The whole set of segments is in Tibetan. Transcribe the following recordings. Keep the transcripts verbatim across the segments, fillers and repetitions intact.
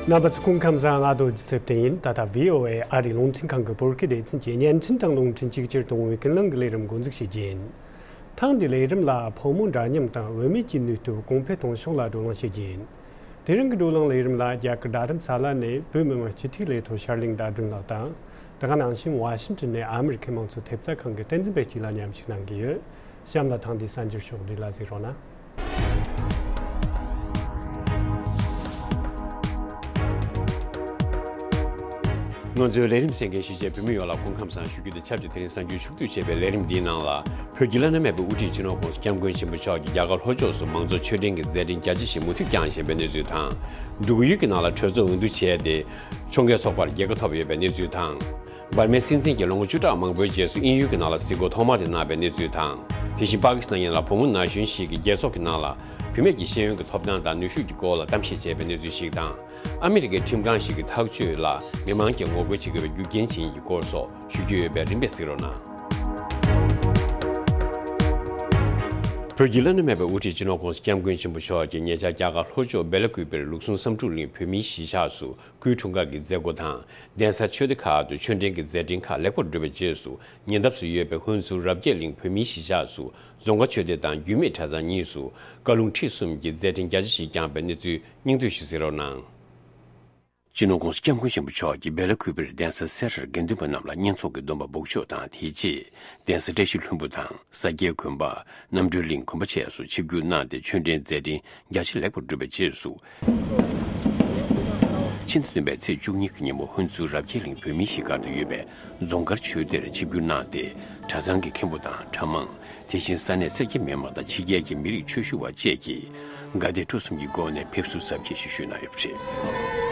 རྣམ་པ་ཚོ་སྐུ་ཁམས་བཟང་། ང་རྡོ་རྗེ་ཚེ་བརྟན་ཡིན། ད་ལྟ་བྷི་ཨོ་ཨེ་ཨ་རིའི་རླུང་འཕྲིན་ཁང་གི་བོད་སྐད་སྡེ་ཚན་གྱི་བརྙན་འཕྲིན་དང་རླུང་འཕྲིན་གཅིག་གྱུར་དུ་འོང་བའི་ཀུན་གླེང་གི་ལས་རིམ་འགོ་འཛུགས་བྱེད་རྒྱུ་ཡིན། ཐེངས་འདིའི་ལས་རིམ་ལ་ཕོ་མོ་འདྲ་མཉམ་དང་བུད་མེད་ཀྱི་ནུས་སྟོབས་གོང་འཕེལ་གཏོང་ཕྱོགས་ལ་བགྲོ་གླེང་བྱེད་རྒྱུ་ཡིན། དེ་རིང་གི་བགྲོ་གླེང་ལས་རིམ་ལ་རྒྱ་གར་རྡ་རམ་ས་ལ་ནས་བོད་མི་མང་སྤྱི་འཐུས་ལས་ཐོག་ཤར་གླིང་ཟླ་སྒྲོན་ལགས་དང་། དེ་ག་ནང་བཞིན་ཝ་ཤིང་ཊོན་ནས་ཨ་མི་རི་ཁའི་དམངས་གཙོ་ཐེབས་རྩ་ཁང་གི་བསྟན་འཛིན་པ་གཅིག་ལ་མཉམ་ཞུགས་གནང་གི་ཡོད། གཤམ་ལ་ཐེངས་འདིའི་གསར་འགྱུར་ཕྱོགས་བསྡུས་ལ་གཟིགས་རོགས་གནང་། ང་ཚོའི་ལས་རིམ་གསན་མཁན་གཞིས་བྱེས་བོད་མི་ཡོངས་ལ་སྐུ་ཁམས་བཟང་ཞུ་རྒྱུ་དང་ཆབས་ཅིག་དེ་རིང་གསར་འགྱུར་ཕྱོགས་བསྡུས་བྱས་པའི་ལས་རིམ་འདིའི་ནང་ལ། བོད་ཀྱི་བླ་ན་མེད་པའི་དབུ་ཁྲིད་སྤྱི་ནོར་༸གོང་ས་༸སྐྱབས་མགོན་ཆེན་པོ་མཆོག་གིས་རྒྱ་གར་ལྷོ་ཕྱོགས་སུ་མང་གཙོ་ཆོས་ལྡན་གྱི་མཛད་འཕྲིན་རྒྱ་ཆེ་ཞིག་མུ་མཐུད་བསྐྱངས་བཞིན་པའི་གནས་ཚུལ་དང་། འབྲུག་ཡུལ་གྱི་ནང་ལ་གྲོས་ཚོགས་འོས་བསྡུ་བྱས་ཏེ། ཕྱོགས་འགལ་ཚོགས་པར་རྒྱལ་ཁ་ཐོབ་ཡོད་པའི་གནས་ཚུལ་དང་། འབར་མའི་སྲིད་འཛིན་གྱིས་ལོ་ངོ་བཅུ་ཕྲག་མང་པོའི་རྗེས་སུ་དབྱིན་ཡུལ་གྱི་ནང་ལ་གཟིགས་སྐོར་ཐོག་མ་དེ་གནང་བའི་གནས་ཚུལ་དང་། དེ་བཞིན་པ་ཀི་སི་ཐན་ཡན་ལག་བུ་མོ་ན་གཞོན་ཞིག་གིས་རྒྱལ་ཚོགས་ཀྱི་ནང་ལ་བུད་མེད་ཀྱི་ཤེས་ཡོན་གྱི་ཐོབ་ཐང་དང་ནུས་ཤུགས་ཀྱི་སྐོར་ལ་གཏམ་བཤད་བྱས་པའི་གནས་ཚུལ་ཞིག་དང་། ཨ་མི་རི་ཀའི་ཁྲིམས་ཁང་ཞིག་གི་ཐག་གཅོད་ལ་མི་མང་གིས་ངོ་རྒོལ་བྱེད་དགོས་པའི་རྒྱུ་རྐྱེན་ཇི་ཡིན་གྱི་སྐོར་སོགས་ཞུ་རྒྱུ་ཡོད་པས་རིམ་པས་གཟིགས་རོགས་གནང་། བོད་ཀྱི་བླ་ན་མེད་པའི་དབུ་ཁྲིད་སྤྱི་ནོར་༸གོང་ས་༸སྐྱབས་མགོན་ཆེན་པོ་མཆོག་གིས་ཉེ་ཆར་རྒྱ་གར་ལྷོ་ཕྱོགས་སྦེ་ལ་ཀུ་པེར་ལུགས་ཟུང་བསམ་འགྲུབ་གླིང་བོད་མིའི་གཞིས་ཆགས་སུ་སྐུའི་འཁྲུངས་སྐར་གྱི་མཛད་སྒོ་དང་། གདན་ས་ཆོས་སྡེ་ཁག་ཏུ་ཆོས་འབྲེལ་གྱི་མཛད་འཕྲིན་ཁག་ལེགས་པར་གྲུབ་པའི་རྗེས་སུ། ཉེ་འདབས་སུ་ཡོད་པའི་ཧུན་སུར་རབ་རྒྱས་གླིང་བོད་མིའི་གཞིས་ཆགས་སུ་རྫོང་དཀར་ཆོས་སྡེ་དང་འགྱུར་མེད་གྲྭ་ཚང་གཉིས་སུ་བཀའ་ལུང་ཁྲིད་གསུམ་གྱི་མཛད་འཕྲིན་རྒྱ་ཆེ་ཞིག་བསྐྱངས་པའི་གནས་ཚུལ་སྙིང་བསྡུས་ཤིག་གཟིགས་རོགས་གནང་། སྤྱི་ནོར་༸གོང་ས་༸སྐྱབས་མགོན་ཆེན་པོ་མཆོག་གིས་སྦེ་ལ་ཀུ་པེར་གདན་ས་སེ་རར་དགེ་འདུན་པ་རྣམས་ལ་བསྙེན་རྫོགས་ཀྱི་སྡོམ་པ་འབོགས་ཆོག་དང་། དེ་རྗེས་གདན་ས་བཀྲ་ཤིས་ལྷུན་པོ་དང་ས་སྐྱའི་དགོན་པ། རྣམ་གྲོལ་གླིང་དགོན་པ་བཅས་སུ་ཆིབས་བསྒྱུར་གནང་སྟེ་ཆོས་འབྲེལ་མཛད་འཕྲིན་རྒྱ་ཆེ་ལེགས་པར་གྲུབ་པའི་རྗེས་སུ། ཕྱི་ཟླ་བདུན་པའི་ཚེས་བཅུ་གཉིས་ཀྱི་ཉིན་མོ་ཧུན་སུར་རབ་རྒྱས་གླིང་བོད་མིའི་གཞིས་སྒར་དུ་ཡོད་པའི་རྫོང་དཀར་ཆོས་སྡེར་ཆིབས་བསྒྱུར་གནང་སྟེ། གྲྭ་ཚང་གི་མཁན་པོ་དང་གྲྭ་མང་། དེ་བཞིན་ས་གནས་སེར་སྐྱ་མི་མང་དང་ཕྱི་རྒྱལ་གྱི་མི་རིགས་ཆོས་ཞུ་བ་བཅས་ཀྱིས་དགའ་དད་སྤྲོ་གསུམ་གྱི་སྒོ་ནས་ཕེབས་བསུ་གཟབ་རྒྱས་ཤིག་ཞུས་གནང་ཡོད་པ་རེད།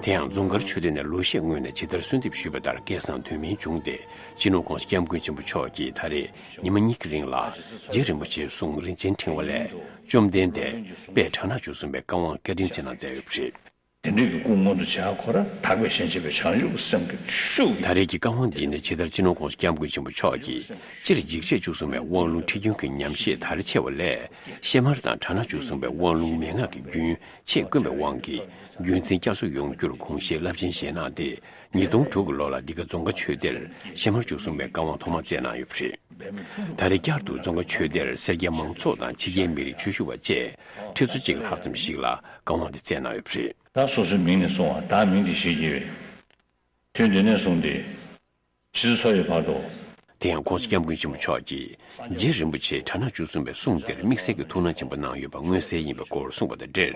དེ་ཡང་རྫོང་དཀར་ཆོས་སྡེ་ནས་ལོ་ཤས་སྔོན་ནས་ཇི་ལྟར་གསོལ་འདེབས་ཞུས་པ་ལྟར་སྐལ་བཟང་དོན་སྨིན་བྱུང་སྟེ། སྤྱི་ནོར་༸གོང་ས་༸སྐྱབས་མགོན་ཆེན་པོ་མཆོག་གིས་ད་རེས་ཉི་མ་གཉིས་ཀྱི་རིང་ལ་རྗེ་རིན་པོ་ཆེའི་གསུང་རིན་ཆེན་ཕྲེང་བ་ལས། བཅོམ་ལྡན་འདས་དཔལ་དྲག་སྣ་བཅུ་གསུམ་པའི་བཀའ་དབང་བཀའ་དྲིན་སྩལ་གནང་མཛད་ཡོད་པ་རེད། དེ་འདྲའི་གི་སྐུ་མངོན་དུ་བྱ་ཁོ་ར་དག་པའི་ཞིང་ཆེན་པའི་བྱང་ཆུབ་ཀྱི་སེམས་ཀྱི་ཤུགས་ཀྱིས། ད་རེས་ཀྱི་བཀའ་དབང་འདི་ནི་ཇི་ལྟར་སྤྱི་ནོར་༸གོང་ས་༸སྐྱབས་མགོན་ཆེན་པོ་མཆོག་གིས་སྤྱིར་འཇིགས་བྱེད་བཅུ་གསུམ་པའི་དབང་ལུང་ཁྲིད་རྒྱུན་གྱི་ཉམས་བཞེས་དར་ཆེ་བ་ལས། ཤེས་སྨྲ་དང་དྲག་སྣ་བཅུ་གསུམ་པའི་དབང་ལུང་མན་ངག་གི་རྒྱུན་ཆེས་དཀོན་པའི་དབང་གིས་རྒྱུན་འཛིན་བསྐྱར་གསོ་ཡོང་རྒྱུར་དགོངས་བཞེས་རླབས་ཆེན་བཞེས་གནང་སྟེ། ཉིས་སྟོང་དྲུག་གི་ལོ་ལ་འདི་ག་རྫོང་དཀར་ཆོས་སྡེར་ཤེས་སྨྲ་བཅུ་གསུམ་པའི་བཀའ་དབང་ཐོག་མར་སྩལ་གནང་ཡོད་པ་རེད། ད་རེས་བསྐྱར་དུ་རྫོང་དཀར་ཆོས་སྡེར་སེར་སྐྱ་མང་ཚོགས་དང་ཕྱི་རྒྱལ་མི་རིགས་ཆོས་ཞུ་བ་བཅས་ཁྲི་ཚོ་གཅིག་ལྷག་ཙམ་ཞིག་ལ་བཀའ་དབང་དེ་སྩལ་གནང་ཡོད་པ་རེད། བདག་སོ་སོའི་མིང་ནས་སོང་བ་བདག་མིང་དེ་ཞེས་བགྱི་བའི། དུས་འདི་ནས་བཟུང་སྟེ། ཕྱི་ཚེས་ཚོ་ཡི་བར་དུ། དེ་ཡང་༸གོང་ས་༸སྐྱབས་མགོན་ཆེན་པོ་མཆོག་གིས་རྗེ་རིན་པོ་ཆེ་དྲག་སྣ་བཅུ་གསུམ་པའི་གསུང་དེར་དམིགས་བསལ་གྱི་ཐུགས་སྣང་ཆེན་པོ་གནང་ཡོད་པ་མངོན་གསལ་ཡིན་པའི་སྐོར་གསུངས་པ་དང་འབྲེལ།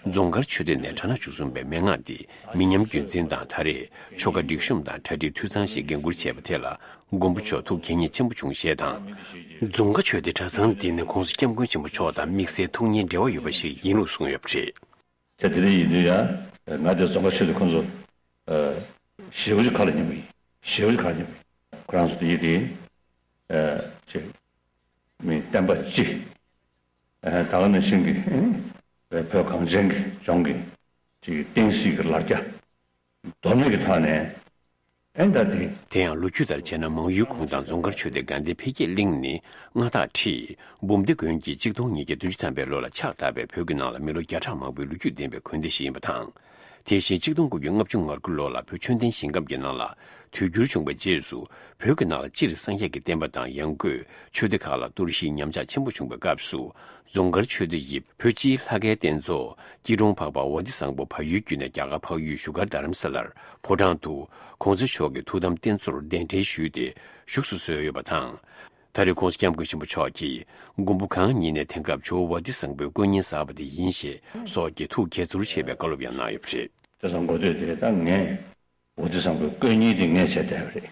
རྫོང་དཀར་ཆོས་སྡེ་ནས་དྲག་སྣ་བཅུ་གསུམ་པའི་མན་ངག་འདི་མི་ཉམས་རྒྱུན་འཛིན་དང་། ད་རེས་ཆོ་ག་སྒྲིག་གཤོམ་དང་གྲ་སྒྲིག་འཐུས་ཚང་ཞིག་འགན་འཁུར་བྱས་པ་དེ་ལ་མགོན་པོ་མཆོག་ཐུགས་དགྱེས་མཉེས་ཆེན་པོ་བྱུང་ཞེས་དང་། རྫོང་དཀར་ཆོས་སྡེ་གྲྭ་ཚང་འདི་ནི་༸གོང་ས་༸སྐྱབས་མགོན་ཆེན་པོ་མཆོག་དང་དམིགས་བསལ་ཐུགས་མཉེས་འབྲེལ་བ་ཡོད་པ་ཞིག་ཡིན་ལུགས་གསུངས་ཡོད་པ་རེད། ད་དེ་འདྲ་ཡིན་དུས་ཡང་ང་དེ་རྫོང་དཀར་ཆོས་སྡེ་ཁོང་ཚོ་ཞེ་པོ་ཅིག་ཁ་ལ་ཉན་པ་ཡིན། ཞེ་པོ་ཅིག་ཁ་ལ་ཉན་པ་ཡིན། ཁོ་རང་ཚོ་དེ་ཡིན་དེ་ཅིག་མི་བསྟན་པ་སྤྱི། ད་ག་ནང་བཞིན་གྱི་བོད་གངས་ཅན་གྱི་ལྗོངས་ཀྱི་ཅིག་བསྟན་སྲིད་ཀྱི་ལར་རྒྱ་མདོ་སྨད་ཀྱི་ཐོག་ནས་ཨེ་ད་དེ། དེ་ཡང་ལོ་རྒྱུས་ལྟར་བྱས་ན་མང་ཡུལ་གུང་ཐང་རྫོང་དཀར་ཆོས་སྡེ་དགའ་ལྡན་འཕེལ་རྒྱས་གླིང་ནི་མངའ་བདག་ཁྲི་འབུམ་སྡེ་དགོན་གྱིས་གཅིག་སྟོང་ཉིས་བརྒྱ་བདུན་ཅུ་ཐམ་པའི་ལོ་ལ་ཕྱག་བཏབ་པའི་བོད་ཀྱི་ནང་ལ་མི་ལོ་བརྒྱ་ཕྲག་མང་པོའི་ལོ་རྒྱུས་ལྡན་པའི་དགོན་སྡེ་ཞིག་ཡིན་པ་དང་། དེ་བཞིན་གཅིག་སྟོང་དགུ་བརྒྱ་ལྔ་བཅུ་ང་དགུ་ལོ་ལ་བོད་ཆོས་ལྡན་ཞིང་ཁམས་ཀྱི་ནང་ལ་དུས་འགྱུར་བྱུང་བའི་རྗེས་སུ། བོད་ཀྱི་ནང་ལ་སྤྱིར་སངས་རྒྱས་ཀྱི་བསྟན་པ་དང་ཡང་སྒོས་ཆོས་སྡེ་ཁག་ལ་གཏོར་བཤིག་ཉམས་ཆག་ཆེན་པོ་བྱུང་བའི་སྐབས་སུ། རྫོང་དཀར་ཆོས་སྡེ་ཡིས་བོད་སྤྱིའི་ལྷ་སྐལ་རྟེན་གཙོ་སྐྱིད་གྲོང་འཕགས་པ་ཝ་ཏི་བཟང་པོ་བལ་ཡུལ་བརྒྱུད་ནས་རྒྱ་གར་འཕགས་ཡུལ་བཞུགས་སྒར་རྡ་རམ་ས་ལར་ཕོ་བྲང་དུ་༸གོང་ས་མཆོག་གི་ཐུགས་དམ་རྟེན་གཙོར་གདན་འདྲེན་ཞུས་ཏེ་བཞུགས་སུ་གསོལ་ཡོད་པ་དང་། ད་རེས་༸གོང་ས་༸སྐྱབས་མགོན་ཆེན་པོ་མཆོག་གིས་མགོན་པོ་གང་ཉིད་ནས་དེང་སྐབས་ཇོ་བོ་ཝ་ཏི་བཟང་པོའི་སྐུ་བརྙན་གསར་པ་དེ་ཡིན་ཞེས་སོགས་ཀྱི་ཐུགས་དགྱེས་ཚོར་ཆེ་བའི་བཀའ་སློབ་ཡང་གནང་ཡོད་པ་རེད། བྱས་ཙང་གོ་ཐོས་དེ་ད་ངས་ཝ་ཏི་བཟང་པོའི་སྐུ་བརྙན་དེ་ངས་བྱས་བསྡད་པ་རེད།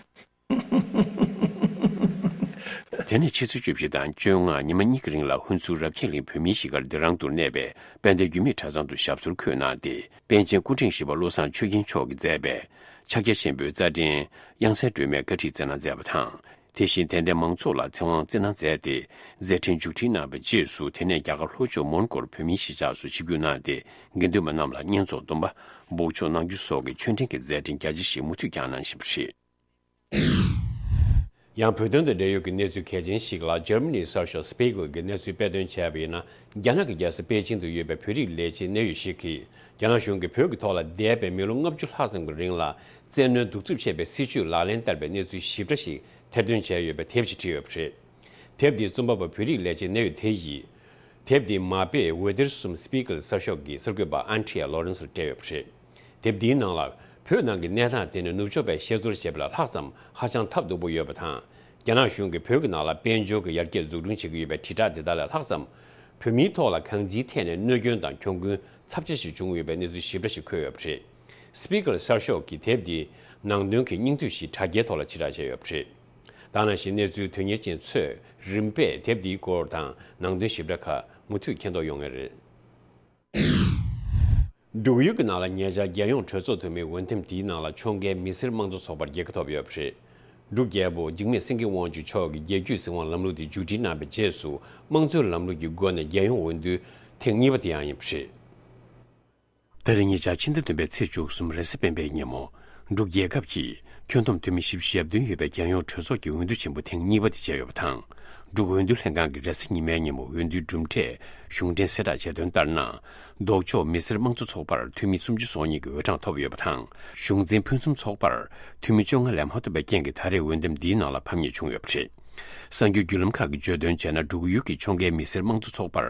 དེ་ནས་ཕྱི་ཚེས་བཅུ་བཞི་དང་བཅོ་ལྔ་ཉི་མ་གཉིས་ཀྱི་རིང་ལ་ཧུན་སུར་རབ་རྒྱས་གླིང་བོད་མིའི་གཞིས་སྒར་སྡེ་རང་དུ་གནས་པའི་དཔལ་ལྡན་འགྱུར་མེད་གྲྭ་ཚང་དུ་ཞབས་སོར་འཁོད་གནང་སྟེ། པཎ་ཆེན་སྐུ་ཕྲེང་བཞི་པ་བློ་བཟང་ཆོས་རྒྱན་མཆོག་གིས་མཛད་པའི་ཕྱག་རྒྱ་ཆེན་པོའི་རྩ་འགྲེལ་དབྱངས་གསལ་སྒྲོན་མེའི་བཀའ་ཁྲིད་སྩལ་གནང་མཛད་པ་དང་། དེ་བཞིན་དད་ལྡན་མང་ཚོགས་ལ་ཚེ་དབང་སྩལ་གནང་མཛད་དེ། མཛད་འཕྲིན་མཇུག་སྒྲིལ་གནང་བའི་རྗེས་སུ། དེ་ནས་རྒྱ་གར་ལྷོ་ཕྱོགས་མོན་གྷོར་བོད་མིའི་གཞིས་ཆགས་སུ་ཆིབས་བསྒྱུར་གནང་སྟེ། དགེ་འདུན་པ་རྣམས་ལ་བསྙེན་རྫོགས་སྡོམ་པ་འབོགས་ཆོག་གནང་རྒྱུ་སོགས་ཀྱི་ཆོས་འབྲེལ་གྱི་མཛད་འཕྲིན་རྒྱ་ཆེ་ཞིག་མུ་མཐུད་བསྐྱངས་གནང་བཞིན་པ་རེད། ཡང་བོད་དོན་དང་འབྲེལ་ཡོད་ཀྱི་གནས་ཚུལ་གལ་ཆེན་ཞིག་ལ། འཇར་མ་ནིའི་གསར་ཤོག་སྤི་ཀེལ་གྱིས་གནས་ཚུལ་སྤེལ་དོན་བྱས་པ་ཡིན་ན། རྒྱ་ནག་གི་རྒྱལ་ས་པེ་ཅིང་དུ་ཡོད་པའི་བོད་རིགས་ལས་བྱེད་གནད་ཡོད་ཞིག་གིས། རྒྱ་ནག་གཞུང་གིས་བོད་ཀྱི་ཐོག་ལ་འདས་པའི་མི་ལོ་ལྔ་བཅུ་ལྷག་ཙམ་གྱི་རིང་ལ་བཙན་གནོན་གདུག་རྩུབ་ཆེ་བའི་སྲིད་བྱུས་ལག་ལེན་བསྟར་བའི་གནས་ཚུལ་ཞིབ་ཕྲ་ཞིག་ཐེར་འདོན་བྱས་ཡོད་པའི་དེབ་ཞིག་བྲིས་ཡོད་པ་རེད། དེབ་འདིའི་རྩོམ་པ་པོ་བོད་རིགས་ལས་བྱེད་གནད་ཡོད་དེ་ཡིས། དེབ་འདིའི་མ་དཔེ་འོད་སྡེར་གསུམ་སྤི་ཀེལ་གསར་ཤོག་གི་གསར་འགོད་པ་ཨན་ཌི་རི་ཡ་ལོ་རན་སི་ལ་སྤྲད་ཡོད་པ་རེད། དེབ་འདིའི་ནང་ལ། བོད་ནང་གི་གནས་སྟངས་དེ་ནི་ནུབ་ཕྱོགས་པས་བཤད་ཚོར་བྱེད་པ་ལས་ལྷག་ཙམ་ཧ་ཅང་ཐབས་སྡུག་པོ་ཡོད་པ་དང་། རྒྱ་ནག་གཞུང་གིས་བོད་ཀྱི་ནང་ལ་དཔལ་འབྱོར་གྱི་ཡར་རྒྱས་འཛུགས་སྐྲུན་བྱེད་ཀྱི་ཡོད་པའི་དྲིལ་བསྒྲགས་དེ་དག་ལས་ལྷག་ཙམ། བོད་མིའི་ཐོག་ལ་གང་ཅིའི་ཐད་ནས་གནོད་སྐྱོན་དང་གྱོང་གུན་ཚབས་ཆེ་ཞིག་བྱུང་ཡོད་པའི་གནས་ཚུལ་ཞིབ་ཕྲ་ཞིག་འཁོད་ཡོད་པ་རེད། སྤི་ཀེལ་གསར་ཤོག་གི་དེབ་འདིའི་ནང་དོན་གྱི་སྙིང་བསྡུས་ཤིག་དྲ་རྒྱའི་ཐོག་ལ་ཕྱིར་བསྒྲགས་བྱས་ཡོད་པ་རེད། ད་ནང་བཞིན་གནས་ཚུལ་དོན་གཉེར་ཅན་ཚོས་རིམ་པས་དེབ་འདིའི་སྐོར་དང་ནང་དོན་ཞིབ་ཕྲ་ཁག་མུ་མཐུད་མཁྱེན་རྟོགས་ཡོང་ངེས་རེད། འབྲུག་ཡུལ་གྱི་ནང་ལ་ཉེ་ཆར་རྒྱལ་ཡོངས་གྲོས་ཚོགས་འཐུས་མིའི་འོས་འདེམས་དེའི་ནང་ལ་ཕྱོགས་འགལ་མི་སེར་དམངས་གཙོ་ཚོགས་པར་རྒྱལ་ཁ་ཐོབ་ཡོད་པ་རེད། འབྲུག་རྒྱལ་པོ་འཇིགས་མེད་སེང་གེ་དབང་ཕྱུག་མཆོག་གིས་རྒྱལ་བརྒྱུད་སྲིད་དབང་ལམ་ལུགས་དེ་མཇུག་སྒྲིལ་གནང་བའི་རྗེས་སུ། དམངས་གཙོའི་ལམ་ལུགས་ཀྱི་སྒོ་ནས་རྒྱལ་ཡོངས་འོས་བསྡུའི་ཐེངས་གཉིས་པ་དེ་ཡང་ཡིན་པ་རེད། ད་རེས་ཉེ་ཆར་ཕྱི་ཟླ་བདུན་པའི་ཚེས་བཅུ་གསུམ་རེས་གཟའ་སྤེན་པའི་ཉིན་མོ། འབྲུག་རྒྱལ་ཁབ་ཀྱི་ཁྱོན་བསྡོམས་འཐུས་མི་བཞི་བཅུ་ཞེ་བདུན་ཡོད་པའི་རྒྱལ་ཡོངས་གྲོས་ཚོགས་ཀྱི་འོས་བསྡུ་ཆེན་པོ་ཐེངས་གཉིས་པ་དེ་བྱས་ཡོད་པ་དང་། འབྲུག་འོས་བསྡུ་ལྷན་ཁང་གིས་རེས་གཟའ་ཉི་མའི་ཉིན་མོ་འོས་བསྡུའི་གྲུབ་འབྲས་གཞུང་འབྲེལ་གསལ་བསྒྲགས་བྱས་དོན་ལྟར་ན། ལྡོག་ཕྱོགས་མི་སེར་དམངས་གཙོ་ཚོགས་པར་འཐུས་མི་སུམ་ཅུ་སོ་གཉིས་ཀྱིས་འོས་གྲངས་ཐོབ་ཡོད་པ་དང་། གཞུང་འཛིན་ཕུན་སུམ་ཚོགས་པར་འཐུས་མི་བཅོ་ལྔ་ལས་མ་ཐོབ་པའི་རྐྱེན་གྱིས་ད་རེས་འོས་འདེམས་འདིའི་ནང་ལ་ཕམ་ཉེས་བྱུང་ཡོད་པ་རེད། གསར་འགྱུར་བརྒྱུད་ལམ་ཁག་གིས་བརྗོད་དོན་བྱས་ན། འབྲུག་ཡུལ་གྱི་ཕྱོགས་འགལ་མི་སེར་དམངས་གཙོ་ཚོགས་པར་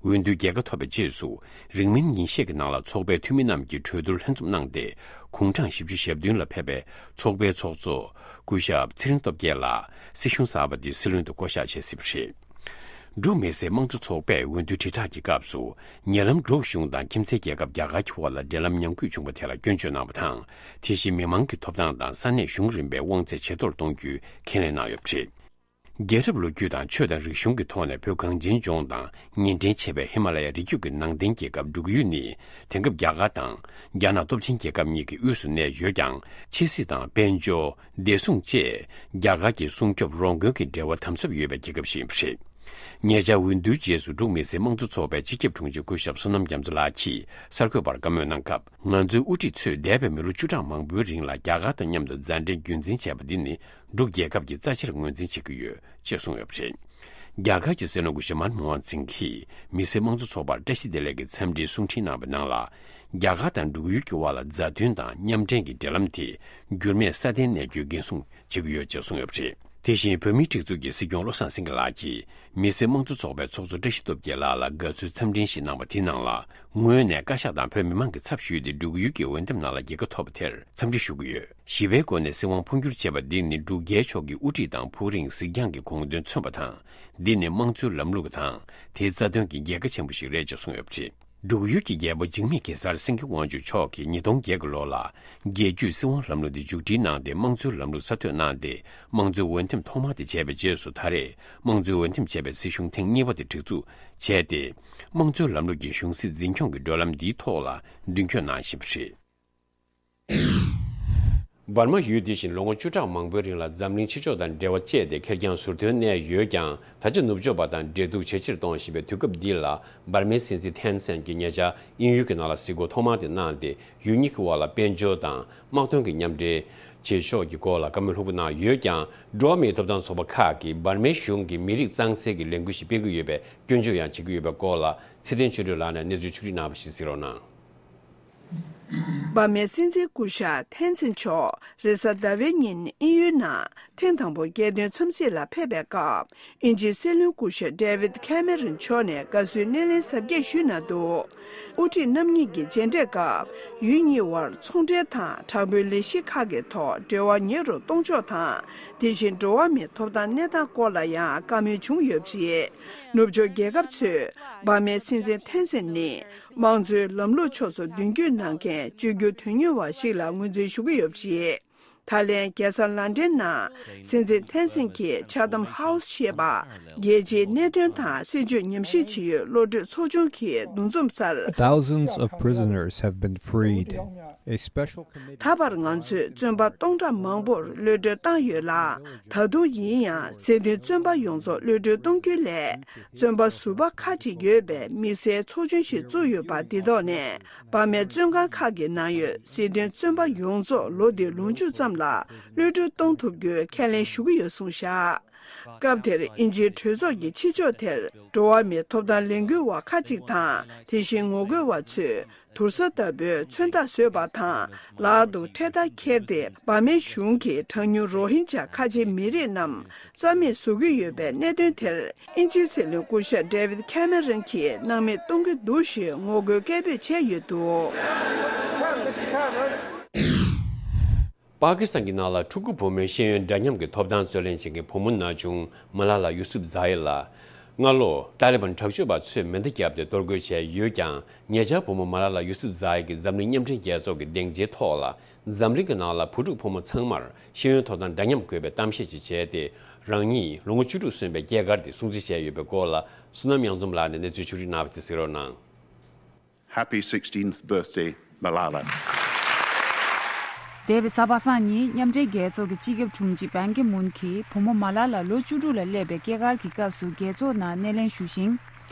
འོས་བསྡུའི་རྒྱལ་ཁ་ཐོབ་པའི་རྗེས་སུ། རིང་མིན་ཉིན་ཤས་ཀྱི་ནང་ལ་ཚོགས་པའི་འཐུས་མི་རྣམས་ཀྱིས་གྲོས་བསྡུར་ལྷན་འཛོམས་གནང་སྟེ། དགུང་གྲངས་བཞི་བཅུ་ཞེ་བདུན་ལ་ཕེབས་པའི་ཚོགས་པའི་ཚོགས་གཙོ་སྐུ་ཞབས་ཚེ་རིང་སྟོབས་རྒྱལ་ལགས་སྲིད་གཞུང་གསར་པ་འདི་སྲིད་བློན་དུ་བསྐོ་གཞག་བྱས་ཟིན་པ་རེད། འབྲུག་མི་སེར་དམངས་གཙོ་ཚོགས་པས་འོས་བསྡུ་དྲིལ་བསྒྲགས་ཀྱི་སྐབས་སུ། ཉེ་ལམ་འབྲུག་གཞུང་དང་ཁྱིམ་མཚེས་རྒྱལ་ཁབ་རྒྱ་གར་གྱི་དབར་ལ་འབྲེལ་ལམ་ཉམས་རྒུད་བྱུང་བ་དེ་ལ་སྐྱོན་བརྗོད་གནང་བ་དང་། དེ་བཞིན་མི་མང་གི་ཐོབ་ཐང་དང་ས་གནས་གཞུང་རིམ་པའི་དབང་ཚད་ཇེ་མཐོར་གཏོང་རྒྱུའི་ཁས་ལེན་གནང་ཡོད་པ་རེད། རྒྱལ་རབས་ལོ་རྒྱུས་དང་ཆོས་དང་རིག་གཞུང་གི་ཐོག་ནས་བོད་གངས་ཅན་ལྗོངས་དང་གཉེན་འབྲེལ་ཆེ་བའི་ཧི་མ་ལ་ཡའི་རི་རྒྱུད་ཀྱི་ནང་བསྟན་རྒྱལ་ཁབ་འབྲུག་ཡུལ་ནི། དེང་སྐབས་རྒྱ་གར་དང་རྒྱ་ནག་སྟོབས་ཆེན་རྒྱལ་ཁབ་གཉིས་ཀྱི་དབུས་སུ་གནས་ཡོད་ཀྱང་། ཆབ་སྲིད་དང་དཔལ་འབྱོར། བདེ་སྲུང་བཅས་རྒྱ་གར་གྱི་སྲུང་སྐྱོབ་རོགས་མགོན་གྱི་འབྲེལ་བ་དམ་ཟབ་ཡོད་པའི་རྒྱལ་ཁབ་ཞིག་ཡིན་པ་རེད། ཉེ་ཆར་འོས་བསྡུའི་རྗེས་སུ་འབྲུག་མི་སེར་དམངས་གཙོ་ཚོགས་པའི་སྤྱི་ཁྱབ་དྲུང་ཆེ་སྐུ་ཞབས་བསོད་ནམས་རྒྱ་མཚོ་ལགས་ཀྱིས་གསར་འགོད་པར་བཀའ་མོལ་གནང་སྐབས། ང་ཚོའི་དབུ་ཁྲིད་ཚོས་འདས་པའི་མི་ལོ་བཅུ་ཕྲག་མང་པོའི་རིང་ལ་རྒྱ་གར་དང་མཉམ་དུ་མཛའ་འབྲེལ་རྒྱུན་འཛིན་བྱས་པ་འདི་ནི། འབྲུག་རྒྱལ་ཁབ་ཀྱིས་རྩ་ཆེར་ངོས་འཛིན་བྱེད་ཀྱི་ཡོད་ཅེས་གསུངས་ཡོད་པ་རེད། རྒྱ་གར་གྱི་སྲིད་བློན་སྐུ་ཞབས་མན་མོ་ཧན་སིང་གིས་མི་སེར་དམངས་གཙོ་ཚོགས་པར་བཀྲ་ཤིས་བདེ་ལེགས་ཀྱི་འཚམས་འདྲིའི་གསུང་འཕྲིན་གནང་བའི་ནང་ལ། རྒྱ་གར་དང་འབྲུག་ཡུལ་གྱི་དབར་ལ་མཛའ་མཐུན་དང་མཉམ་འབྲེལ་གྱི་འབྲེལ་ལམ་དེ་འགྱུར་མེད་སྲ་བརྟན་གནས་རྒྱུའི་འགན་སྲུང་བྱེད་ཀྱི་ཡོད་ཅེས་གསུངས་ཡོད་པ་རེད། དེ་བཞིན་བོད་མིའི་སྒྲིག་འཛུགས་ཀྱི་སྲིད་སྐྱོང་བློ་བཟང་སེང་གེ་ལགས་ཀྱིས་མི་སེར་དམངས་གཙོ་ཚོགས་པའི་ཚོགས་གཙོ་བཀྲ་ཤིས་སྟོབས་རྒྱལ་ལགས་ལ་དགའ་བསུའི་འཚམས་འཕྲིན་ཞིག་གནང་བ་དེའི་ནང་ལ། ངོས་ནས་བཀའ་ཤག་དང་བོད་མི་མང་གི་ཚབ་ཞུས་ཏེ་འབྲུག་ཡུལ་གྱི་འོས་འདེམས་ནང་ལ་རྒྱལ་ཁ་ཐོབ་པ་དེར་འཚམས་འདྲི་ཞུ་གི་ཡོད། ཞི་བའི་སྒོ་ནས་སྲིད་དབང་འཕོ་འགྱུར་བྱས་པ་འདི་ནི་འབྲུག་རྒྱལ་མཆོག་གི་དབུ་ཁྲིད་དང་ཕུགས་རིང་གཟིགས་རྒྱང་གི་དགོངས་དོན་མཚོན་པ་དང་། འདི་ནི་དམངས་གཙོའི་ལམ་ལུགས་དང་དེའི་རྩ་དོན་གྱི་རྒྱལ་ཁ་ཆེན་པོ་ཞིག་རེད་ཅེས་གསུངས་ཡོད་པ་རེད། འབྲུག་ཡུལ་གྱི་རྒྱལ་པོ་འཇིགས་མེད་གེ་སར་སེང་གེ་དབང་ཕྱུག་མཆོག་གིས་ཉིས་སྟོང་བརྒྱད་ཀྱི་ལོ་ལ། རྒྱལ་བརྒྱུད་སྲིད་དབང་ལམ་ལུགས་འདི་མཇུག་སྒྲིལ་གནང་སྟེ་དམངས་གཙོའི་ལམ་ལུགས་གསར་གཏོད་གནང་སྟེ། དམངས་གཙོའི་འོས་འདེམས་ཐོག་མ་དེ་བྱས་པའི་རྗེས་སུ། ད་རེས་དམངས་གཙོའི་འོས་འདེམས་བྱས་པའི་སྲིད་གཞུང་ཐེངས་གཉིས་པ་དེ་སྒྲིག་འཛུགས་བྱས་ཏེ། དམངས་གཙོའི་ལམ་ལུགས་ཀྱི་གཞུང་སྲིད་འཛིན་སྐྱོང་གི་བགྲོད་ལམ་འདིའི་ཐོག་ལ་མདུན་སྐྱོད་གནང་བཞིན་པ་རེད། འབར་མ་ཡུལ་འདི་བཞིན་ལོ་ངོ་བཅུ་ཕྲག་མང་པོའི་རིང་ལ་འཛམ་གླིང་ཕྱི་ཕྱོགས་དང་འབྲེལ་བ་བཅད་དེ་ཁེར་རྐྱང་ཟུར་འདོན་གནས་ཡོད་ཀྱང་། ད་ཆ་ནུབ་ཕྱོགས་པ་དང་འབྲེལ་གཏུག་ཇེ་ཆེར་གཏོང་བཞིན་པའི་དུས་སྐབས་འདི་ལ། འབར་མའི་སྲིད་འཛིན་ཐན་སན་གྱིས་ཉེ་ཆར་དབྱིན་ཡུལ་གྱི་ནང་ལ་གཟིགས་སྐོར་ཐོག་མ་དེ་གནང་སྟེ། ཡུལ་གཉིས་ཀྱི་དབར་ལ་དཔལ་འབྱོར་དང་དམག་དོན་གྱི་མཉམ་འབྲེལ་བྱེད་ཕྱོགས་ཀྱི་སྐོར་ལ་བཀའ་མོལ་ལྷུག་པོ་གནང་ཡོད་ཀྱང་། འགྲོ་བ་མིའི་ཐོབ་ཐང་ཚོགས་པ་ཁག་གིས་འབར་མའི་གཞུང་གིས་མི་རིགས་གཙང་སེལ་གྱི་ལས་འགུལ་ཞིག་སྤེལ་གྱི་ཡོད་པའི་སྐྱོན་བརྗོད་ཡང་བྱེད་ཀྱི་ཡོད་པའི་སྐོར་ལ། ཚེ་བརྟན་ཆོས་སྒྲོན་ལགས་ནས་གནས་ཚུལ་ཕྱོགས་སྒྲིག་གནང་བ་ཞིག་གཟིགས་རོགས་གནང་། འབར་མའི་སྲིད་འཛིན་སྐུ་ཞབས་ཐན་སན་མཆོག་རེས་གཟའ་ཟླ་བའི་ཉིན་དབྱིན་ཡུལ་ནང་ཐེངས་དང་པོ་རྒྱལ་དོན་འཚམས་གཟིགས་ལ་ཕེབས་པའི་སྐབས། དབྱིན་ཇིའི་སྲིད་བློན་སྐུ་ཞབས་ཌེ་ཝིད་ཁེ་མེ་རོན་མཆོག་ནས་དགའ་བསུའི་སྣེ་ལེན་གཟབ་རྒྱས་ཞུས་གནང་འདུག་དབུ་ཁྲིད་རྣམ་གཉིས་ཀྱི་མཇལ་འཕྲད་སྐབས། ཡུལ་གཉིས་དབར་ཚོང་འབྲེལ་དང་དྲག་པོའི་ལས་གཞི་ཁག་གི་ཐོག་འབྲེལ་བ་ཉེ་རུ་གཏོང་ཕྱོགས་དང་། དེ་བཞིན་འགྲོ་བ་མིའི་ཐོབ་ཐང་གནས་སྟངས་སྐོར་ལ་ཡང་བཀའ་མོལ་བྱུང་ཡོད་པ་རེད། ནུབ་ཕྱོགས་རྒྱལ་ཁབ་ཚོས་འབར་མའི་སྲིད་འཛིན་ཐན་སན་ནི། དམངས་གཙོའི་ལམ་ལུགས་ཕྱོགས་སུ་མདུན་སྐྱོད་གནང་མཁན་བཅོས་བསྒྱུར་དོན་གཉེར་བ་ཞིག་ལ་ངོས་འཛིན་ཞུ་གི་ཡོད་པ་རེད། ད་ལན་རྒྱལ་ས་ལན་ཀྲན་ནང་སྲིད་འཛིན་ཐན་སན་གྱིས་ཆ་ཏམ་ཧའུ་སི་ཞེས་པ། རྒྱལ་སྤྱིའི་གནད་དོན་དང་སྲིད་བྱུས་ཉམས་ཞིབ་བྱེད་ཡུལ་བློ་གྲོས་ཚོགས་ཆུང་གི་འདུ་འཛོམས་སར། Thousands of prisoners have been freed. A special committee ད་བར་ང་ཚོས་བཙོན་པ་སྟོང་ཕྲག་མང་པོར་གློད་གྲོལ་བཏང་ཡོད་ལ། ད་དུང་ཡིན་ཡང་སྲིད་དོན་བཙོན་པ་ཡོངས་རྫོགས་གློད་གྲོལ་གཏོང་རྒྱུ་ལས། བཙོན་པ་ཟུར་པ་ཁག་ཅིག་ཡོད་པའི་དམིགས་བསལ་ཚོགས་ཆུང་ཞིག་བཙུགས་ཡོད་པ་འདི་ཐོག་ནས། འབར་མའི་བཙོན་ཁང་ཁག་གི་ནང་ཡོད་སྲིད་དོན་བཙོན་པ་ཡོངས་རྫོགས་ལོ་འདིའི་ལོ་མཇུག་ཙམ་ ལ་གློད་གྲོལ་གཏོང་ཐུབ་རྒྱུའི་ཁས་ལེན་ཞུ་གི་ཡོད་གསུངས་བཞག་སྐབས་དེར་དབྱིན་ཇིའི་གྲོས་ཚོགས་ཀྱི་ཕྱི་ཕྱོགས་དེར་འགྲོ་བ་མིའི་ཐོབ་ཐང་ལས་འགུལ་བ་ཁག་ཅིག་དང་། དེ་བཞིན་ངོ་རྒོལ་བ་ཚོས་དུར་ས་ལྟ་བུའི་མཚོན་རྟགས་བཟོས་པ་དང་། ལག་ཏུ་ཁྲལ་རྟ་འཁྱེར་ཏེ། འབར་མའི་གཞུང་གིས་གྲངས་ཉུང་རོ་ཧིན་ཇཱ་ཁ་ཆེའི་མི་རིགས་རྣམས་རྩ་མེད་བཟོ་གི་ཡོད་པའི་གནད་དོན་དེར། དབྱིན་ཇིའི་སྲིད་བློན་སྐུ་ཞབས་ཌེ་ཝིད་ཁེ་མེ་རོན་གྱིས་སྣང་མེད་གཏོང་གི་འདུག་ཞེས་ངོ་རྒོལ་སྐད་འབོད་བྱས་ཡོད་འདུག་པ་ཀི་སི་ཐན་གྱི་ནང་ལ་ཕྲུ་གུ་བུ་མོའི་ཤེས་ཡོན་འདྲ་མཉམ་གྱི་ཐོབ་ཐང་རྩོད་ལེན་བྱེད་མཁན་བུ་མོ་ན་ཆུང་མ་ལ་ལ་ཡུ་སུབ་ཛ་ཡི་ལ། སྔ་ལོ་ཏཱ་ལི་བན་དྲག་སྤྱོད་པ་ཚོས་མེ་མདའ་བརྒྱབ་སྟེ་གཏོར་རྒོལ་བྱས་ཡོད་ཀྱང་། ཉེ་ཆར་བུ་མོ་མ་ལ་ལ་ཡུ་སུབ་ཛ་ཡི་གིས་འཛམ་གླིང་མཉམ་འབྲེལ་རྒྱལ་ཚོགས་ཀྱི་སྡིངས་ཆའི་ཐོག་ལ། འཛམ་གླིང་གི་ནང་ལ་བུ་ཕྲུག་ཕོ་མོ་ཚང་མར་ཤེས་ཡོན་ཐོབ་ཐང་འདྲ་མཉམ་དགོས་པའི་གཏམ་བཤད་ཅིག་བྱས་ཏེ། རང་ཉིད་ལོ་ངོ་བཅུ་དྲུག་སོན་པའི་སྐྱེས་སྐར་དེ་སྲུང་བརྩི་བྱས་ཡོད་པའི་སྐོར་ལ། བསོད་ནམས་གཡང་འཛོམས་ལགས་ནས་གནས་ཚུལ་ཕྱོགས་སྒྲིག་གནང་བ་དེ་གཟིགས་རོགས་གནང་། Happy sixteenth birthday, Malala. འདས་པའི་གཟའ་པ་སངས་ཉིན་མཉམ་འབྲེལ་རྒྱལ་ཚོགས་ཀྱི་སྤྱི་ཁྱབ་དྲུང་ཆེ་བན་ཀི་མུན་གྱིས་བུ་མོ་མ་ལ་ལ་ལོ་བཅུ་དྲུག་ལ་སླེབས་པའི་སྐྱེས་སྐར་གྱི་སྐབས་སུ་རྒྱལ་ཚོགས་ནང་སྣེ་ལེན་ཞུས་ཤིང་།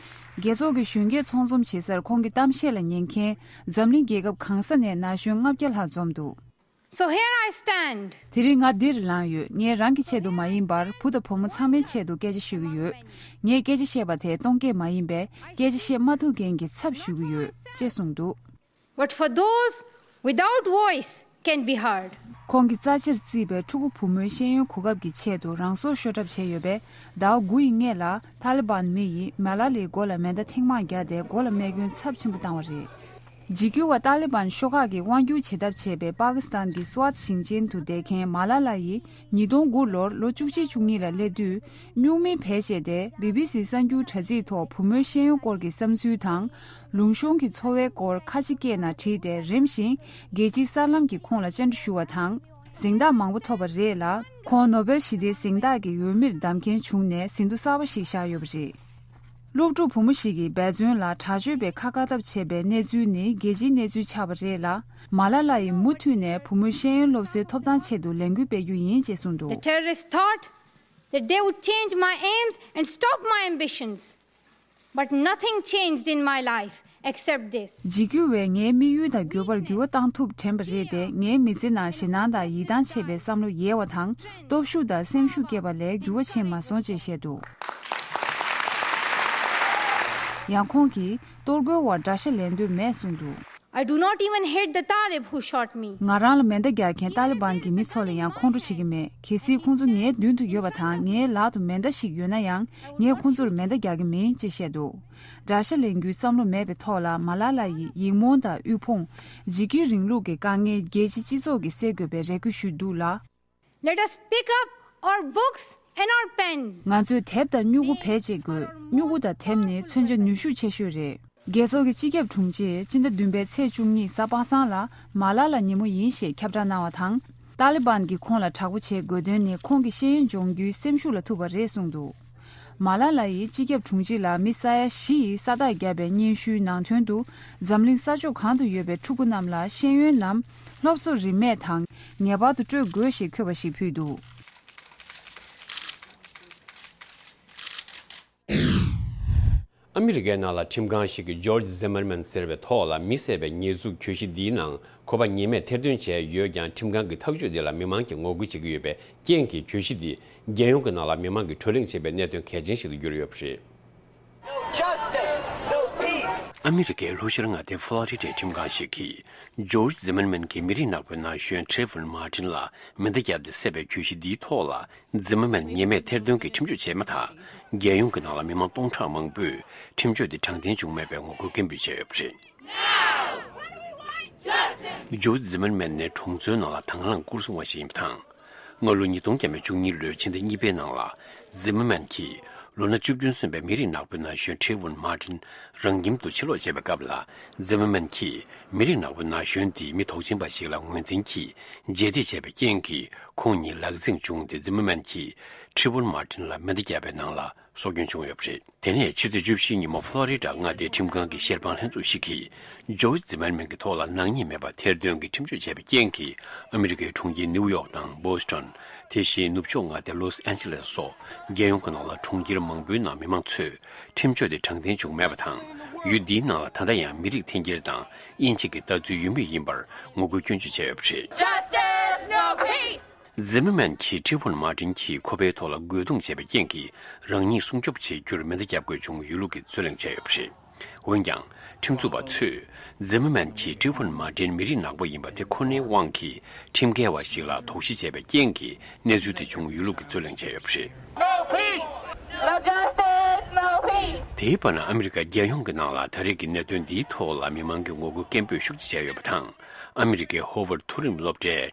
རྒྱལ་ཚོགས་ཀྱི་གཞོན་སྐྱེས་ཚོགས་འཛོམས་བྱེད་སར་ཁོང་གིས་གཏམ་བཤད་ལ་ཉན་མཁན་འཛམ་གླིང་རྒྱལ་ཁབ་གང་ས་ནས་ན་གཞོན་ལྔ་བརྒྱ་ལྷག་འཛོམས་འདུག So here I stand. དེ་རིང་ང་འདིར་ལངས་ཡོད། ངས་རང་གི་ཆེད་དུ་མ་ཡིན་པར་བུ་དང་བུ་མོ་ཚང་མའི་ཆེད་དུ་སྐད་ཆ་ཤོད་ཀྱི་ཡོད། ངས་སྐད་ཆ་བཤད་པ་དེ་གཏོང་སྐད་མ་ཡིན་པས་སྐད་ཆ་བཤད་མ་ཐུབ་མཁན་གྱི་ཚབ་ཞུ་གི་ཡོད་ཅེས་གསུངས་འདུག But for those without voice can be heard. ཁོང་གིས་རྩ་ཆེར་བརྩིས་པའི་ཕྲུ་གུ་བུ་མོའི་ཤེས་ཡོན་གོ་སྐབས་ཀྱི་ཆེད་དུ་རང་སྲོག་ཤོར་གྲབས་བྱས་ཡོད་པས། ཟླ་བ་དགུ་ཡི་སྔོན་ལ་ཏཱ་ལི་བན་མི་ཡིས་མ་ལ་ལའི་མགོ་ལ་མེ་མདའ་ཐེངས་མང་བརྒྱབ་སྟེ་མགོ་ལ་རྨས་སྐྱོན་ཚབས་ཆེན་པོ་བཏང་བ་རེད། འཇིགས་སྐུལ་བ་ཏཱ་ལི་བན་ཤོག་ཁག་གིས་དབང་སྒྱུར་བྱེད་ཐབས་བྱས་པའི་པ་ཀི་སི་ཐན་གྱི་སུ་ཝཱད་ཞིང་ཆེན་དུ་བསྡད་མཁན་མ་ལ་ལ་ཡིས་ཉིས་སྟོང་དགུ་ལོར་ལོ་བཅུ་གཅིག་བཅུ་གཉིས་ལ་སླེབས་དུས། སྨྱུག་མིང་བེད་སྤྱད་དེ་བི་བི་སི་གསར་འགྱུར་དྲ་ཚིགས་ཐོག་བུ་མོའི་ཤེས་ཡོན་སྐོར་གྱི་བསམ་ཚུལ་དང་། ལུང་གཤོང་གི་འཚོ་བའི་སྐོར་ཁ་ཆེ་སྐད་ནང་བྲིས་ཏེ། རིམ་བཞིན་རྒྱལ་སྤྱིའི་གསར་ལམ་གྱི་ཁོངས་ལ་བཅར་འདྲི་ཞུ་བ་དང་། གཟེངས་རྟགས་མང་པོ་ཐོབ་པ་རེད་ལ། ཁོང་ནོ་བེལ་ཞི་བདེའི་གཟེངས་རྟགས་ཀྱི་འོས་མིར་བདམས་མཁན་བྱུང་ནས་ཟིན་ཐོ་གསར་པ་ཞིག་བཞག་ཡོད་པ་རེད། སློབ་ཕྲུག་བུ་མོ་ཞིག་གིས་འབད་བརྩོན་ལ་དྲག་སྤྱོད་པས་ཁ་བཀག་ཐབས་བྱས་པའི་གནས་ཚུལ་ནི་རྒྱལ་སྤྱིའི་གནས་ཚུལ་ཆགས་པ་རེད་ལ། མ་ལ་ལ་ཡིས་མུ་མཐུད་ནས་བུ་མོའི་ཤེས་ཡོན་སློབ་གསོའི་ཐོབ་ཐང་ཆེད་དུ་ལས་འགུལ་སྤེལ་རྒྱུ་ཡིན་ཅེས་གསུངས་འདུག The terrorists thought that they would change my aims and stop my ambitions. But nothing changed in my life except this. འཇིགས་སྐུལ་བས་ངའི་དམིགས་ཡུལ་དང་འགྱུར་བར་འགྱུར་བ་བཏང་ཐུབ་དྲན་པ་རེད་དེ། ངའི་མི་ཚེ་ནང་ཞེད་སྣང་དང་ཡིད་ཐང་ཆད་པའི་བསམ་བློ་ཡལ་བ་དང་། སྟོབས་ཤུགས་དང་སེམས་ཤུགས་སྐྱེས་པ་ལས་འགྱུར་བ་ཕྱིན་མ་སོང་ཅེས་བཤད་འདུག་ཡང་ཁོང་གིས་གཏོར་རྒོལ་བར་དགྲ་ཤ་ལེན་འདོད་མེད་གསུངས་འདུག I do not even hate the Talib who shot me. ང་རང་ལ་མེ་མདའ་རྒྱག་མཁན་ཏཱ་ལི་བན་གྱི་མི་ཚོ་ལ་ཡང་ཁོང་ཁྲོ་བྱེད་ཀྱི་མེད། གལ་སྲིད་ཁོང་ཚོ་ངའི་མདུན་དུ་ཡོད་པ་དང་། ངའི་ལག་ཏུ་མེ་མདའ་ཞིག་ཡོད་ན་ཡང་། ངས་ཁོང་ཚོར་མེ་མདའ་རྒྱག་གི་མིན་ཅེས་བཤད་འདུག་དགྲ་ཤ་ལེན་རྒྱུའི་བསམ་བློ་མེད་པའི་ཐོག་ལ། མ་ལ་ལ་ཡིས་ཡིག་རྨོངས་དང་དབུལ་ཕོངས། འཇིགས་སྐུལ་རིང་ལུགས་ཀྱི་དཀའ་ངལ་རྒྱལ་སྤྱིའི་སྤྱི་ཚོགས་ཀྱིས་སེལ་དགོས་པའི་རེ་སྐུལ་ཞུས་འདུག་ལ། Let us pick up our books and our pens. ང་ཚོས་དེབ་དང་སྨྱུ་གུ་བེད་སྤྱད་དགོས། སྨྱུ་གུ་དང་དེབ་ནི་མཚོན་ཆ་ནུས་ཤུགས་ཆེ་ཤོས་རེད། རྒྱལ་ཚོགས་ཀྱི་སྤྱི་ཁྱབ་དྲུང་ཆེས་སྤྱི་ཟླ་བདུན་པའི་ཚེས་བཅུ་གཉིས་གཟའ་པ་སངས་ལ་མ་ལ་ལ་ཉིན་མོ་ཡིན་ཞེས་ཁྱབ་བསྒྲགས་གནང་བ་དང་། ཏཱ་ལི་བན་གྱིས་ཁོང་ལ་དྲག་པོ་བྱེད་དགོས་དོན་ནི་ཁོང་གི་ཤེས་ཡོན་སྦྱོང་རྒྱུའི་སེམས་ཤུགས་ལ་ཐུག་པ་རེད་གསུངས་འདུག་མ་ལ་ལ་ཡིས་སྤྱི་ཁྱབ་དྲུང་ཆེ་ལ་མི་ས་ཡ་བཞི་ཡིས་ས་རྟགས་བརྒྱབ་པའི་སྙན་ཞུའི་ནང་དོན་དུ། འཛམ་གླིང་ས་ཕྱོགས་གང་དུ་ཡོད་པའི་ཕྲུ་གུ་རྣམས་ལ་ཤེས་ཡོན་ནམ་སློབ་གསོ་རིན་མེད་དང་ངེས་པར་དུ་སྤྲོད་དགོས་ཞེས་འཁོད་པ་ཞིག་ཕུལ་འདུག་ཨ་མི་རི་ཀའི་ནང་ལ་ཁྲིམས་ཁང་ཞིག་གིས་ཇོརྗ་ཛི་མར་མན་ཟེར་བའི་ཐོག་ལ་མི་བསད་པའི་ཉེས་འཛུགས་གྱོད་གཞི་འདིའི་ནང་ཁོ་པ་ཉེས་མེད་ཐེར་འདོན་བྱས་ཡོད་ཀྱང་། ཁྲིམས་ཁང་གི་ཐག་གཅོད་འདི་ལ་མི་མང་གིས་ངོ་རྒོལ་བྱེད་ཀྱི་ཡོད་པའི་རྐྱེན་གྱིས། གྱོད་གཞི་འདི་རྒྱལ་ཡོངས་ཀྱི་ནང་ལ་མི་མང་གིས་གྲོས་གླེང་བྱེད་པའི་གནད་དོན་གལ་ཆེན་ཞིག་ཏུ་གྱུར་ཡོད་པ་རེད། ཨ་མི་རི་ཀའི་ལྷོ་ཤར་མངའ་སྡེ་ཧྥ་ལོ་རི་ཌའི་ཁྲིམས་ཁང་ཞིག་གིས་ཇོརྗ་ཛི་མར་མན་གྱི་མི་རིགས་ནག་པོའི་ན་གཞོན་ཊི་རེ་ཝོན་མར་ཏིན་ལ་མེ་མདའ་བརྒྱབ་སྟེ་བསད་པའི་གྱོད་གཞི་འདིའི་ཐོག་ལ། ཛི་མར་མན་ཉེས་མེད་ཐེར་འདོན་གྱི་ཁྲིམས་གཅོད་བྱས་མ་ཐག་རྒྱལ་ཡོངས་ཀྱི་ནང་ལ་མི་མང་སྟོང་ཕྲག་མང་པོས་ཁྲིམས་གཅོད་དེ་དྲང་བདེན་བྱུང་མེད་པའི་ངོ་རྒོལ་སྐད་འབོད་བྱས་ཡོད་པ་རེད། ཇོརྗ་ཛི་མར་མན་ནི་གྲོང་ཚོའི་ནང་ལ་དང་བླངས་སྐོར་སྲུང་བ་ཞིག་ཡིན་པ་དང་། སྔ་ལོ་ཉིས་སྟོང་བརྒྱ་མེད་བཅུ་གཉིས་ལོའི་ཕྱི་ཟླ་གཉིས་པའི་ནང་ལ། ཛི་མར་མན་གྱིས་ལོ་ན་བཅུ་བདུན་སོན་པའི་མི་རིགས་ནག་པོའི་ན་གཞོན་ཊི་རེ་ཝོན་མར་ཏིན་རང་ཁྱིམ་དུ་ཕྱིར་ལོག་བྱེད་པའི་སྐབས་ལ། ཛི་མར་མན་གྱིས་མི་རིགས་ནག་པོའི་ན་གཞོན་དེ་མི་དོགས་ཅན་པ་ཞིག་ལ་ངོས་འཛིན་གྱིས་རྗེས་འདེད་བྱས་པའི་རྐྱེན་གྱིས། ཁོང་ཉིད་ལག་འཛིང་བྱུང་སྟེ། ཛི་མར་མན་གྱིས་ཊི་རེ་ཝོན་མར་ཏིན་ལ་མེ་མདའ་བརྒྱབ་པའི་ནང་ལ་སྲོག་སྐྱོན་བྱུང་ཡོད་པ་རེད། དེ་ནས་ཕྱི་ཚེས་བཅུ་བཞི་ཉིན་མོ། ཧྥ་ལོ་རི་ཌ་མངའ་སྡེའི་ཁྲིམས་ཁང་གི་བཤེར་དཔང་ལྷན་ཚོགས་ཤིག་གིས། ཇོརྗ་ཛི་མར་མན་གྱི་ཐོག་ལ་ནག་ཉེས་མེད་པར་ཐེར་འདོན་གྱི་ཁྲིམས་གཅོད་བྱས་པའི་རྐྱེན་གྱིས། ཨ་མི་རི་ཀའི་གྲོང་ཁྱེར་ནིའུ་ཡོག་དང་། བྷོ་སི་ཊོན། དེ་བཞིན་ནུབ་ཕྱོགས་མངའ་སྡེ་ལོས་ཨན་ཇེ་ལེས་སོགས་རྒྱལ་ཡོངས་ཀྱི་ནང་ལ་གྲོང་ཁྱེར་མང་པོའི་ནང་མི་མང་ཚོས་ཁྲིམས་གཅོད་དེ་དྲང་བདེན་བྱུང་མེད་པ་དང་། ཡུལ་འདིའི་ནང་ལ་ད་ལྟ་ཡང་མི་རིགས་འཐེན་འཁྱེར་དང་དབྱེ་འབྱེད་ཀྱི་ལྟ་ཚུལ་ཡོད་མུས་ཡིན་པར་ངོ་རྒོལ་སྐྱོན་བརྗོད་བྱས་ཡོད་པ་རེད། Justice, no Zimmerman་གྱིས་ཊི་ཝུན་མར་ཏིན་གྱིས་ཁོ་པའི་ཐོག་ལ་རྒོལ་རྡུང་བྱས་པའི་རྐྱེན་གྱིས་རང་ཉིད་སྲུང་སྐྱོབ་བྱེད་རྒྱུར་མེ་མདའ་བརྒྱབ་དགོས་བྱུང་ཡོད་ལུགས་ཀྱི་རྩོད་གླེང་བྱས་ཡོད་པ་རེད། འོན་ཀྱང་། ཁྲིམས་རྩོད་པ་ཚོས། ཛིམ་མར་མན་གྱིས་ཊི་ཝུན་མར་ཏིན་མི་རིགས་ནག་པོ་ཡིན་པ་དེ་ཁོ་ནའི་དབང་གིས་ཁྲིམས་འགལ་བ་ཞིག་ལ་དོགས་གཞི་བྱས་པའི་རྐྱེན་གྱིས་གནས་ཚུལ་དེ་བྱུང་ཡོད་ལུགས་ཀྱི་རྩོད་གླེང་བྱས་ཡོད་པ་རེད། No peace, no justice, no peace. དེའི་བར་ན་ཨ་མི་རི་ཀ་རྒྱལ་ཡོངས་ཀྱི་ནང་ལ་ད་རེས་ཀྱི་གནད་དོན་འདིའི་ཐོག་ལ་མི་མང་གི་ངོ་རྒོལ་སྐད་འབོད་ཤུགས་ཆེ་བྱས་ཡོད་པ་དང་། ཨ་མི་རི་ཀའི་ཧོ་ཝར་མཐོ་རིམ་སློབ་གྲྭའི་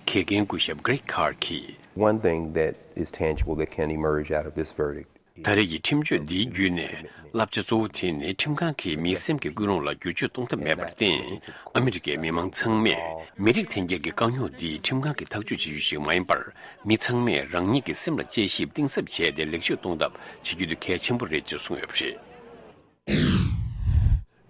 དགེ་རྒན་སྐུ་ཞབས་Greg Carr་གྱིས། One thing that is tangible that can emerge out of this verdict ད་རེས་ཀྱི་ཁྲིམས་གཅོད་འདིའི་བརྒྱུད་ནས་བསླབ་བྱ་གཙོ་བོ་དེ་ནི་ཁྲིམས་ཁང་གིས་མིའི་སེམས་ཀྱི་ཀུན་སློང་ལ་བསྒྱུར་བཅོས་གཏོང་ཐབས་མེད་པར་བརྟེན། ཨ་མི་རི་ཀའི་མི་མང་ཚང་མས་མི་རིགས་མཐུན་སྒྲིལ་གྱི་དཀའ་རྙོག་འདི་ཁྲིམས་ཁང་གིས་ཐག་གཅོད་བྱེད་རྒྱུ་ཞིག་མ་ཡིན་པར། མི་ཚང་མས་རང་ཉིད་ཀྱི་སེམས་ལ་དཔྱད་ཞིབ་གཏིང་ཟབ་བྱས་ཏེ་ལེགས་བཅོས་གཏོང་ཐབས་བྱེད་རྒྱུ་དེ་གལ་ཆེན་པོ་རེད་ཅེས་གསུངས་ཡོད་པ་རེད།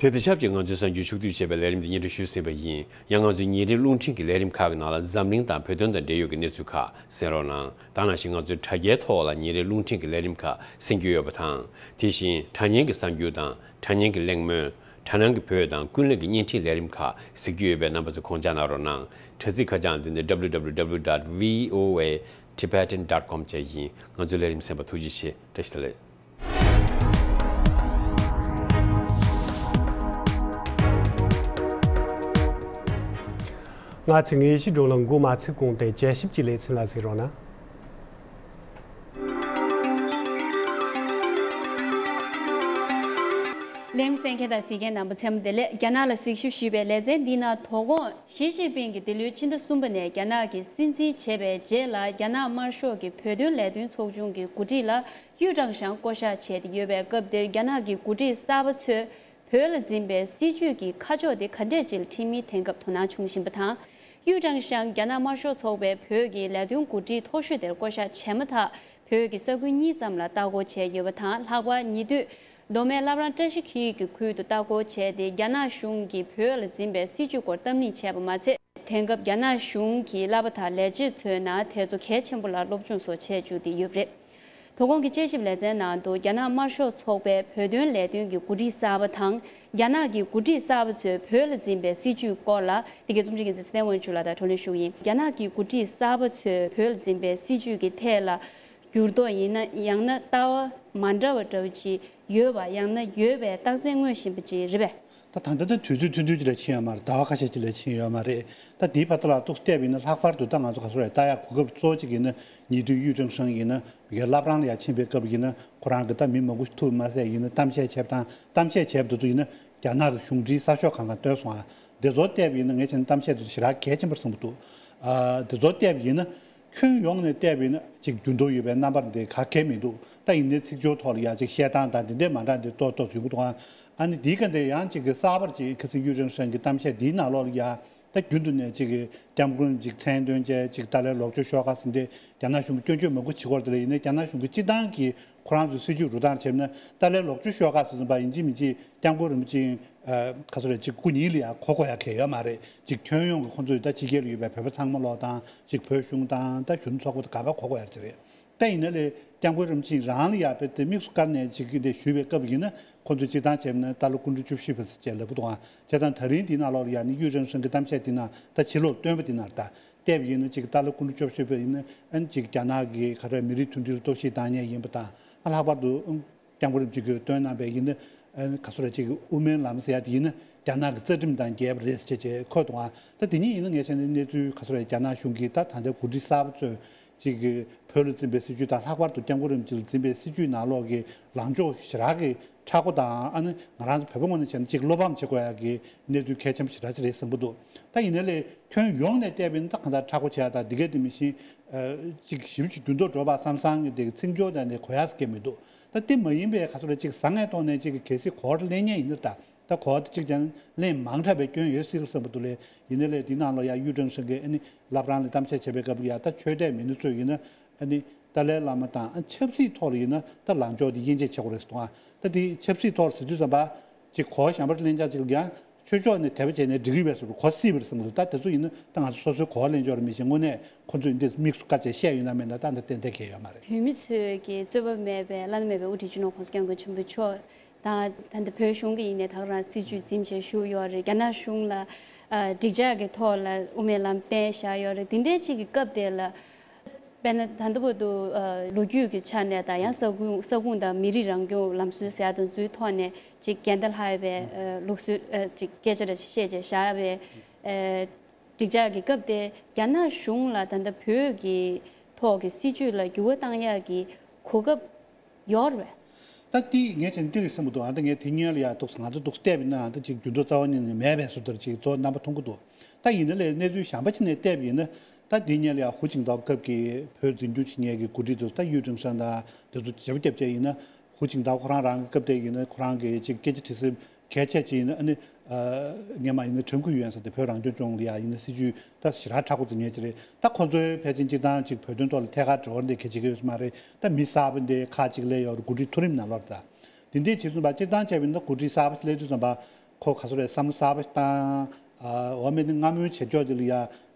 དེ་དང་ཆབས་ཅིག་ང་ཚོའི་གསར་འགྱུར་ཕྱོགས་བསྡུས་བྱས་པའི་ལས་རིམ་འདི་སྙན་སྒྲོན་ཞུས་ཟིན་པ་ཡིན། ཡང་ང་ཚོའི་ཉིན་རེའི་རླུང་འཕྲིན་གྱི་ལས་རིམ་ཁག་གི་ནང་ལ་འཛམ་གླིང་དང་བོད་དོན་དང་འབྲེལ་ཡོད་ཀྱི་གནས་ཚུལ་ཁག་གསན་རོགས་གནང་། ད་ནང་བཞིན་ང་ཚོའི་དྲ་རྒྱའི་ཐོག་ལ་ཉིན་རེའི་རླུང་འཕྲིན་གྱི་ལས་རིམ་ཁག་གསན་རྒྱུ་ཡོད་པ་དང་། དེ་བཞིན་དྲ་བརྙན་གྱི་གསར་འགྱུར་དང་དྲ་བརྙན་གྱི་གླེང་མོལ། དྲ་སྣང་གི་བོད་དང་ཀུན་གླེང་གི་བརྙན་འཕྲིན་ལས་རིམ་ཁག་གཟིགས་རྒྱུ་ཡོད་པས་རྣམ་པ་ཚོས་ཁོང་ཅག་གནང་རོགས་གནང་། དྲ་ཚིགས་ཁ་བྱང་འདི་ནི་W W W dot V O A Tibetan dot com བཅས་ཡིན། ང་ཚོའི་ལས་རིམ་གསན་པར་ཐུགས་རྗེ་ཆེ། བཀྲ་ཤིས་བདེ་ལེགས། ང་ཚོས་ངེས་ཤེས་སྒྲོན་ལ་འགོ་མ་ཚུགས་གོང་དེ་དཔྱད་ཞིབ་ཀྱི་ལེ་ཚན་ལ་གཟིགས་རོགས་གནང་། ལས་རིམ་གསན་མཁན་དང་གཟིགས་མཁན་རྣམ་པ་ཚང་མ་བདེ་ལེགས། རྒྱ་ནག་ལ་གཟིགས་ཞིབ་ཞུས་པའི་ལེ་ཚན་འདིའི་ནང་དོ་དགོང་ཞི་ཅིན་ཕིང་གིས་འདི་ལོའི་ཕྱི་ཟླ་གསུམ་པ་ནས་རྒྱ་ནག་གི་སྲིད་འཛིན་བྱས་པའི་རྗེས་ལ་རྒྱ་ནག་དམར་ཤོག་གི་བོད་དོན་ལས་དོན་ཚོགས་ཆུང་གི་འགོ་ཁྲིད་ལ་ཡུས་ཀྲང་ཞང་བསྐོ་བཞག་བྱས་ཏེ་ཡོད་པའི་སྐབས་འདིར་རྒྱ་ནག་གི་འགོ་ཁྲིད་གསར་པ་ཚོས་བོད་ལ་འཛིན་པའི་སྲིད་བྱུས་ཀྱི་ཁ་ཕྱོགས་དེ་ག་འདྲས་ཅིག་ལ་ཁྲིད་མིན་དེང་སྐབས་དོ་སྣང་བྱུང་བཞིན་པ་དང་། ཡུས་ཀྲང་ཞང་རྒྱ་ནག་དམར་ཤོག་ཚོགས་པའི་བོད་ཀྱི་ལས་དོན་འགོ་ཁྲིད་མཐོ་ཤོས་དེར་བསྐོ་བཞག་བྱས་མ་ཐག་བོད་ཀྱི་ས་ཁུལ་གཉིས་ཙམ་ལ་ལྟ་སྐོར་བྱས་ཡོད་པ་དང་། ལྷག་པར་ཉེ་དུས་མདོ་སྨད་བླ་བྲང་བཀྲ་ཤིས་འཁྱིལ་གྱི་ཁུལ་དུ་ལྟ་སྐོར་བྱས་ཏེ། རྒྱ་ནག་གཞུང་གིས་བོད་ལ་འཛིན་པའི་སྲིད་བྱུས་སྐོར་བརྡ་མིག་བྱས་པ་མ་ཚད། དེང་སྐབས་རྒྱ་ནག་གཞུང་གི་བསླབ་པ་དང་ལས་བྱེད་ཚོའི་ནང་དེ་ཚོ་གལ་ཆེན་པོ་ལ་སློབ་སྦྱོང་སོགས་བྱས་བཅུག་སྟེ་ཡོད་པ་རེད། དོ་དགོང་གི་དཔྱད་ཞིབ་ལེ་ཚན་ནང་དུ་རྒྱ་ནག་དམར་ཤོག་ཚོགས་པའི་བོད་དོན་ལས་དོན་གྱི་འགོ་ཁྲིད་གསར་པ་དང་། རྒྱ་ནག་གི་འགོ་ཁྲིད་གསར་པ་ཚོས་བོད་ལ་འཛིན་པའི་སྲིད་བྱུས་སྐོར་ལ་འདི་གའི་རྩོམ་སྒྲིག་འགན་འཛིན་ཚེ་བརྟན་དབང་ཕྱུག་ལགས་དང་བགྲོ་གླེང་ཞུ་གི་ཡིན། རྒྱ་ནག་གི་འགོ་ཁྲིད་གསར་པ་ཚོས་བོད་ལ་འཛིན་པའི་སྲིད་བྱུས་ཀྱི་ཐད་ལ་འགྱུར་ལྡོག་ཡིན་ན། ཡང་ན་ལྟ་བ་མ་འདྲ་བ་འདྲ་བོ་ཅིག་ཡོད་པ། ཡང་ན་ཡོད་པའི་རྟགས་མཚན་མངོན་བཞིན་པ་ཅིག་རེད་པས། ད་ད་ལྟ་ད་དུས་ཚོད་ཐུང་ཐུང་ཅིག་ལས་ཕྱིན་ཡོད་མ་རེད། ཟླ་བ་ཁ་ཤས་ཅིག་ལས་ཕྱིན་ཡོད་མ་རེད། ད་དེའི་བར་དུ་ལ་ཏོག་ཙམ་བལྟས་པ་ཡིན་ན། ལྷག་པར་དུ་ད་ང་ཚོ་ག་ཚོད་རེད། ད་ཡ་གོ་སྐབས་གཙོ་བོ་གཅིག་ཡིན་ན། ཉེ་དུས་ཡུས་ཀྲེང་ཧྲེང་ཡིན་ན་ཡ་བླ་བྲང་ལ་ཡ་ཕྱིན་པའི་སྐབས་ཡིན་ན། ཁོ་རང་གིས་ད་མི་མང་པོ་ཐུག་མ་ཟད་ཡིན་ན་གཏམ་བཤད་བྱས་པ་དང་། གཏམ་བཤད་བྱས་པ་དེ་ཚོ་ཡིན་ན་རྒྱ་ནག་གི་གཞུང་འབྲེལ་གསར་ཤོག་ཁག་ནང་བཏོན་སོང་ཨ། དེ་ཚོ་བལྟས་པ་ཡིན་ན་ངས་བྱས་ན་གཏམ་བཤད་དེ་ཚོ་ཞེ་དྲག་གལ་ཆེན་པོ་རེད་བསམ་གྱི་འདུག། ཨ། དེ་ཚོ་བལྟས་པ་ཡིན་ན། ཁྱོན་ཡོངས་ནས་བལྟས་པ་ཡིན་ན་ཅིག་འགྱུར་ལྡོག་ཡོད་པའི་རྣམ་པ་འདི་ག་གེ་མི་འདུག། ད་ཡིན་ནའི་ཚིག་སྦྱོར་ཐོག་ལ་ཡ་ཅིག་བཤད་སྟངས་དང་དེ་འདྲའི་མ་འདྲ་འདི་ཏོག་ཏོག་ཡོང་གི་འདུག་ཨ། ཨ་ནི་འདིའི་སྒང་དེ་ཡང་ཅིག་གི་གསར་པར་ཅིག་ཁ་སང་ཡུས་ཀྲེང་ཧྲེང་གི་གཏམ་བཤད་འདིའི་ནང་ལོགས་ལ་ཡ། ད་རྒྱུན་དུ་ནས་ཅིག་གི་སྐྱབས་མགོན་ཅིག་མཚན་འདོན་བྱས། ཅིག་ཏཱ་ལའི་ལོག་སྤྱོད་ཤོག་ཁག་ཟེར་འདི་རྒྱ་ནག་གཞུང་གིས་སྐྱོན་བརྗོད་མང་པོ་བྱེད་ཀྱི་ཡོད་རེད། དེ་ལས་ཡིན་ནའི་རྒྱ་ནག་གཞུང་གིས་སྤྱིར་བཏང་གི་ཁོ་རང་ཚོའི་སྲིད་བྱུས་རུ་སྟངས་བྱས་ན། ཏཱ་ལའི་ལོག་སྤྱོད་ཤོག་ཁག་ཟེར་ཙམ་པ་ཡིན་གཅིག་མིན་གཅིག་སྐྱབས་མགོན་རིན་པོ་ཆེ། ཨ། ག་ཚོད་རེད། ཅིག་སྐུ་ཉིད་ལ་ཡང་གོ་དགོས་ཡ་གང་ཡང་ཡོད་མ་རེད། ཅིག་ཁྱོན་ཡོངས་ཀྱི་ཁོང་ཚོའི་ད་ཕྱི་རྒྱལ་ལ་ཡོད་པའི་བོད་པ་ཚང་མ་ལོག་དང་། ཅིག་བོད་གཞུང་དང་ད་གཞོན་ནུ་ཚོགས་པ་དང་གང་ག་གོ་དགོས་ཡ་ཅིག་རེད། ད་ཡིན་ན་ལས་སྐྱབས་མགོན་རིན་པོ་ཆེ་རང་ལ་ཡ་དཔེ་དེ་དམིགས་སུ་བཀར་ནས་ཅིག་གི་དེ་ཞུས་པའི་སྐབས་ཡིན་ན། ཁོང་ཚོས་སྤྱིར་བཏང་བྱས་ན་ཏཱ་ལོ་སྐུ་ཕྲེང་བཅུ་བཞི་པ་ཟེར་བྱས་ལབ་ཀྱི་འདུག་ཨ། བྱས་ཙང་ད་རིང་འདི་ནང་ལོགས་ལ་ཡ་ནི་ཡུས་ཀྲེང་ཧྲེང་གི་གཏམ་བཤད་འདི་ནང་ད་ཕྱི་ལོགས་བཏོན་པ་འདི་ནང་ད་བལྟས་པ་ཡིན་ན། ཅིག་ཏཱ་ལོ་སྐུ་ཕྲེང་བཅུ་བཞི་པ་ཡིན་ན། ཨ་ནི་ཅིག་རྒྱ་ནག་གི་ག་རེ་མི་རིགས་མཐུན་སྒྲིལ་ལ་གཏོར་བཤིག་བཏང་མཁན་ཡིན་པ་དང་། ཨ། ལྷག་པར་དུ་སྐྱབས་མགོན་རིན་པོ་ཆེ་གིས་བཏོན་གནང་པའི་ཡིན་ན། ཨ། ག་ཚོད་རེད། ཅིག་དབུ་མའི་ལམ་ཟེར་ཡ་དེ་ཡིན་ན་རྒྱ་ནག་གི་རྩ་ཁྲིམས་དང་འགལ་བ་རེད་ཟེར་བྱས་བྱས་འཁོད་འདུག་ཨ། ད་དེ་གཉིས་ཡིན་ན་ངས་བྱས་ན་གནས་ཚུལ་ག་ཚོད་རེད། རྒྱ་ནག་གཞུང་གིས་ད་ད་ལྟའི་འགོ་ཁྲིད་གསར་པ་ཚོས་ཅིག་གི་བོད་ལ་འཛིན་པའི་སྲིད་བྱུས་དང་། ལྷག་པར་དུ་སྐྱབས་མགོན་རིན་པོ་ཆེ་ལ་འཛིན་པའི་སྲིད་བྱུས་ནང་ལོགས་ཀྱི་ལངས་ཕྱོགས་ཞེ་དྲག་གི་མཁྲེགས་པོ་དང་། ཨ་ནི་ང་རང་ཚོ་བོད་པ་ངོས་ནས་བྱས་ན་ཅིག་བློ་ཕམ་བྱེད་དགོས་ཡག་གི་གནས་ཚུལ་གལ་ཆེན་པོ་ཞེ་དྲག་ཅིག་རེད་བསམ་གྱི་འདུག། ད་ཡིན་ན་ལས་ཁྱོན་ཡོངས་ནས་བལྟས་པ་ཡིན་ན་ད་གང་ལྟར་མཁྲེགས་པོ་བྱེད་ཡག་དང་འདི་ག་དེ་མིན་ཞིང་། ཨ། ཅིག་ཞེ་པོ་ཅིག་འགྱུར་ལྡོག་འགྲོ་བ་བསམ་བསམ་གྱི་དེ་ཚིག་སྦྱོར་དང་དེ་གོ་ཡག་ཟེར་མཁན་མི་འདུག། ད་དེ་མ་ཡིན་པའི་ག་ཚོད་རེད། ཅིག་བཟང་ངན་ཐོག་ནས་ཅིག་གལ་སྲིད་གོ་བར་ལེན་མཁན་ཡིན་ན། ད་ད་གོ་བ་དེ་གཅིག་ཀྱང་ལེན་མ་ཐུབ་པའི་སྐྱོན་ཡོད་སྲིད་བསམ་པ་འདུག་ལས། ཡིན་ན་ལས་འདི་ནང་ལོགས་ཡ་ཡུས་ཀྲེང་ཧྲེང་གིས་ཨ་ནི་བླ་བྲང་ལ་གཏམ་བཤད་བྱེད་པའི་སྐབས་ལ་ཡ། ད་ཆོས་དད་མི་སྣ་ཚོས་ཡིན་ན། ཨ་ནི་ཏཱ་ལའི་བླ་མ་དང་། ཨ། ཆབ་སྲིད་ཐོག་ལ་ཡིན་ན་ད་ལངས་ཕྱོགས་དེ་དབྱེ་འབྱེད་བྱེད་དགོས་རེད་ཟེར་འདུག་ཨ། ད་དེ་ཆབ་སྲིད་ཐོག་ལ་ཟེར་དུས་ཙམ་པ་ཅིག་གོ་བ་གཞན་པར་ལེན་ཆ་ཅིག་ལ་ཡང་ཆོས་ཕྱོགས་ནས་དད་པ་བྱས་ནས་འགྲིག་གི་ཡོད་པའི་བཟོ་འདྲ་གོ་སྲིད་པ་རེད་བསམ་གྱི་འདུག། ད་དེ་ཚོ་ཡིན་ན་ད་ང་ཚོ་སོ་སོའི་གོ་བ་ལེན་ཕྱོགས་རེད། མི་ཞིག་དངོས་གནས་ཁོ་ཚོས་འདི་དམིགས་སུ་བཀར་བྱས་བཤད་ཡོད་ན་མེད་ན་ད་ད་ཏན་ཏན་གལ་ཡོད་མ་རེད། བོད་མི་ཚོས་ཀྱི་རྩོད་པ་མེད་པའི་བླ་ན་མེད་པའི་དབུ་ཁྲིད་སྤྱི་ནོར་༸གོང་ས་༸སྐྱབས་མགོན་ཆེན་པོ་མཆོག་དང་། ད་ལྟ་བོད་གཞུང་གི་ཡིན་ནའི་ད་ག་རང་སྲིད་བྱུས་འཛིན་བྱས་བཞུགས་ཡོད་རེད། རྒྱ་ནག་གཞུང་ལ་ ཨ་འགྲིག་འཇགས་ཀྱི་ཐོག་ལ་དབུ་མའི་ལམ་བསྟན་བཞག་ཡོད་རེད། དེ་འདྲའི་ཅིག་གི་སྐབས་དེ་ལ་དཔེར་ན་ད་ལྟ་བར་དུ་ཨ་ལོ་རྒྱུས་ཀྱི་ཆ་ནས་དང་ཡང་ས་ཁུངས་ས་ཁུངས་དང་མི་རིགས་རང་སྐྱོང་ལམ་སྲོལ་ཟེར་ཡ་དང་ཚུལ་ཐོག་ནས་ཅིག་འགལ་ཟླ་ལྷག་པའི་ཨ་ལུགས་སྲོལ་ཨ་ཅིག་སྐད་ཆ་རེ་བཤད་བྱས་བཞག་པའི་ཨ་འགྲིག་འཇགས་ཀྱི་སྐབས་དེ་རྒྱ་ནག་གཞུང་ལ་ད་ལྟ་བོད་ཀྱི་ཐོག་གི་སྲིད་བྱུས་ལ་འགྱུར་བ་བཏང་ཡག་གི་གོ་སྐབས་ཡོད་རེད། ད་ལྟའི་ངས་བྱས་ན་འདི་རེད་བསམ་གྱི་འདུག་ཨ་ད་ངས་དེ་སྔོན་ལ་ཡ་འདུག་ང་ཚོ་འདུག་བལྟས་པ་ཡིན་ན་ཨ་ད་ཅིག་འགྱུར་ལྡོག་རྩ་བ་ཉིད་ནས་མེད་པའི་བཟོ་ལྟར་ཅིག་གཙོ་བོ་རྣམ་པ་མཐོང་གི་འདུག་ད་ཡིན་ན་ལས་གནས་ཚུལ་གཞན་པ་ཅིག་ནས་བལྟས་པ་ཡིན་ན་ད་དེ་སྔོན་ལ་ཡ་ཧུའུ་ཅིན་ཐའོ་སྐབས་ཀྱི་བོད་འཛིན་སྐྱོང་བྱེད་མཁན་གྱི་འགོ་ཁྲིད་དེ་ཚོ་ད་ཡུས་ཀྲིན་ཧྲེང་དང་དེ་ཚོ་བརྗེ་པོ་བརྒྱབ་བྱས་ཡིན་ན་ཧུའུ་ཅིན་ཐའོ་ཁོ་རང་རང་གི་སྐབས་དེ་ཡིན་ན་ཁོ་རང་གི་ཅིག་སྐད་ཆ་དྲི་སེམས་གལ་ཆེ་ཅིག་ཡིན་ན་ཨ་ནི། ཨ་སྔོན་མ་ཡིན་ན་ཁྲེང་ཁུའུ་ཡོན་ཟེར་ཏེ་བོད་རང་སྐྱོང་ལྗོངས་ལ་ཡ་ཡིན་ན་སྲིད་ཇུས་ད་ཞེ་དྲག་མཁྲེགས་པོ་དེ་ཉན་གྱི་རེད། ད་ཁོ་ཚོའི་ཕལ་ཆེར་སྤྱིར་བཏང་ཅིག་བོད་དོན་ཐོག་ལ་ཐད་ཀར་འབྲེལ་བ་འདི་གལ་ཆེ་གི་ཡོད་ས་མ་རེད། ད་མི་གསར་པ་འདི་ཁག་ཅིག་སླེབས་ཡོད་རེད། འགོ་ཁྲིད་མཐོ་རིམ་ནང་ལོགས་ད། དེ་འདྲའི་བྱེད་སོང་བ་སྤྱིར་བཏང་བྱས་པ་ཡིན་ན་འགོ་ཁྲིད་གསར་པ་སླེབས་དུས་ཙམ་པ་ཁོ་ག་ཚོད་རེད་བསམ་བློ་གསར་པ་ཞིག་བཏང་། ཨ་འོ་མེད་ནི་སྔ་མོའི་བྱེད་ཕྱོགས་འདི་ལ་ཡ་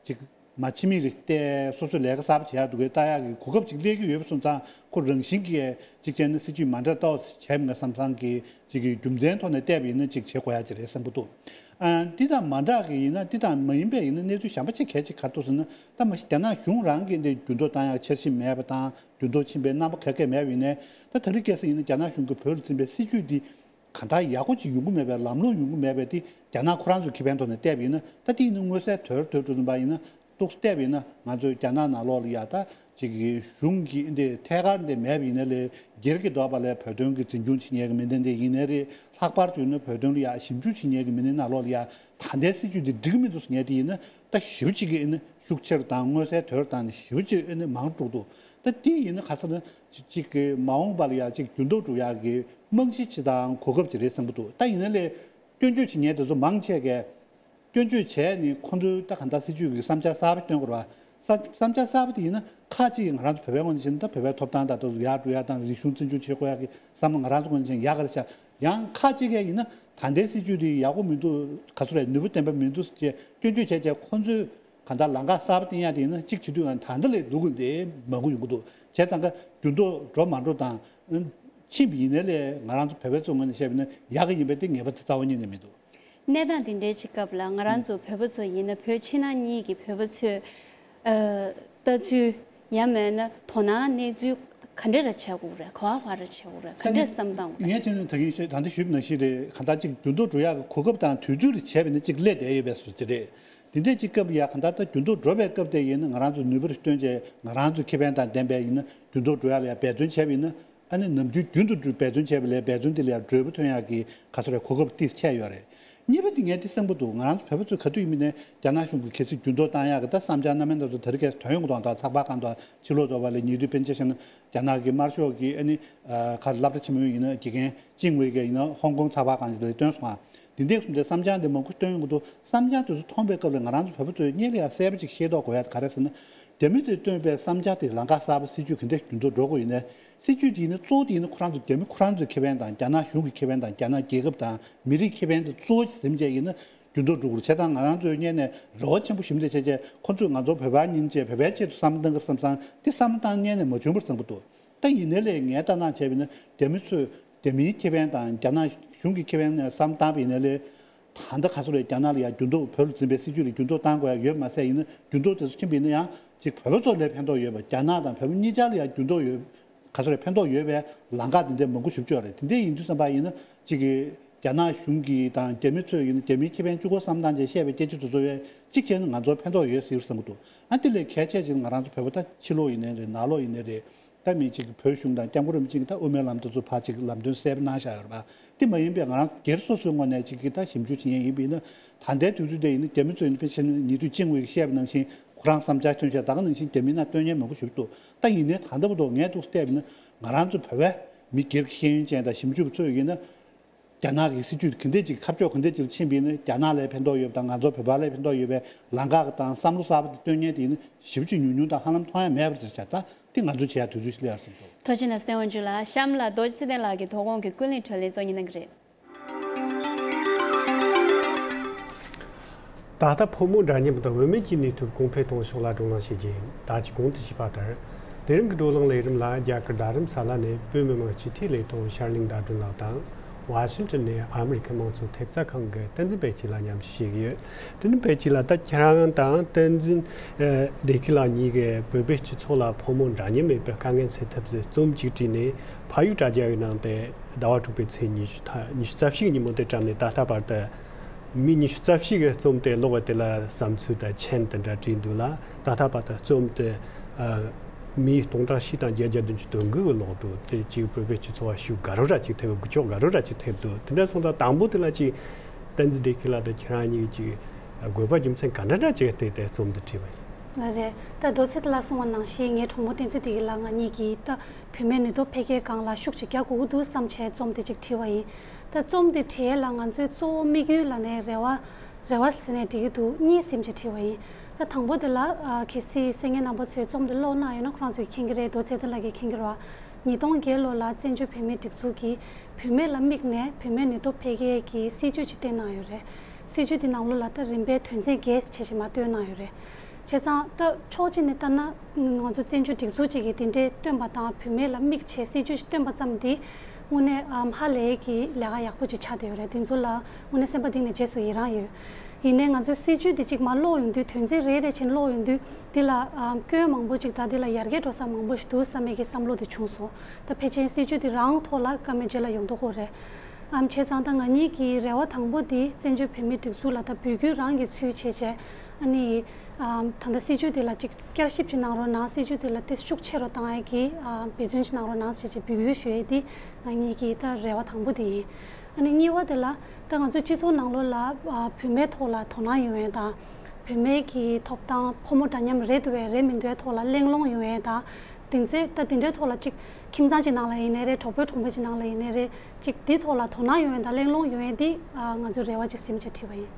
ཅིག་མ་ཕྱི་མིག་རེ་བལྟས་སོ་སོས་ལས་ཀ་གསར་པ་བྱེད་ཡག་འདུག་གས་ལྟ་ཡག་གི་གོ་སྐབས་ཅིག་སླེབས་ཀྱི་ཡོད་པ་སོང་ཙང་ཁོ་རང་བཞིན་གྱིས་ཅིག་བྱས་ན་སྲིད་ཇུས་མ་འདྲ་ལྟ་བ་བྱས་མིན་ན་བསམ་བསམ་གྱི་ཅིག་གི་རྒྱུ་མཚན་ཐོག་ནས་བལྟས་པ་ཡིན་ན་ཅིག་བྱེད་དགོས་ཡག་ཅིག་རེད་བསམ་གྱི་འདུག་ཨ་འདི་དང་མ་འདྲ་གི་ཡིན་ན་འདི་དང་མ་ཡིན་པའི་ཡིན་ན་གནས་ཚུལ་གཞན་པ་ཅིག་གལ་ཆེ་ག་རེ་འདུག་ཟེར་ན་ད་མ་གཞི་རྒྱ་ནག་གཞུང་རང་གིས་འདི་འགྱུར་ལྡོག་བཏང་ཡག་འཆར་གཞི་མེད་པ་དང་འགྱུར་ལྡོག་ཕྱིན་པའི་རྣམ་པ་ག་གེ་མེད་པ་ཡིན་ནའི་ད་ད་རེས་སྐལ་སྲིད་ཡིན་ན་རྒྱ་ནག་གཞུང་གིས་བོད་ལ་འཛིན་པའི་སྲིད་ཇུས་འདི་གང་ལྟར་ཡག་པོ་ཅིག་ཡོང་གི་མེད་པའི་ལམ་ལྷོང་ཡོང་གི་མེད་པའི་དེ་རྒྱ་ནག་ཁོ་རང་ཚོའི་ཁེ་ཕན་ཐོག་ནས་བལྟས་པ་ཡིན་ན་ད་དེ་ཡིན་ན་མངོན་གསལ་དོད་དོད་འགྲོ་བ་ཡིན་ན་ཏོག་ཙམ་བལྟས་པ་ཡིན་ན་ང་ཚོའི་རྒྱ་ནག་ནང་ལོགས་ལ་ཡ་ད་ཅིག་གི་གཞུང་གི་འདི་ཐད་ཀར་འདི་མེད་པ་ཡིན་ན་ལས་སྒེར་གྱི་འདོད་པ་ལས་བོད་དོན་གྱི་འཛིན་སྐྱོང་བྱེད་མཁན་གྱི་མི་སྣ་འདི་ཡིན་ནའི་རེད། ལྷག་པར་དུ་ཡིན་ན་བོད་དོན་ལ་ཡ་ཞིབ་འཇུག་བྱེད་མཁན་གྱི་མི་སྣའི་ནང་ལོགས་ལ་ཡ་ད་ལྟའི་སྲིད་བྱུས་འདི་འགྲིག་གི་མི་འདུག་ཟེར་མཁན་དེ་ཡིན་ན་ད་ཞེ་པོ་ཅིག་གི་ཨ་ནི་ཤུགས་ཆེར་དང་མངོན་གསལ་དོད་དང་ཞེ་པོ་ཅིག་ཨ་ནི་མང་དྲགས་འདུག་ད་དེ་ཡིན་ན་ག་ས་ན་ཅིག་གི་མ་འོངས་པ་ལ་ཡ་ཅིག་འགྱུར་ལྡོག་འགྲོ་ཡག་གི་རྨང་གཞི་ཅིག་དང་གོ་སྐབས་ཅིག་རེད་བསམ་གྱི་འདུག་ད་ཡིན་ན་ལས་སྐྱོན་བརྗོད་བྱེད་མཁན་དེ་ཚོ་མང་ཆེ་གས་སྐྱོན་བརྗོད་བྱས་ནས་ཁོང་ཚོའི་ད་གང་ལྟར་སྲིད་བྱུས་ཀྱི་བསམ་འཆར་གསར་པ་སྟོན་དགོས་རེད་བ། ས་བསམ་འཆར་གསར་པ་དེ་ཡིན་ན་ཁག་ཅིག་གིས་ང་རང་ཚོ་བོད་པའི་ངོས་ནས་བྱས་ན་ད་བོད་པའི་ཐོབ་ཐང་དང་དེ་ཚོ་ཡར་འགྲོ་ཡག་དང་རིག་གཞུང་བརྩི་འཇོག་བྱེད་དགོས་ཡག་གི་བསམ་བློ་ང་རང་ཚོ་ངོས་ནས་བྱས་ན་ཡག་ག་རེ་བྱ། ཡང་ཁ་ཅིག་གིས་ཡིན་ན་ད་ལྟའི་སྲིད་བྱུས་འདི་ཡག་པོ་མི་འདུག་ག་ཚོད་རེད་ནུས་པ་ལྡན་པ་མི་འདུག་ཅེས་སྐྱོན་བརྗོད་བྱས་བྱས་ཁོང་ཚོས་གང་ལྟར་ལམ་ཁ་གསར་པ་བསྟན་ཡག་དེ་ཡིན་ན་གཅིག་བྱེད་དུས་ཡང་ད་ལྟ་ལས་སྡུག་གི་འདི་མང་པོ་ཡོང་གི་འདུག་བྱས་ཙང་ཀ་འགྱུར་ལྡོག་འགྲོ་མ་འགྲོ་དང་ཕྱིན་པ་ཡིན་ན་ལས་ང་རང་ཚོ་བོད་པའི་ཚོ་ངོས་ནས་བཤད་པ་ཡིན་ན་ཡག་གི་ཡིན་པས་དེ་ངེས་པ་དེ་རྩ་བ་ཉིད་ནས་མི་འདུག་གནས་སྟངས་དེ་འདྲའི་ཅིག་སྐབས་ལ་ང་རང་ཚོ་བོད་པ་ཚོ་ཡིན་ན་བོད་ཕྱི་ནང་གཉིས་ཀྱི་བོད་པ་ཚོས་ཨ་ལྟ་ཚུལ་ཡང་མིན་ན་དོ་སྣང་གནས་ཚུལ་ག་འདྲ་ར་བྱེད་དགོས་རེད། ག་བ་བ་ར་བྱེད་དགོས་རེད། ག་འདྲ་བསམ་སྟངས་རེད། ངས་བྱས་ན་ད་གིན་ཞུས་ད་ལྟ་ཞུས་པ་ནང་བཞིན་རེད། གང་ལྟར་ཅིག་འགྱུར་ལྡོག་འགྲོ་ཡག་གི་གོ་སྐབས་དང་དུས་ཚོད་རེ་བྱས་པ་ཡིན་ན་ཅིག་སླེབས་བསྡད་ཡོད་པའི་བཟོ་ཅིག་རེད། དེ་འདྲས་ཅིག་སྐབས་ཡ་གང་ལྟར་ད་འགྱུར་ལྡོག་འགྲོ་བའི་སྐབས་དེ་ཡིན་ན་ང་རང་ཚོ་ནུས་པ་རེ་བཏོན་བྱས་ང་རང་ཚོའི་ཁེ་ཕན་དང་ལྡན་པའི་ཡིན་ན་འགྱུར་ལྡོག་འགྲོ་ཡག་ལ་ཡ་འབད་བརྩོན་བྱས་པ་ཡིན་ན། ཨ་ནི་ནམ་རྒྱུན་རྒྱུན་དུ་འབད་བརྩོན་བྱས་པ་ལས་འབད་བརྩོན་དེ་ལ་ཡང་འབྲས་བུ་ཐོན་ཡག་གི་ག་ཚོད་རེད་གོ་སྐབས་ཏིས་ཆད་ཡོད་རེད། གཉིས་པ་དེ་ངས་འདི་གསུང་གི་འདུག་ང་རང་ཚོ་བོད་པ་ཚོས་ག་དུས་ཡིན་པ་ནས་རྒྱ་ནག་གཞུང་གིས་གལ་སྲིད་འགྱུར་ལྡོག་བཏང་ཡག་གི་ད་བསམ་འཆར་སྣ་མིན་སྣ་ཚོགས་དེ་རིང་ཁ་སང་ཐོན་ཡོང་གི་འདུག་ད་ཚགས་པར་སྒང་དུ་ཕྱི་ལོགས་དུ་བ་ལས་ཉེ་དུས་དཔེར་ན་ཆ་བཞག་ན་རྒྱ་ནག་གི་དམར་ཤོག་གི་ཨ་ནི་ག་སློབ་གྲྭ་ཆེན་མོ་ཡིན་ན་དགེ་རྒན་ཅིང་ཝེ་གིས་ཡིན་ན་ཧོང་ཀོང་ཚགས་པར་སྒང་ཞིག་ལ་བཏོན་སོང་ཨ། འདི་འདྲས་གསུངས་ཏེ་བསམ་འཆར་འདི་མང་པོ་བཏོན་ཡོང་གི་འདུག་བསམ་འཆར་དེ་ཚོ་མཐོང་པའི་སྐབས་ལ་ང་རང་ཚོ་བོད་པ་ཚོས་སྔོན་ལ་ཡང་གསལ་པོ་ཅིག་ཤེས་རྟོགས་དགོས་ཡ་དེ་ག་རེ་ཟེར་ན། རྒྱ་མི་ཚོས་བཏོན་པའི་བསམ་འཆར་དེ་ལམ་ཁ་གསར་པ་སྲིད་ཇུས་ག་འདྲས་འགྱུར་ལྡོག་འགྲོ་དགོས་ཡིན་ནའི། སྲིད་ཇུས་དེ་ཡིན་ན་གཙོ་བོ་དེ་ཡིན་ན་ཁོ་རང་ཚོ་རྒྱ་མི་ཁོ་རང་ཚོའི་ཁེ་ཕན་དང་རྒྱ་ནག་གཞུང་གི་ཁེ་ཕན་དང་རྒྱ་ནག་རྒྱལ་ཁབ་དང་མི་རིགས་ཁེ་ཕན་དེ་གཙོ་བོ་ཟིན་བྱས་ཡིན་ན་འགྱུར་ལྡོག་འགྲོ་དགོས་རེད། བྱས་ཙང་ང་རང་ཚོའི་སྔོན་ནས་རེ་བ་ཆེན་པོ་ཞིག་འདི་བྱས་བྱས་ཁོ་ཚོས་ང་ཚོ་བོད་པ་ཡིན་བྱས་བོད་པའི་ཆེད་དུ་བསམ་བློ་གཏང་གི་བསམ་བསམ་དེ་བསམ་བློ་བཏང་སྔོན་ནས་མ་བྱུང་བར་བསམ་གྱི་འདུག་ད་ཡིན་ནའི་ལས་ངས་ལྟ་སྣང་བྱས་པ་ཡིན་ན་རྒྱ་མི་ཚོས་རྒྱ་མིའི་ཁེ་ཕན་དང་རྒྱ་ནག་གཞུང་གི་ཁེ་ཕན་བསམ་བཏང་བ་ཡིན་ནའི་ལས། ད་ལྟ་ག་ཚོད་རེད་རྒྱ་ནག་ལ་ཡང་འགྱུར་ལྡོག་བོད་ལ་འཛིན་པའི་སྲིད་ཇུས་ལ་འགྱུར་ལྡོག་བཏང་དགོས་ཡ་ཡོད་མ་ཟད་ཡིན་ན་འགྱུར་ལྡོག་དེ་ཚོ་ཕྱིན་པ་ཡིན་ན་ཡང་ཅིག་བོད་པ་ཚོ་ལ་ཕན་ཐོགས་ཡོད་པ་རྒྱ་ནག་དང་བོད་པ་གཉིས་ཆར་ལ་ཡང་འགྱུར་ལྡོག་ཡོད་ག་ཚོད་རེད་ཕན་ཐོགས་ཡོད་པའི་ལམ་ཁ་དེ་འདྲའི་མང་པོ་ཞིག་ཡོད་རེད། དེ་འདྲ་ཡིན་དུས་ཙམ་པ་ཡིན་ན་ཅིག་གི་རྒྱ་ནག་གཞུང་གིས་དང་རྒྱ་མི་ཚོས་ཡིན་ན་རྒྱ་མིའི་ཁེ་ཕན་གཅིག་པོ་བསམ་བཏང་བྱས་བཤད་པའི་སྐད་ཆ་དེ་ཚོ་བས་གཅིག་བྱས་ན་ང་ཚོར་ཕན་ཐོགས་ཡོད་ཟེར་བསམ་གྱི་འདུག་ཨ་དེ་ལས་གལ་ཆེ་ཆེ་ང་རང་ཚོ་བོད་པ་ད་ཕྱི་ལོགས་ཡིན་ནའི་རེད་ནང་ལོགས་ཡིན་ནའི་རེད། ད་མི་གཅིག་གིས་བོད་གཞུང་དང་སྐྱབས་མགོན་རིན་པོ་ཆེ་གིས་ད་དབུ་མའི་ལམ་དེ་ཚོ་ཕར་ཅིག་ལམ་སྟོན་གསལ་པོ་གནང་བཞག་ཡོད་རེད་པ། དེ་མ་ཡིན་པའི་ང་རང་སྒེར་སོ་སོའི་ངོས་ནས་ཅིག་གིས་ད་ཞིབ་འཇུག་བྱེད་མཁན་ཡིན་པ་ཡིན་ན་ད་ལྟའི་དུས་ཚོད་དེ་ཡིན་ན་རྒྱ་མི་ཚོས་ཡིན་ན་ཕལ་ཆེར་ཉེ་དུས་ཅིང་ཝེ་གིས་བཤད་པ་ནང་བཞིན་ཁོ་རང་བསམ་འཆར་ཐོན་བཞག་ད་ག་ནང་བཞིན་རྒྱ་མིའི་ནང་སྟོན་མཁན་མང་པོ་ཞིག་འདུག་ད་ཡིན་ནའི་ད་ལྟ་བར་དུ་ངས་འདུག་བལྟས་པ་ཡིན་ན་ང་རང་ཚོ་བོད་པའི་མི་སྒེར་གྱི་ཤེས་ཡོན་ཅན་དང་ཞིབ་འཇུག་པ་ཚོས་ཡིན་ན། རྒྱ་ནག་གི་སྲིད་ཇུས་ག་འདྲས་ཅིག་ཁ་ཕྱོགས་ག་འདྲས་ཅིག་ལ་ཕྱིན་པ་ཡིན་ན་རྒྱ་ནག་ལ་ཕན་ཐོགས་ཡོད་པ་དང་ང་ཚོ་བོད་པ་ལ་ཕན་ཐོགས་ཡོད་པའི་ལམ་ཁ་དང་བསམ་བློ་གསར་པ་དེ་སྟོན་མཁན་དེ་ཡིན་ན་ཞེ་པོ་ཅིག་ཉུང་ཉུང་དང་ཧ་ལམ་མཐོང་ཡ་མེད་པ་རེད་ཤག་ད་དེ་ང་ཚོས་བྱེད་ཡ་དུས་ཚོད་ཅིག་སླེབས་ཡོད་རེད་བསམ་འདུག་ཐུགས་རྗེ་གནང་། བསྟན་དབང་ཕྱུག་ལགས། གཤམ་ལ་རྡོ་རྗེ་ཚེ་བརྟན་ལགས་ཀྱིས་དོ་དགོང་གི་ཀུན་གླེང་བགྲོ་གླེང་གཙོ་གཉེར་གནང་གི་རེད། ད་ལྟ་ཕོ་མོ་འདྲ་མཉམ་དང་བུད་མེད་ཀྱི་གནས་ཚུལ་གོང་འཕེལ་གཏོང་ཕྱོགས་ལ་བགྲོ་གླེང་བྱེད་རྒྱུ་ཡིན། ད་ཅི་གོང་དུ་ཞུས་པ་ལྟར། དེ་རིང་གི་བགྲོ་གླེང་ལས་རིམ་ལ་རྒྱ་གར་རྡ་རམ་ས་ལ་ནས་བོད་མི་མང་སྤྱི་འཐུས་ལས་ཐོག་ཤར་གླིང་ཟླ་སྒྲོན་ལགས་དང་ ཝ་ཤིང་ཊོན་ནས་ཨ་མི་རི་ཀའི་དམངས་གཙོ་ཐེབས་རྩ་ཁང་གི་བསྟན་འཛིན་དཔལ་སྐྱིད་ལགས་མཉམ་ཞུགས་ཡོད། དེ་ནི་དཔལ་སྐྱིད་ལགས། ད་ཁྱེད་རང་དང་བསྟན་འཛིན་ཨ་བདེ་སྐྱིད་ལགས་གཉིས་ཀས་བོད་པའི་སྤྱི་ཚོགས་ལ་ཕོ་མོ་འདྲ་མཉམ་མེད་པའི་དཀའ་ངལ་སེལ་ཐབས་ཟེར་རྩོམ་གཅིག་བྲིས་ནས་ཕ་ཡུལ་དྲ་རྒྱ་ཡི་ནང་དེ་ཟླ་བ་དྲུག་པའི་ཚེས་ཉི་ཤུ་ཐ་ཉི་ཤུ་རྩ་བཞི་གི་ཉིན་མོ་དེ་བཀྲམ་ནས་ད་ལྟ་བར་དུ་མི་ཉི་ཤུ་རྩ་བཞི་གིས་རྩོམ་དེ་ཀློག་པ་དེ་ལ་བསམ་ཚུལ་དང་མཆན་དེ་འདྲ་བྲིས་འདུག་ལ། ད་ལྟ་བར་དུ་རྩོམ་དེ་ཨ་མི་སྟོང་ཕྲག་བཞི་དང་བརྒྱད་བརྒྱ་བདུན་ཅུ་དོན་དགུ་གིས་ཀློག་འདུག་དེ་གཅིག་བོད་པའི་སྤྱི་ཚོགས་ལ་ཤུགས་དགའ་རབ་ར་གཅིག་ཐེབས། འགུལ་ཕྱོགས་དགའ་རབ་ར་གཅིག་ཐེབས་འདུག་དེ་འདྲ་སོང་ཙང་དང་པོ་དེ་ལ་གཅིག་བསྟན་འཛིན་བདེ་སྐྱིད་ལགས་དང་ཁྱེད་རང་གཉིས་ཀྱིས་དགོས་པ་རྒྱུ་མཚན་ག་འདྲ་འདྲ་བྱས་ཏེ་དེ་རྩོམ་འདི་བྲིས་པ་ཡིན། ལགས་རེད། ད་རྡོ་རྗེ་ལགས་གསུངས་པ་ནང་བཞིན་ངའི་གྲོགས་མོ་བསྟན་འཛིན་བདེ་སྐྱིད་ལགས་ང་གཉིས་ཀྱིས་ད་བུད་མེད་ནུས་སྟོབས་འཕེལ་རྒྱས་སྒང་ལ་ཤུགས་ཅིག་རྒྱག་དགོས་ཀྱི་འདུག་བསམ་བྱས་རྩོམ་དེ་ཅིག་བྲིས་པ་ཡིན། ད་རྩོམ་དེ་བྲིས་ཡས་ལ་ང་ཚོའི་གཙོ་བོ་དམིགས་ཡུལ་ལ་ནས་རེ་བ་རེ་བ་ཟེར་ནས་འགྲིག་གི་འདུག་གཉིས་ཟིན་བྱས་བྲིས་པ་ཡིན། ད་དང་པོ་དེ་ལ་ཨ་གལ་སྲིད་གསན་མཁན་རྣམ་པ་ཚོས་རྩོམ་དེ་ཀློག་གནང་ཡོད་ན་ཁོ་རང་ཚོས་མཁྱེན་གྱི་རེད། རྡོ་རྗེ་ལགས་ཀྱིས་མཁྱེན་གྱི་རེད་བ། ཉིས་སྟོང་བརྒྱད་ལོ་ལ་བཙན་བྱོལ་བོད་མིའི་སྒྲིག་འཛུགས་ཀྱིས་བུད་མེད་ལ་དམིགས་ནས་བུད་མེད་ནུས་སྟོབས་འཕེལ་རྒྱས་ཀྱི་སྲིད་ཇུས་ཅིག་བཏོན་གནང་ཡོད་རེད། སྲིད་ཇུས་དེ་ནང་ལོགས་ལ་ད་རིམ་པས་དོན་ཚན་བརྒྱད་བྱས་ཤིག་མར་བཏོན་གནང་ཡོད་རེད། བྱས་ཙང་ད་ཕྱོགས་གཅིག་ནས་ལྟ་ན་ང་ཚོ་བཙན་བྱོལ་སྒྲིག་འཛུགས་ཅིག་གིས་དེ་འདྲའི་བཏོན་པ་དང་བུད་མེད་ལ་དམིགས་བྱས་སྲིད་ཇུས་ཤིག་བཏོན་པ་ཙམ་དེ་དངོས་གནས་ཨམ་ཧ་ལས་ཀྱི་ལས་ཀ་ཡག་པོ་ཅིག་ཆགས་བསྡད་ཡོད་རེད། དེ་ཚོ་ལ་དངོས་གནས་སེམས་པ་གཏིང་ནས་རྗེས་སུ་ཡི་རང་ཡོད། ཡིན་ནའི་ང་ཚོའི་སྲིད་ཇུས་དེ་གཅིག་མར་ཀློག་ཡོང་དུས་དོན་ཚན་རེ་རེ་བྱས་ནས་ཀློག་ཡོང་དུས་འདི་ལ་ཨམ་སྐྱོན་མང་པོ་ཅིག་དང་འདི་ལ་ཡར་རྒྱས་འགྲོ་ས་མང་པོ་ཞིག་འདུག་བསམ་མེད་ཀྱི་བསམ་བློ་དེ་བྱུང་སོང་། ད་ཕལ་ཆེར་སྲིད་ཇུས་དེ་རང་ཐོག་ལ་བཀའ་མོལ་རྗེས་ལ་ཡོང་མདོག་ཁ་པོ་རེད། ཨམ་བྱས་ཙང་ད་ང་གཉིས་ཀྱི་རེ་བ་དང་པོ་དེ་བཙན་བྱོལ་བོད་མིའི་སྒྲིག་འཛུགས་ལ་ད་འབོད་སྐུལ་རང་གིས་ཚུར་བྱས་བྱས་ཨ་ནི་ཨམ་ད་ལྟ་སྲིད་ཇུས་དེ་ལ་ཅིག་བསྐྱར་ཞིབ་ཅིག་གནང་རོགས་གནང་། སྲིད་ཇུས་དེ་ལ་དེ་ཤུགས་ཆེ་རུ་བཏང་ཡས་ཀྱི་ཨ་འབད་བརྩོན་ཅིག་གནང་རོགས་གནང་ཞེས་ཅིག་འབོད་སྐུལ་ཞུ་ཡས་དེ་ང་གཉིས་ཀྱི་ད་རེ་བ་དང་པོ་དེ་ཡིན། ཨ་ནི་གཉིས་པ་དེ་ལ་ད་ང་ཚོའི་སྤྱི་ཚོགས་ནང་ལོགས་ལ་ཨ་བུད་མེད་ཐོག་ལ་དོ་སྣང་ཡོང་ཡས་དང་། བུད་མེད་ཀྱི་ཐོབ་ཐང་ཕོ་མོ་འདྲ་མཉམ་རེད་འདུག་བས་རེད་མི་འདུག་བའི་ཐོག་ལ་གླེང་སློང་ཡོང་ཡས་དང་། དེ་ཚེ་ད་དེ་འདྲའི་ཐོག་ལ་ཅིག་ཁྱིམ་ཚང་ཅིག་ནང་ལ་ཡིན་ནའི་རེད། གྲོགས་པོའི་གྲོགས་མོ་ཅིག་ནང་ལ་ཡིན་ནའི་རེད། ཅིག་འདི་ཐོག་ལ་དོ་སྣང་ཡོང་ཡས་དང་གླེང་སློང་ཡོང་ཡས་འདི་ཨ་ང་ཚོའི་རེ་བ་ཅིག་ཟིན་བྱས་བྲིས་པ་ཡིན།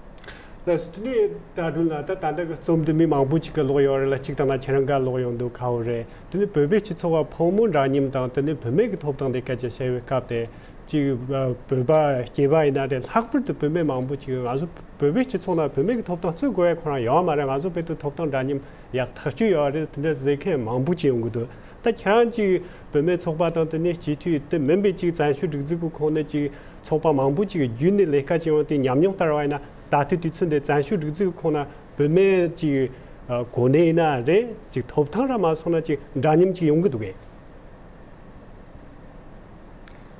ལགས་སོ། དེ་ནས་ད་དྲུང་ལ་ད་ད་ལྟ་གི་རྩོམ་འདི་མི་མང་པོ་ཅིག་གིས་ཀློག་ཡོད་རེད་ལ། གཅིག་དང་ན་ཁྱེད་རང་གིས་ཀློག་ཡོང་འདུག་ཁ་བོ་རེད། དེ་ནས་བོད་པའི་སྤྱི་ཚོགས་ལ་ཕོ་མོ་འདྲ་མཉམ་དང་དེ་ནས་བུད་མེད་ཀྱི་ཐོབ་ཐང་དེ་སྐད་ཆ་བཤད་པའི་སྐབས་དེ། གཅིག་བོད་པ་སྐྱེས་པ་ཡིན་ན་རེད། ལྷག་པར་དུ་བུད་མེད་མང་པོ་ཅིག་ང་ཚོ་བོད་པའི་སྤྱི་ཚོགས་ནང་བུད་མེད་ཀྱི་ཐོབ་ཐང་རྩོད་དགོས་ཡ་ཁོ་རང་ཡོད་མ་རེད། ང་ཚོ་བོད་དུ་ཐོབ་ཐང་འདྲ་མཉམ་ཡག་ཐག་ཆོད་ཡོད་རེད། དེ་འདྲ་ཟེར་མཁན་མང་པོ་ཅིག་ཡོང་གི་འདུག་ད་ཁྱེད་རང་ཅིག་བུད་མེད་ཚོགས་པ་དང་དེ་ནས་སྤྱི་འཐུས་དེ་མིན་པའི་ཅིག་བཙན་བྱོལ་སྒྲིག་འཛུགས་ཀྱི་ཁོངས་ནས་ཅིག་ཚོགས་པ་མང་པོ་ཅིག་བརྒྱུད་ནས་ལས་ཀ་བྱེད་ཡོང་དེ་ཉམས་མྱོང་ལྟར་བ་ཡིན་ན། ད་ལྟའི་དུས་ཚོད་འདི་བཙན་བྱོལ་སྒྲིག་འཛུགས་ཀྱི་ཁོངས་ན་བུད་མེད་ཅིག་གོ་གནས་ཡིན་ན་རེད། ཅིག་ཐོབ་ཐང་ར་མ་སོང་ན་ཅིག་འདྲ་མཉམ་ཅིག་ཡོང་གི་འདུག་གས།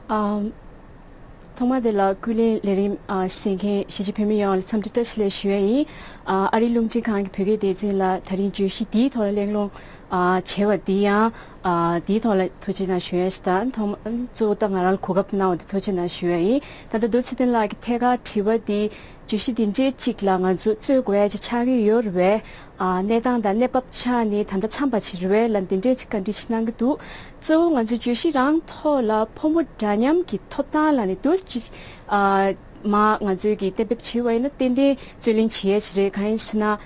ཨམ། ཐོག་མ་དེ་ལ་ཀུན་གླེང་ལས་རིམ་ཨ་གསན་མཁན་གཞིས་བྱེས་བོད་མི་ཡོངས་ལ་འཚམས་འདྲི་བཀྲ་ཤིས་བདེ་ལེགས་ཞུ་ཡ་ཡིན། ཨ་ཨ་རིའི་རླུང་འཕྲིན་ཁང་གི་བོད་སྐད་སྡེ་ཚན་ལ་ད་རིང་བརྗོད་གཞི་འདིའི་ཐོག་ལ་གླེང་སློང་ཨ་བྱས་པ་འདི་ཡང་ཨ་འདིའི་ཐོག་ལ་ཐུགས་རྗེ་གནང་ཞུ་ཡ་ཞིག་དང་། ཐོག་མ་གཙོ་བོ་ད་ང་རང་ལ་གོ་སྐབས་གནང་བ་འདི་ཐུགས་རྗེ་གནང་ཞུ་ཡ་ཡིན། ད་ལྟ་རྡོ་རྗེ་ཚེ་བརྟན་ལགས་ཀྱིས་ཐད་ཀར་དྲི་བ་འདི་བརྗོད་གཞི་འདི་འདྲའི་གཅིག་ལ་ང་ཚོ་རྩོད་དགོས་ཡ་ཅིག་ཆགས་ཀྱི་ཡོད་རེད་པས། ཨ་གནས་སྟངས་དང་གནས་བབ་ཆ་ནས་ད་ལྟ་འཚམས་པ་ཅིག་རེད་པས་ལ་འདི་འདྲའི་ཅིག་བཀའ་འདྲི་ཅིག་གནང་གི་འདུག་གཙོ་བོ་ང་ཚོའི་བརྗོད་གཞི་རང་ཐོག་ལ་ཕོ་མོ་འདྲ་མཉམ་གྱི་ཐོབ་ཐང་ལ་ནི་འདུག་ཅིག་ཨ་མ་ང་ཚོས་ཀྱི་གཏན་འབེབས་བྱས་པ་ཡིན་ན་ཏན་ཏན་རྩོད་ལེན་བྱེད་ཡ་ཅིག་རེད། གང་ཡིན་ཟེར་ན།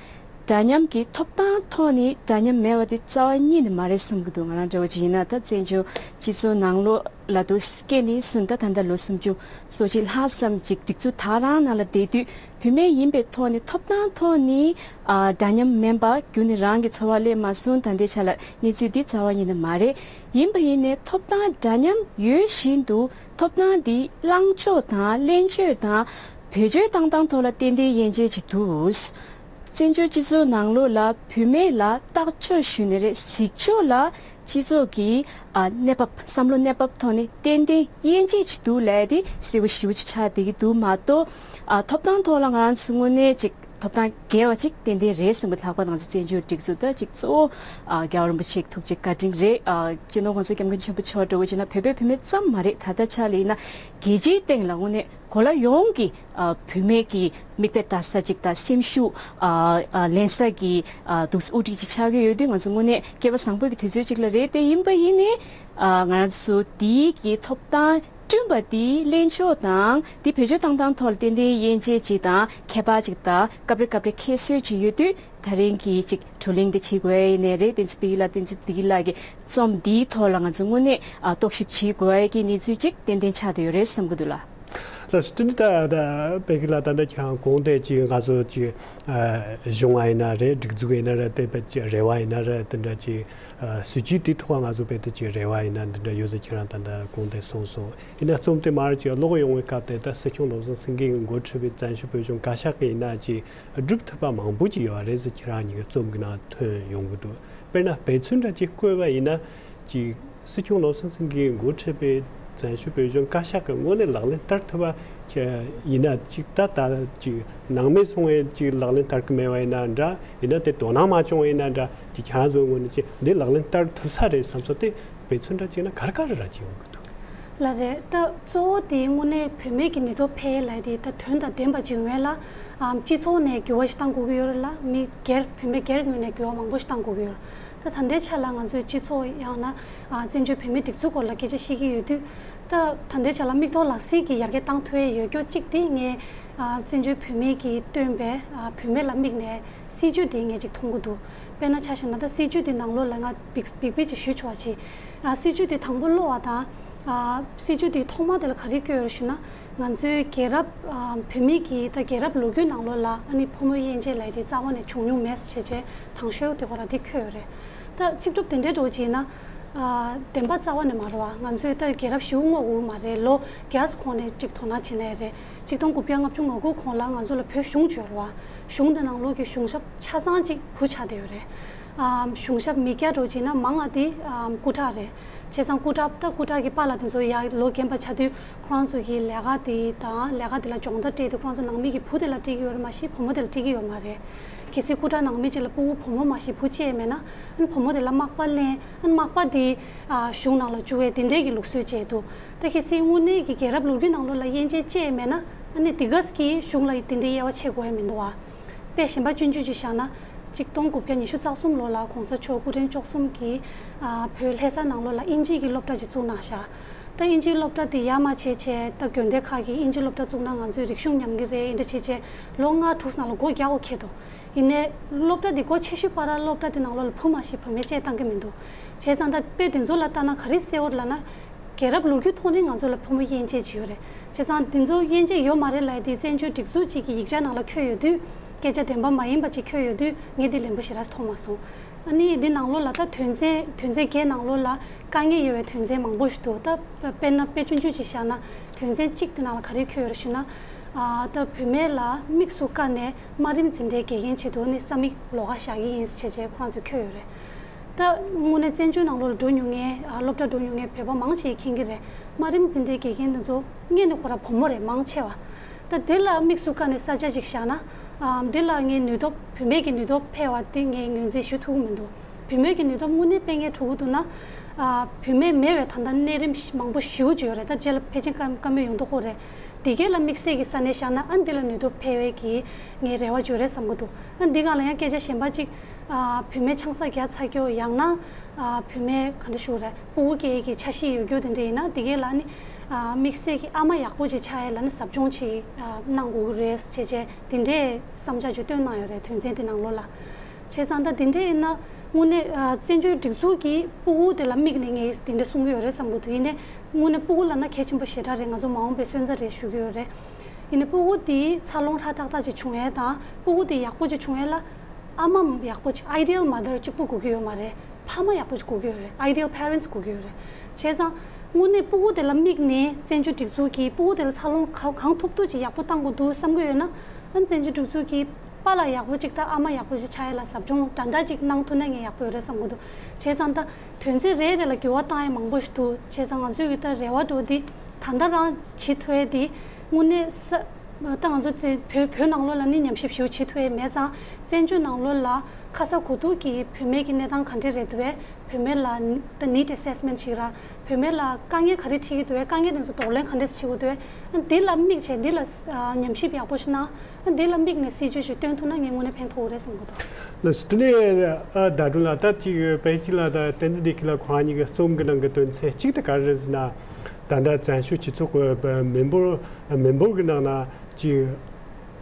འདྲ་མཉམ་གྱི་ཐོབ་ཐང་ཐོག་ནས་འདྲ་མཉམ་མེད་པ་དེ་རྩ་བ་ཉིད་ནས་མ་རེད་བསམ་གྱི་འདུག་ང་རང་འདྲ་བོ་ཅིག་ཡིན་ན་ད་བཙན་བྱོལ་སྤྱི་ཚོགས་ནང་ལོགས་ལ་དུ་སྐྱེས་ནས་བཟུང་ད་ད་ལྟ་ལོ་སུམ་ཅུ་སོ་གཅིག་ལྷག་ཙམ་ཅིག་སྒྲིག་འཛུགས་ད་རང་ནང་ལ་བསྡད་དུས་བུད་མེད་ཡིན་པའི་ཐོག་ནས་ཐོབ་ཐང་ཐོག་ནས་ཨ་འདྲ་མཉམ་མིན་པ་རྒྱུན་ནས་རང་གི་འཚོ་བ་སླེབས་མ་སོང་། ད་ལྟའི་ཆ་ལ་གནས་ཚུལ་འདི་རྩ་བ་ཉིད་ནས་མ་རེད། ཡིན་པ་ཡིན་ནའི་ཐོབ་ཐང་འདྲ་མཉམ་ཡོད་བཞིན་དུ་ཐོབ་ཐང་འདི་བླང་ཕྱོགས་དང་གླེང་ཕྱོགས་དང་བེད་སྤྱོད་བཏང་སྟངས་ཐོག་ལ་ཏན་ཏན་དབྱེ་འབྱེད་ཅིག་འདུག་བཙན་བྱོལ་སྤྱི་ཚོགས་ནང་ལོགས་ལ་བུད་མེད་ལ་བརྟག་དཔྱད་ཞུས་ནས་རེད། གཟིགས་ཕྱོགས་ལ་སྤྱི་ཚོགས་ཀྱི་ཨ་གནས་བབ་བསམ་བློ་གནས་བབ་ཐོག་ནས་ཏན་ཏན་དབྱེ་འབྱེད་ཅིག་འདུག་ལབ་དེ་གསལ་པོ་ཞེ་པོ་ཅིག་ཆགས་བསྡད་ཀྱི་འདུག་མ་གཏོགས་ཨ་ཐོབ་ཐང་ཐོག་ལ་ང་རང་ཚོ་དངོས་གནས་ཅིག་ཐོབ་ཐང་བརྒལ་བ་ཅིག་ཏན་ཏན་རེད་བསམ་གྱི། ལྷག་པར་ང་ཚོ་བཙན་བྱོལ་སྒྲིག་འཛུགས་ད་ཅིག་གཙོ་བོ་ཨ་རྒྱལ་བ་རིན་པོ་ཆེ་གི་ཐུགས་རྗེ་བཀའ་དྲིན་རེད། ཨ་སྤྱི་ནོར་༸གོང་ས་༸སྐྱབས་མགོན་ཆེན་པོ་མཆོག་འདྲ་བོ་བྱས་ན་བོད་པའི་བུད་མེད་ཙམ་མ་རེད། ད་ལྟ་ཆ་ལ་ཡིན་ན་རྒྱལ་སྤྱིའི་སྟེང་ལ་དངོས་གནས་གོ་ལ་ཡོངས་ཀྱི་ཨ་བུད་མེད་ཀྱི་མིག་དཔེ་ལྟ་ས་ཅིག་དང་སེམས་ཤུགས་ཨ་ཨ་ལེན་ས་ཀྱི་ཨ་འདུག་སེ་དབུ་ཁྲིད་ཅིག་ཆགས་ཀྱི་ཡོད་དུས་ང་ཚོ་དངོས་གནས་སྐལ་བ་བཟང་པོ་གི་དུས་ཚོད་ཅིག་ལ་རེད། དེ་ཡིན་པ་ཡིན་ནའི་ཨ་ང་ཚོ་དེའི་གི་ཐོབ་ཐང་བསྐྲུན་པ་དེའི་གླེང་ཕྱོགས་དང་དེ་བེད་སྤྱོད་བཏང་སྟངས་ཐོག་ལ་ཏན་ཏན་དབྱེ་འབྱེད་ཅིག་དང་ཁྱད་པར་ཅིག་དང་སྐབས་རེ་སྐབས་རེ་ཁྱད་གསོད་ཅིག་ཡོད་དུས་ད་རིང་གི་ཅིག་བགྲོ་གླེང་དེ་བྱེད་དགོས་ཡིན་ནའི་རེད། བསྟན་འཛིན་བདེ་སྐྱིད་ལགས་བསྟན་འཛིན་བདེ་སྐྱིད་ལགས་ཀྱི་རྩོམ་འདིའི་ཐོག་ལ་ང་ཚོ་དངོས་གནས་ཨ་རྟོག་ཞིབ་བྱེད་དགོས་ཡ་གི་གནས་ཚུལ་ཅིག་ཏན་ཏན་ཆགས་བསྡད་ཡོད་རེད་བསམ་གྱི་འདུག་ལགས། ད་སྟུན་ད་ད་པེ་ཀི་ལ་ད་ད་ཁྱེད་རང་གོང་དེ་ཅིག་ང་ཚོ་ཅིག་གཞུང་བ་ཡིན་ན་རེད། སྒྲིག་འཛུགས་ཡིན་ན་རེད། དེ་བས་ཅིག་རེ་བ་ཡིན་ན་རེད། དེ་འདྲ་ཅིག་སྲིད་ཇུས་དེ་ཐོག་ང་ཚོ་དཔེ་དེ་ཅིག་རེ་བ་ཡིན་ན་འདི་འདྲ་ཡོད་ཟེར་ཁྱེད་རང་ད་ད་གོང་དེ་གསུངས་སོང་། ཡིན་ན་རྩོམ་དེ་མར་ཅིག་ཀློག་ཡོང་བའི་སྐབས་དེ་ད་སྲིད་སྐྱོང་བློ་བཟང་སེང་གེ་གིས་འགོ་ཁྲིད་པའི་བཙན་བྱོལ་བོད་གཞུང་བཀའ་ཤག་གི་ཡིན་ན་ཅིག་སྒྲུབ་ཐུབ་པ་མང་པོ་ཅིག་ཡོད་པ་རེད་ཟེར་ཁྱེད་རང་གཉིས་ཀྱི་རྩོམ་གྱི་ནང་ཐོན་ཡོང་གི་འདུག་དཔེར་ན་དཔེ་མཚོན་འདྲ་ཅིག་བཀོད་པ་ཡིན་ན། ཅིག་སྲིད་སྐྱོང་བློ་བཟང་སེང་གེས་འགོ་ཁྲིད་པའི་བཙན་བྱོལ་བོད་གཞུང་བཀའ་ཤག་གི་ངོས་ནས་ལག་ལེན་བསྟར་ཐུབ་པ་ཡིན་ན། ཅིག་ད་ད་ཅིག་ནང་མི་སོང་བས་ཅིག་ལག་ལེན་བསྟར་གི་མེད་པ་ཡིན་ན་འདྲ། ཡིན་ན་དེ་དོ་སྣང་མ་བྱུང་བ་ཡིན་ན་འདྲ། ཅིག་ཁྱེད་རང་ཚོའི་ངོས་ནས་ཅིག་འདི་ལག་ལེན་བསྟར་ཐུབ་ས་རེད་བསམ་ས་དེ་དཔེ་མཚོན་འདྲ་ཅིག་ན་ག་རེ་ག་རེ་ར་ཅིག་ཡོང་གི་འདུག་ལ་རེད། ད་གཙོ་བོ་དེ་དངོས་གནས་བུད་མེད་ཀྱི་ནུས་སྟོབས་འཕེལ་ལ་དེ་ད་དོན་དང་ལྡན་པ་ཅིག་ཡོང་བས་ལ། ཨམ་སྤྱི་ཚོགས་ནས་འགྱུར་བ་ཞིག་གཏང་དགོས་ཀྱི་ཡོད་རེད་ལ། མི་སྒེར་བུད་མེད་སྒེར་ངོས་ནས་འགྱུར་བ་མང་པོ་ཞིག་གཏང་དགོས་ཀྱི་ཡོད་རེད། ད་ད་ལྟའི་ཆ་ལ་ང་ཚོའི་སྤྱི་ཚོགས་ཡང་ན་ཨ་བཙན་བྱོལ་བོད་མིའི་སྒྲིག་འཛུགས་སྐོར་ལ་སྐད་ཆ་བཤད་ཀྱི་ཡོད་དུས། ད་ད་ལྟའི་ཆ་ལ་མིག་མཐོང་ལག་ཟིན་གྱི་ཡར་རྒྱས་བཏང་ཐུབ་ཡས་ཡོད་རྒྱུ་གཅིག་དེ་ངས་ཨ་བཙན་བྱོལ་བོད་མིའི་གིས་བཏོན་པའི་ཨ་བུད་མེད་ལ་དམིགས་ནས་སྲིད་ཇུས་དེ་ངས་ཅིག་མཐོང་གི་འདུག་དཔེར་ན་ཆ་བཞག་ན་ད་སྲིད་ཇུས་དེ་ནང་ལོགས་ལ་ང་འབིགས་འབིགས་པས་ཅིག་ཞུ་ཆོག་པ་ཅིག་ཨ་སྲིད་ཇུས་དེ་དང་པོ་ཀློག་པ་དང་། ཨ་སྲིད་ཇུས་དེ་ཐོག་མ་དེ་ལ་ག་རེ་བཀོད་ཡོད་རེད་ཞུ་ན། ང་ཚོའི་རྒྱལ་རབས་ཨ་བོད་མི་གི་ད་རྒྱལ་རབས་ལོ་རྒྱུས་ནང་ལོགས་ལ་ཨ་ནི་ཕོ་མོ་དབྱེ་འབྱེད་ལབ་དེ་རྩ་བ་ནས་བྱུང་མྱོང་མེད་ཟེར་བྱས་བྱས་དང་ཤོས་དེ་ཁོ་རང་དེ་འཁོད་ཡོད་རེད། ད་ཚིག་གྲུབ་དེ་འདྲའི་འགྲོ་བྱས་ན། ཨ་བདེན་པ་རྩ་བ་ནས་མ་རེད་བ། ང་ཚོས་ད་རྒྱལ་རབས་ཞེ་པོ་སྔོག་དགོས་མ་རེད། ལོ་བརྒྱ་གོང་ནས་ཅིག་དོ་སྣང་བྱེད་ནའི་རེད། ཆིག་སྟོང་དགུ་བརྒྱ་ལྔ་བཅུ་ང་དགུ་གོང་ལ་ང་ཚོ་ལ་བོད་གཞུང་བྱོས་རེད་བ། གཞུང་དེ་ནང་ལོགས་ཀྱི་གཞུང་ཞབས་ཆ་ཚང་ཅིག་བུ་ཆགས་བསྡད་ཡོད་རེད། ཨམ་གཞུང་ཞབས་མི་བརྒྱ་འགྲོ་བྱས་ན་མང་ང་དེ་ཨམ་སྐུ་དྲག་རེད། བྱས་ཙང་སྐུ་དྲག་ད་སྐུ་དྲག་གི་པཱ་ལགས་དེ་ཚོ་ཡར་ལོ་རྒན་པ་ཆགས་དུས་ཁོ་རང་ཚོ་གི་ལས་ཀ་དེ་དང་ལས་ཀ་དེ་ལ་སྦྱོང་བརྡར་སྤྲད་དེ་ཁོ་རང་ཚོ་ནང་མི་གི་བུ་དེ་ལ་སྤྲད་ཀྱི་ཡོད་རེད་མ་གཞི་བུ་མོ་དེ་ལ་སྤྲད་ཀྱི་ཡོད་མ་རེད། གལ་སྲིད་སྐུ་དྲག་ནང་མི་གཅིག་ལ་ཕྲུ་གུ་བུ་མོ་མ་གཞི་བུ་གཅིག་མེད་ན་ཨ་ནི་བུ་མོ་དེ་ལ་མག་པ་ལེན། ཨ་ནི་མག་པ་དེ་ཨ་གཞུང་ནང་ལ་བཅུག་པའི་དེ་འདྲས་ཀྱི་ལུགས་སྲོལ་བཅས་འདུག་ད་གལ་སྲིད་དངོས་གནས་ཀྱི་རྒྱལ་རབས་ལོ་རྒྱུས་ནང་ལོགས་ལ་དབྱེ་འབྱེད་བཅས་མེད་ན་ཨ་ནི་དེ་ག་གི་གཞུང་ལ་དེ་འདྲའི་དབྱེ་བ་ཕྱེ་དགོས་ཡ་མི་འདུག་བ། དཔེ་གཞན་པ་སྤྱོད་འཇུག་ཅིག་བཞག་ན། ཆིག་སྟོང་དགུ་བརྒྱ་ཉི་ཤུ་རྩ་གསུམ་ལོ་ལ་གོང་ས་མཆོག་སྐུ་ཕྲེང་བཅུ་གསུམ་གྱིས་ཨ་བོད་ལྷ་ས་ནང་ལོགས་ལ་ཨིན་ཇི་གི་སློབ་གྲྭ་ཅིག་བཙུགས་གནང་བཞག་ད་ཨིན་ཇིའི་སློབ་གྲྭ་དེ་ཡར་མར་བྱས་བྱས་ད་དགོན་སྡེ་ཁག་གིས་ཨིན་ཇི་སློབ་གྲྭ་བཙུགས་ན་ང་ཚོའི་རིག་གཞུང་ཉམས་ཀྱི་རེད་ཨིན་འདྲ་བྱས་བྱས་ལོ་ལྔ་དྲུག་ནང་ལ་སྒོ་རྒྱག་དགོས་འཁེལ་འདུག་ཡིན་ནའི་སློབ་གྲྭ་དེ་སྒོ་ཕྱེ་ཤུལ་བར་སློབ་གྲྭ་དེ་ནང་ལོགས་ལ་བུ་མ་གཞི་བུད་མེད་བཅས་བཏང་གི་མི་འདུག་བྱས་ཙང་ད་དཔེ་དེ་ཚོ་ལ་ལྟ་ན་ག་རེ་གསལ་བོ་རེད་ལབ་ན། རྒྱལ་རབས་ལོ་རྒྱུས་ཐོག་ནས་ང་ཚོ་ལ་ཕོ་མོ་དབྱེ་འབྱེད་བྱས་ཡོད་རེད། བྱས་ཙང་འདི་ཚོ་དབྱེ་འབྱེད་ཡོད་མ་རེད་ལབ་ཡ་དེ་བཙན་བྱོལ་སྒྲིག་འཛུགས་གཅིག་གི་ཡིག་ཆ་ནང་ལ་འཁོད་ཡོད་དུས། སྐད་ཆ་བདེན་པ་མ་ཡིན་པ་ཅིག་འཁོད་ཡོད་དུས་ངས་འདི་ལན་པོ་ཞེ་དྲག་མཐོང་མ་སོང་། ཨ་ནི་འདི་ནང་ལོགས་ལ་ད་དོན་ཚན་དོན་ཚན་བརྒྱད་ནང་ལོགས་ལ་དཀའ་ངལ་ཡོད་པའི་དོན་ཚན་མང་པོ་ཞིག་འདུག་ད་དཔེར་ན་དཔེ་ཆུང་ཆུང་ཅིག་བཞག་ན་དོན་ཚན་གཅིག་དེ་ནང་ལ་ག་རེ་འཁོད་ཡོད་རེད་ཞུ་ན། ཨ་ད་བུད་མེད་ལ་དམིགས་སུ་བཀར་ནས་དམའ་རིམ་འཛིན་གྲྭའི་དགེ་རྒན་ཆེད་དུ་ནི་ས་མིག་ལོགས་ཀ་བཞག་གི་ཡིན་ཟེར་བྱས་བྱས་ཁོ་རང་ཚོས་འཁོད་ཡོད་རེད། ད་དངོས་གནས་བཙན་བྱོལ་ནང་ལོགས་ལ་འགྲོ་མྱོང་མཁན་ཨ་སློབ་གྲྭ་འགྲོ་མྱོང་མཁན་བོད་པ་མང་ཆེ་མཁྱེན་གྱི་རེད། དམའ་རིམ་འཛིན་གྲྭའི་དགེ་རྒན་དེ་ཚོ་སྔོན་ནས་ཁོ་རང་བུ་མོ་རེད་མང་ཆེ་བ། ད་དེ་ལ་དམིགས་སུ་བཀར་ནས་ས་ཆ་ཅིག་བཞག་ན། ཨ་དེ་ལ་ངའི་ནུས་སྟོབས་བུད་མེད་ཀྱི་ནུས་སྟོབས་འཕེལ་བ་དེ་ངས་ངོས་འཛིན་ཞུ་ཐུབ་ཀྱི་མི་འདུག་བུད་མེད་ཀྱི་ནུས་སྟོབས་དངོས་གནས་དཔེ་ངན་འགྲོ་གི་འདུག་ན། ཨ་བུད་མེད་མེད་པའི་ད་ལྟ་གནས་རིམ་མང་པོ་ཞེ་པོ་ཅིག་ཡོད་རེད། ད་རྗེས་ལ་ཕལ་ཆེར་བཀའ་བཀའ་མོལ་ཡོང་དུས་ཁོ་རེད། དེ་གས་ལ་དམིགས་བསལ་གྱི་ས་གནས་བཞག་ན་ཨ་འདི་ལ་ནུས་སྟོབས་འཕེལ་བའི་གི་ངའི་རེ་བ་ཅིག་ཡོད་རེད་བསམ་གྱི་འདུག་ཨ་འདི་སྒང་ལ་ཡང་སྐད་ཆ་གཞན་པ་ཅིག་ཨ་བུད་མེད་ཆང་ས་རྒྱག་ཚར་རྒྱུ་ཡང་ན། ཨ་བུད་མེད་ག་འདྲ་ཞུ་རེད་ཕྲུ་གུ་སྐྱེ་ཡི་གི་འཆར་གཞི་ཡོད་རྒྱུ་དེ་འདྲ་ཡིན་ན་དེ་གས་ལ་ནི། ཨ་དམིགས་བསལ་གྱི་ཨ་མ་ཡག་པོ་ཅིག་ཆགས་ཡས་ལ་ནི་ཟབ་སྦྱོང་ཅིག་ཨ་གནང་དགོས་ཀྱི་རེད་ཅེས་བྱས་དེ་འདྲའི་བསམ་འཆར་ཅིག་བཏོན་གནང་ཡོད་རེད་དོན་ཚན་དེ་ནང་ལོགས་ལ། བྱས་ཙང་ད་དེ་འདྲ་ཡིན་ན་དངོས་གནས་ཨ་བཙན་བྱོལ་སྒྲིག་འཛུགས་ཀྱི་ཕྲུ་གུ་དེ་ལ་དམིགས་ནས་ངས་དེ་འདྲ་གསུང་གི་ཡོད་རེད་བསམ་གྱི་འདུག་ཡིན་ནའི་དངོས་གནས་ཕྲུ་གུ་ལབ་ན་གལ་ཆེན་པོ་ཞེ་དྲག་རེད། ང་ཚོ་མ་འོངས་པའི་སོན་རྩ་རེད་ཞུ་གི་ཡོད་རེད། ཡིན་ནའི་ཕྲུ་གུ་དེའི་འཚར་ལོངས་ཧྲ་ཐག་ཐག་ཅིག་བྱུང་ཡས་དང་ཕྲུ་གུ་དེ་ཡག་པོ་ཅིག་བྱུང་ཡས་ལ་ཨ་མ་ཡག་པོ་ཅིག་ideal mother་གཅིག་པུ་དགོས་ཀྱི་ཡོད་མ་རེད། ཕ་མ་ཡག་པོ་ཅིག་དགོས་ཀྱི་ཡོད་རེད། ideal parents་དགོས་ཀྱི་ཡོད་རེད། བྱས་ཙང་དངོས་གནས་ཕྲུ་གུ་དེ་ལ་དམིགས་ནས་བཙན་བྱོལ་སྒྲིག་འཛུགས་ཀྱིས་ཕྲུ་གུ་དེ་ལ་འཚར་ལོངས་གང་གང་ཐུབ་ཐུབ་ཅིག་ཡག་པོ་བཏང་དགོས་འདུག་བསམ་གྱི་ཡོད་ན་ཨ་བཙན་བྱོལ་སྒྲིག་འཛུགས་ཀྱིས་པཱ་ལགས་ཡག་པོ་ཅིག་དང་ཨ་མ་ཡག་པོ་ཅིག་ཆགས་ཡས་ལ་ཟབ་སྦྱོང་འདྲ་འདྲ་ཅིག་གནང་ཐུབ་ན་ངས་ཡག་པོ་ཡོད་རེད་བསམ་གྱི་འདུག་བྱས་ཙང་ད་དོན་ཚན་རེ་རེ་ལ་འགྱུར་བ་བཏང་ཡས་མང་པོ་ཞིག་འདུག་བྱས་ཙང་ང་ཚོས་ཀྱི་ད་རེ་བ་འདྲ་བོ་འདི་ད་ལྟ་རང་བྱེད་ཐུབ་ཡས་འདི་དངོས་གནས་ས་ད་ང་ཚོ་བཙན་བོད་བོད་ནང་ལོགས་ལ་ནི་ཉམས་ཞིབ་ཞེ་པོ་བྱེད་ཐུབ་ཡས་མེད་ཙང་བཙན་བྱོལ་ནང་ལོགས་ལ་ཁ་ས་གོ་ཐུག་གི་བུད་མེད་ཀྱི་གནས་སྟངས་ག་འདྲས་རེད་འདུག་བས། བུད་མེད་ལ་ད་need assessment་ཞིག་ར་བུད་མེད་ལ་དཀའ་ངལ་ག་རེ་འཕྲད་ཀྱི་འདུག་བས། དཀའ་ངལ་དེ་ཚོ་གདོང་ལེན་ག་འདྲས་བྱེད་དགོས་འདུག་བས། འདི་ལ་དམིགས་བྱས་འདི་ལ་ཉམས་ཞིབ་ཡག་པོ་ཞིག་གནང་། འདི་ལ་དམིགས་ནས་སྲིད་ཇུས་ཤིག་བཏོན་ཐུབ་ན་ངས་དངོས་གནས་ཕན་ཐོགས་རེད་བསམ་གྱི་འདུག་ལགས་སོ། དེ་ནས་ཨ་ཟླ་སྒྲོན་ལགས་ད་ཅིག་པེ་ཅིན་ལགས་དང་བསྟན་འཛིན་བདེ་སྐྱིད་ལགས་ཁོ་རང་གཉིས་ཀྱི་རྩོམ་གྱི་ནང་གི་དོན་ཚན་གཅིག་དེ་ག་རེ་རེད་ཟེར་ན། ད་ལྟ་བཙན་བྱོལ་སྤྱི་ཚོགས་ཀྱི་མི་འབོར་མི་འབོར་གྱི་ནང་ན་ཅིག་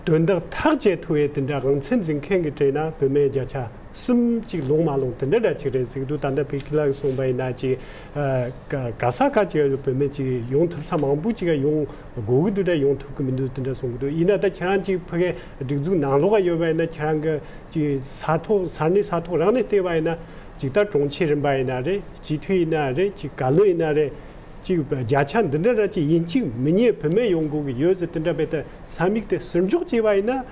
དོན་དག་ཐག་བཅད་ཐུབ་པའི་དེ་འདྲ་དབང་ཚད་འཛིན་མཁན་གྱི་གྲས་ན་བུད་མེད་བརྒྱ་ཆ་ གསུམ་ཅིག་ལོངས་མ་ལོངས་དེ་འདྲ་འདྲ་ཅིག་རེད་ཟེར་གི་འདུག་ད་ལྟ་བོད་ཀྱི་ལག་གསུངས་པ་ཡིན་ན་ཅིག་ཨ་ག་ག་ས་ག་ཅིག་བོད་མི་ཅིག་ཡོང་ཐུབ་ས་མང་པོ་ཅིག་ཡོང་དགོས་ཀྱི་འདུག་ད་ཡོང་ཐུབ་ཀྱི་མི་འདུག་དེ་འདྲ་གསུང་གི་འདུག་ཡིན་ན་ད་ཁྱེད་རང་ཅིག་ཕ་གི་སྒྲིག་འཛུགས་ནང་ལོགས་ཡོད་པ་ཡིན་ན་ཁྱེད་རང་གི་ཅིག་ས་ཐོག་ས་གནས་ས་ཐོག་རང་ནས་བལྟས་པ་ཡིན་ན་ཅིག་ད་གྲོང་ཁྱེར་རིམ་པ་ཡིན་ན་རེད། སྤྱི་འཐུས་ཡིན་ན་རེད། ཅིག་བཀའ་བློན་ཡིན་ན་རེད། ཅིག་བརྒྱ་ཆ་འདི་འདྲ་ར་ཅིག་ཡིན་གཅིག་མིན་གཉིས་བུད་མེད་ཡོང་དགོས་ཀྱི་ཡོད་ཟེར་དེ་འདྲ་བས་ད་ས་མིག་དེ་ཟུར་འཇོག་བྱས་པ་ཡིན་ན་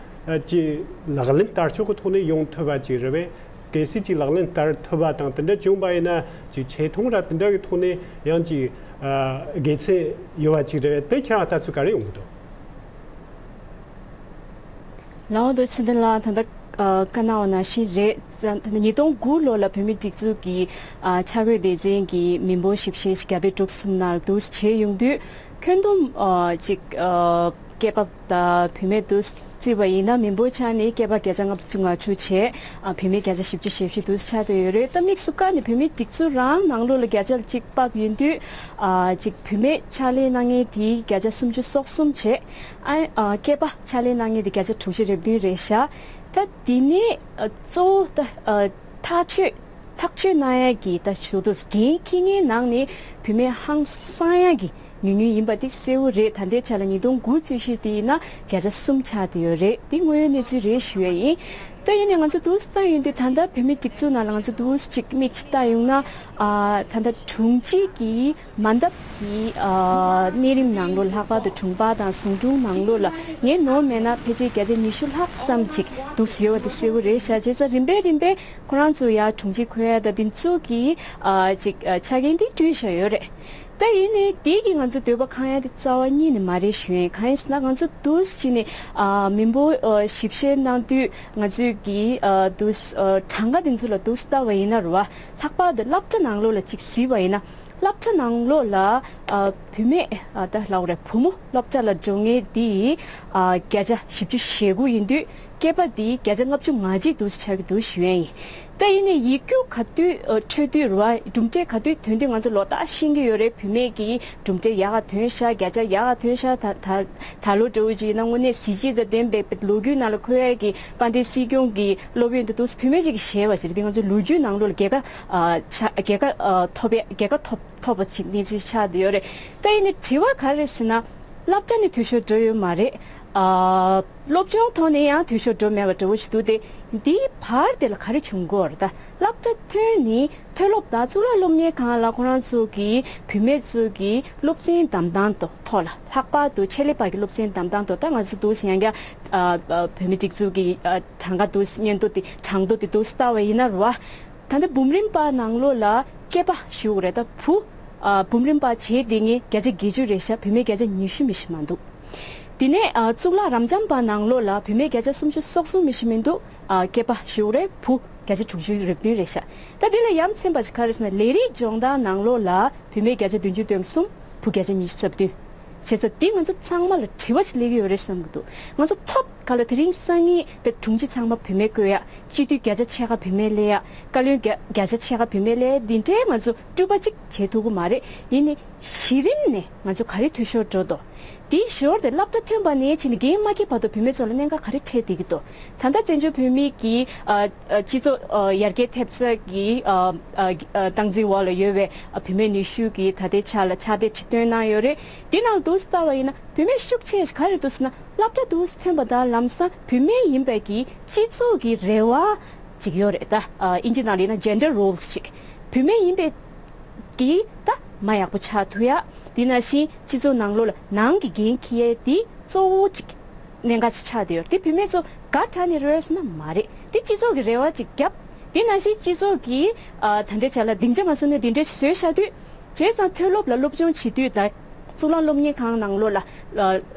ཅིག་ལག་ལེན་བསྟར་ཕྱོགས་ཀྱི་ཐོག་ནས་ཡོང་ཐུབ་པ་ཅིག་རེད་པས། གལ་སྲིད་ཅིག་ལག་ལེན་བསྟར་ཐུབ་པ་དང་དེ་འདྲ་བྱུང་པ་ཡིན་ན་ཅིག་ཆེ་མཐོང་ར་དེ་འདྲ་གི་ཐོག་ནས་ཡང་ཅིག་དགེ་མཚན་ཡོད་པ་ཅིག་རེད་པས། དེ་ཁྱེད་རང་ལྟ་ཚུལ་ག་རེ་ཡོང་གི་འདུག་ལའོ་དོ་ཚེ་བརྟན་ལགས་ད་ལྟ་ཨ་བཀའ་གནང་བ་ནང་བཞིན་རེད། ད་ལྟ་ཉིས་སྟོང་དགུ་ལོ་ལ་བོད་མིའི་སྒྲིག་འཛུགས་ཀྱི་ཨ་འཆར་འགོད་སྡེ་ཚན་གྱི་མི་འབོར་ཞིབ་བཤེར་རྒྱ་བལ་འབྲུག་གསུམ་ནང་དུ་བྱས་ཡོང་དུས་ཁྱོན་བསྡོམས་ཨ་ཅིག་ཨ་སྐྱེས་པ་དང་བུད་མེད་དུ་བརྩིས་པ་ཡིན་ན་མི་འབོར་ཆ་ནས་སྐྱེས་པ་བརྒྱ་ཆ་ལྔ་བཅུ་ང་དྲུག་བྱས། ཨ་བུད་མེད་བརྒྱ་ཆ་བཞི་བཅུ་ཞེ་བཞི་དུ་ཆགས་བསྡད་ཡོད་རེད། ད་དམིགས་སུ་བཀར་ནས་བོད་མིའི་སྒྲིག་འཛུགས་རང་ནང་ལོགས་ལ་བརྒྱ་ཆ་གཅིག་དཔག་ཡོང་དུས་ཨ་ཅིག་བུད་མེད་ཕྱག་ལས་གནང་མཁན་དེ་བརྒྱ་ཆ་སུམ་ཅུ་སོ་གསུམ་བྱས། ཨ་ཨ་སྐྱེས་པ་ཕྱག་ལས་གནང་མཁན་དེ་བརྒྱ་ཆ་དྲུག་ཅུ་རེ་བདུན་རེད་ཤག་ད་དེ་ནས་ཨ་གཙོ་བོ་ད་ཨ་ཐག་གཅོད་ཐག་གཅོད་གནང་ཡས་ཀྱི་ད་ཞུ་དུས་འགན་འཁྱེར་མཁན་ནང་ནས་བུད་མེད་ཧང་སང་ཡས་ཀྱི་ཉུང་ཉུང་ཡིན་པ་དེ་གསལ་བོ་རེད། ད་ལྟའི་ཆ་ལ་ཉིས་སྟོང་དགུ་རྩིས་གཞི་དེ་ཡིན་ན་བརྒྱ་ཆ་གསུམ་ཆགས་བསྡད་ཡོད་རེད། དེ་དངོས་ཡོད་གནས་ཚུལ་རེད་ཞུ་ཡས་ཡིན། ད་ཡིན་ནའི་ང་ཚོ་དུས་ལྟ་ཡོང་དུས་ད་ལྟ་བོད་མི་སྒྲིག་འཛུགས་ནང་ལ་ང་ཚོ་དུས་གཅིག་མིག་ཅིག་ལྟ་ཡོང་ན་ཨ་ད་ལྟ་དྲུང་ཆེ་གི་མ་འདབས་ཀྱི་ཨ་གནས་རིམ་ནང་ལོགས་ལྷག་པར་དུ་དྲུང་འཕར་དང་ཟུང་དྲུང་ནང་ལོགས་ལ་ངས་ནོར་མེད་ན་ཕལ་ཆེར་བརྒྱ་ཆ་ཉི་ཤུ་ལྷག་ཙམ་ཅིག་འདུག་ཡོད་པ་དེ་གསལ་བོ་རེད་ཤག་བྱས་ཙང་རིམ་པས་རིམ་པས་ཁོ་རང་ཚོ་ཡར་དྲུང་ཆེ་འཁོད་ཡ་ད་འདི་ཚོ་གི་ཨ་ཅིག་ཨ་ཆ་རྐྱེན་དེ་བསྐྲུན་བཞག་ཡོད་རེད། ད་ཡིན་ནའི་དེ་གི་ང་ཚོ་འདོད་པ་ཁེངས་ཡ་དེ་རྩ་བ་ཉིད་ནས་མ་རེད་ཞུ་ཡིན། གང་ཡིན་ཟེར་ན་ང་ཚོ་འདུག་སེ་བྱས་ནས་ཨ་མི་འབོར་ཨ་ཞིབ་བཤེར་གནང་དུས་ང་ཚོས་ཀྱི་ཨ་འདུག་ཨ་གྲངས་ཀ་དེ་ཚོ་ལ་འདུག་སེ་ལྟ་བ་ཡིན་ན་རེད་བ། ལྷག་པར་དུ་སློབ་གྲྭ་ནང་ལོགས་ལ་ཅིག་གཟིགས་པ་ཡིན་ན། སློབ་གྲྭ་ནང་ལོགས་ལ་ཨ་བུད་མེད་ཨ་ད་ལབ་དགོས་རེད། བུ་མོ་སློབ་གྲྭ་ལ་འགྲོ་མཁན་དེ་ཨ་བརྒྱ་ཆ་བཞི་བཅུ་ཞེ་དགུ་ཡིན་དུས་སྐྱེས་པ་དེ་བརྒྱ་ཆ་ལྔ་བཅུ་ང་གཅིག་འདུག་སེ་ཆགས་ཀྱི་འདུག་ཞུ་ཡ་ཡིན། ད་ཡིན་ནའི་ཡིག་རྒྱུགས་ག་དུས་ཨ་འཕྲོད་དུས་རེད་བ། གྲུབ་འབྲས་ག་དུས་ཐོན་དུས་ང་ཚོ་ལོ་ལྟར་ཤེས་ཀྱི་ཡོད་རེད། བུད་མེད་ཀྱི་གྲུབ་འབྲས་ཡག་ག་ཐོན་ཤག་བརྒྱ་ཆ་ཡག་ག་ཐོན་ཤག་ད་ད་ད་ལོ་འདྲ་བོ་ཅིག་ཡིན་ན་དངོས་གནས་གཟི་བརྗིད་དང་ལྡན་པའི་ལོ་རྒྱུས་ནང་ལ་འཁོད་ཡ་གི་དཔལ་ལྡན་སྲིད་སྐྱོང་གི་སློབ་ཡོན་དེ་འདུག་སེ་བུད་མེད་ཅིག་གིས་བཞེས་པ་ཞིག་རེད། དེ་ང་ཚོ་ལོ་རྒྱུས་ནང་ལོགས་ལ་རྒྱལ་ཁ་ཨ་ཆ་རྒྱལ་ཁ་ཨ་ཐོབ་ཡ་རྒྱལ་ཁ་ཐོབ་ཐོབ་པ་ཞིག་གནས་ཚུལ་ཆགས་བསྡད་ཡོད་རེད། ད་ཡིན་ནའི་དྲི་བ་ག་རེ་རེད་ཟེར་ན། སློབ་གྲྭ་ནས་འཐུས་ཤོར་འགྲོ་ཡོད་མ་རེད། ཨ་སློབ་སྦྱོང་ཐོག་ནས་ཡང་འཐུས་ཤོར་འགྲོ་མེད་པ་འདྲ་བོ་ཞིག་འདུག་སྟེ། འདིའི་བར་དེ་ལ་ག་རེ་བྱུང་གི་ཡོད་རེད། ད་སློབ་གྲྭ་ཐོན་ནས་མཐོ་སློབ་དང་གཙུག་ལག་སློབ་གཉེར་ཁང་ལ་ཁོ་རང་ཚོ་གི་བུད་མེད་ཚོ་གི་སློབ་ཚན་འདེམས་སྟངས་ཐོག་ལ་ལྷག་པར་དུ་ཆེད་ལས་པ་གི་སློབ་ཚན་འདེམས་སྟངས་ཐོག་ད་ང་ཚོ་འདུག་སེ་ཡང་བསྐྱར་ཨ་ཨ་བོད་མི་སྒྲིག་འཛུགས་ཀྱི་ཨ་གྲངས་ཀ་འདུག་སེ་སྙན་ཐོ་དེ་གྲངས་ཐོ་དེ་འདུག་སེ་བལྟ་བ་ཡིན་ན་རེད་བ། ད་ལྟ་འབུམ་རམས་པ་ནང་ལོགས་ལ་སྐྱེས་པ་ཞུ་དགོས་རེད། ད་བུ་ཨ་འབུམ་རམས་པ་བྱས་བསྡད་མཁན་བརྒྱ་ཆ་བརྒྱད་ཅུ་རེད་ཤག་བུད་མེད་བརྒྱ་ཆ་ཉི་ཤུ་མི་ཞིག་མ་འདུག་དེ་ནས་ཨ་གཙུག་ལག་རབ་འབྱམས་པ་ནང་ལོགས་ལ་བུད་མེད་བརྒྱ་ཆ་སུམ་ཅུ་སོ་གསུམ་མི་ཞིག་མི་འདུག་ཨ་སྐྱེས་པ་ཞུ་དགོས་རེད། བུ་བརྒྱ་ཆ་དྲུག་ཅུ་རེ་བདུན་རེད་ཤག་ད་དེ་ལས་ཡ་མཚན་པ་ཞིག་ག་རེ་ཟེར་ན་ལས་རིགས་སྦྱོང་བརྡར་ནང་ལོགས་ལ་བུད་མེད་བརྒྱ་ཆ་བདུན་ཅུ་དོན་གསུམ། བུ་བརྒྱ་ཆ་ཉི་ཤུ་རྩ་བདུན། བྱས་ཙང་འདི་ང་ཚོ་ཚང་མ་ལ་དྲི་བ་ཞིག་སླེབས་ཀྱི་ཡོད་རེད་བསམ་གྱི་འདུག་ང་ཚོ་ཐོབ་ག་ལ་དེ་རིང་སང་ཉིན་པའི་དྲུང་ཆེ་ཚང་མ་བུད་མེད་བསྐོས་ཡ། སྤྱི་འཐུས་བརྒྱ་ཆ་ཕྱེད་ཀ་བུད་མེད་སླེབས་ཡ། བཀའ་བློན་བརྒྱ་བརྒྱ་ཆ་ཕྱེད་ཀ་བུད་མེད་སླེབས་ཡ། འདི་འདྲའི་ང་ཚོ་སྤྲུལ་པ་གཅིག་བྱེད་ཐུབ་ཀྱི་མ་རེད། ཡིན་ནའི་གཞི་རིམ་ནས་ང་ཚོ་ག་རེ་འཐུས་ཤོར་འགྲོ་འདུག་དེའི་ཞོར་དེ་སློབ་གྲྭ་ཐོན་པ་ནས་བྱས་ནས་འགན་མ་འཁྱེར་བར་དུ་བུད་མེད་ཚོ་ལ་གནད་འགག་ག་རེ་འཕྲད་བསྡད་ཀྱི་འདུག་ད་ལྟ་བཙན་བྱོལ་བོད་མིའི་གི་ཨ་ཨ་སྤྱི་ཚོགས་ཨ་ཡར་རྒྱས་ཐེབས་ས་གི་ཨ་ཨ་ཨ་སྟངས་འཛིན་འོག་ལ་ཡོད་པའི་ཨ་བུད་མེད་ནུས་ཤུགས་ཀྱིས་ད་ལྟའི་ཆ་ལ་ཕྱག་དེབ་ཅིག་བཏོན་གནང་ཡོད་རེད། དེ་ནང་དུ་ལྟ་བ་ཡིན་ན་བུད་མེད་ཤུགས་ཆེ་ག་རེ་འདུག་ཟེར་ན་སློབ་གྲྭ་དུ་ཐོན་པ་དང་ལམ་སང་བུད་མེད་ཡིན་པའི་གི་སྤྱི་ཚོགས་ཀྱི་རེ་བ་ཅིག་ཡོད་རེད། ད་ཨ་ཨིན་ཇི་ནང་ལ་ཡིན་ན་ཇེན་ཌར་རོལ་སི་ཅིག་བུད་མེད་ཡིན་པའི་གི་ད་མ་ཡག་པོ་ཆགས་ཐུབ་ཡ། དེ་ནང་བཞིན་སྤྱི་ཚོགས་ནང་ལོགས་ལ་ནང་གི་འགན་འཁྱེར་ཡས་དེ་གཙོ་བོ་ཅིག་གནད་འགག་ཅིག་ཆགས་བསྡད་ཡོད་རེད། དེ་བུད་མེད་ཚོ་དགའ་དྲགས་ནས་རོལ་ཟེར་ན་མ་རེད། དེ་སྤྱི་ཚོགས་ཀྱི་རེ་བ་ཅིག་བརྒྱབ། དེ་ནང་བཞིན་སྤྱི་ཚོགས་ཀྱི་ཨ་ད་ལྟའི་ཆ་ལ་སྡིངས་ཆ་མ་བཟོ་ནས་འདི་འདྲ་ཞིག་བཟོས་བཞག་དུས། བྱས་ཙང་མཐོ་སློབ་ལ་སློབ་སྦྱོང་བྱེད་དུས་དང་། གཙུག་ལག་སློབ་གཉེར་ཁང་ནང་ལོགས་ལ་ཨ་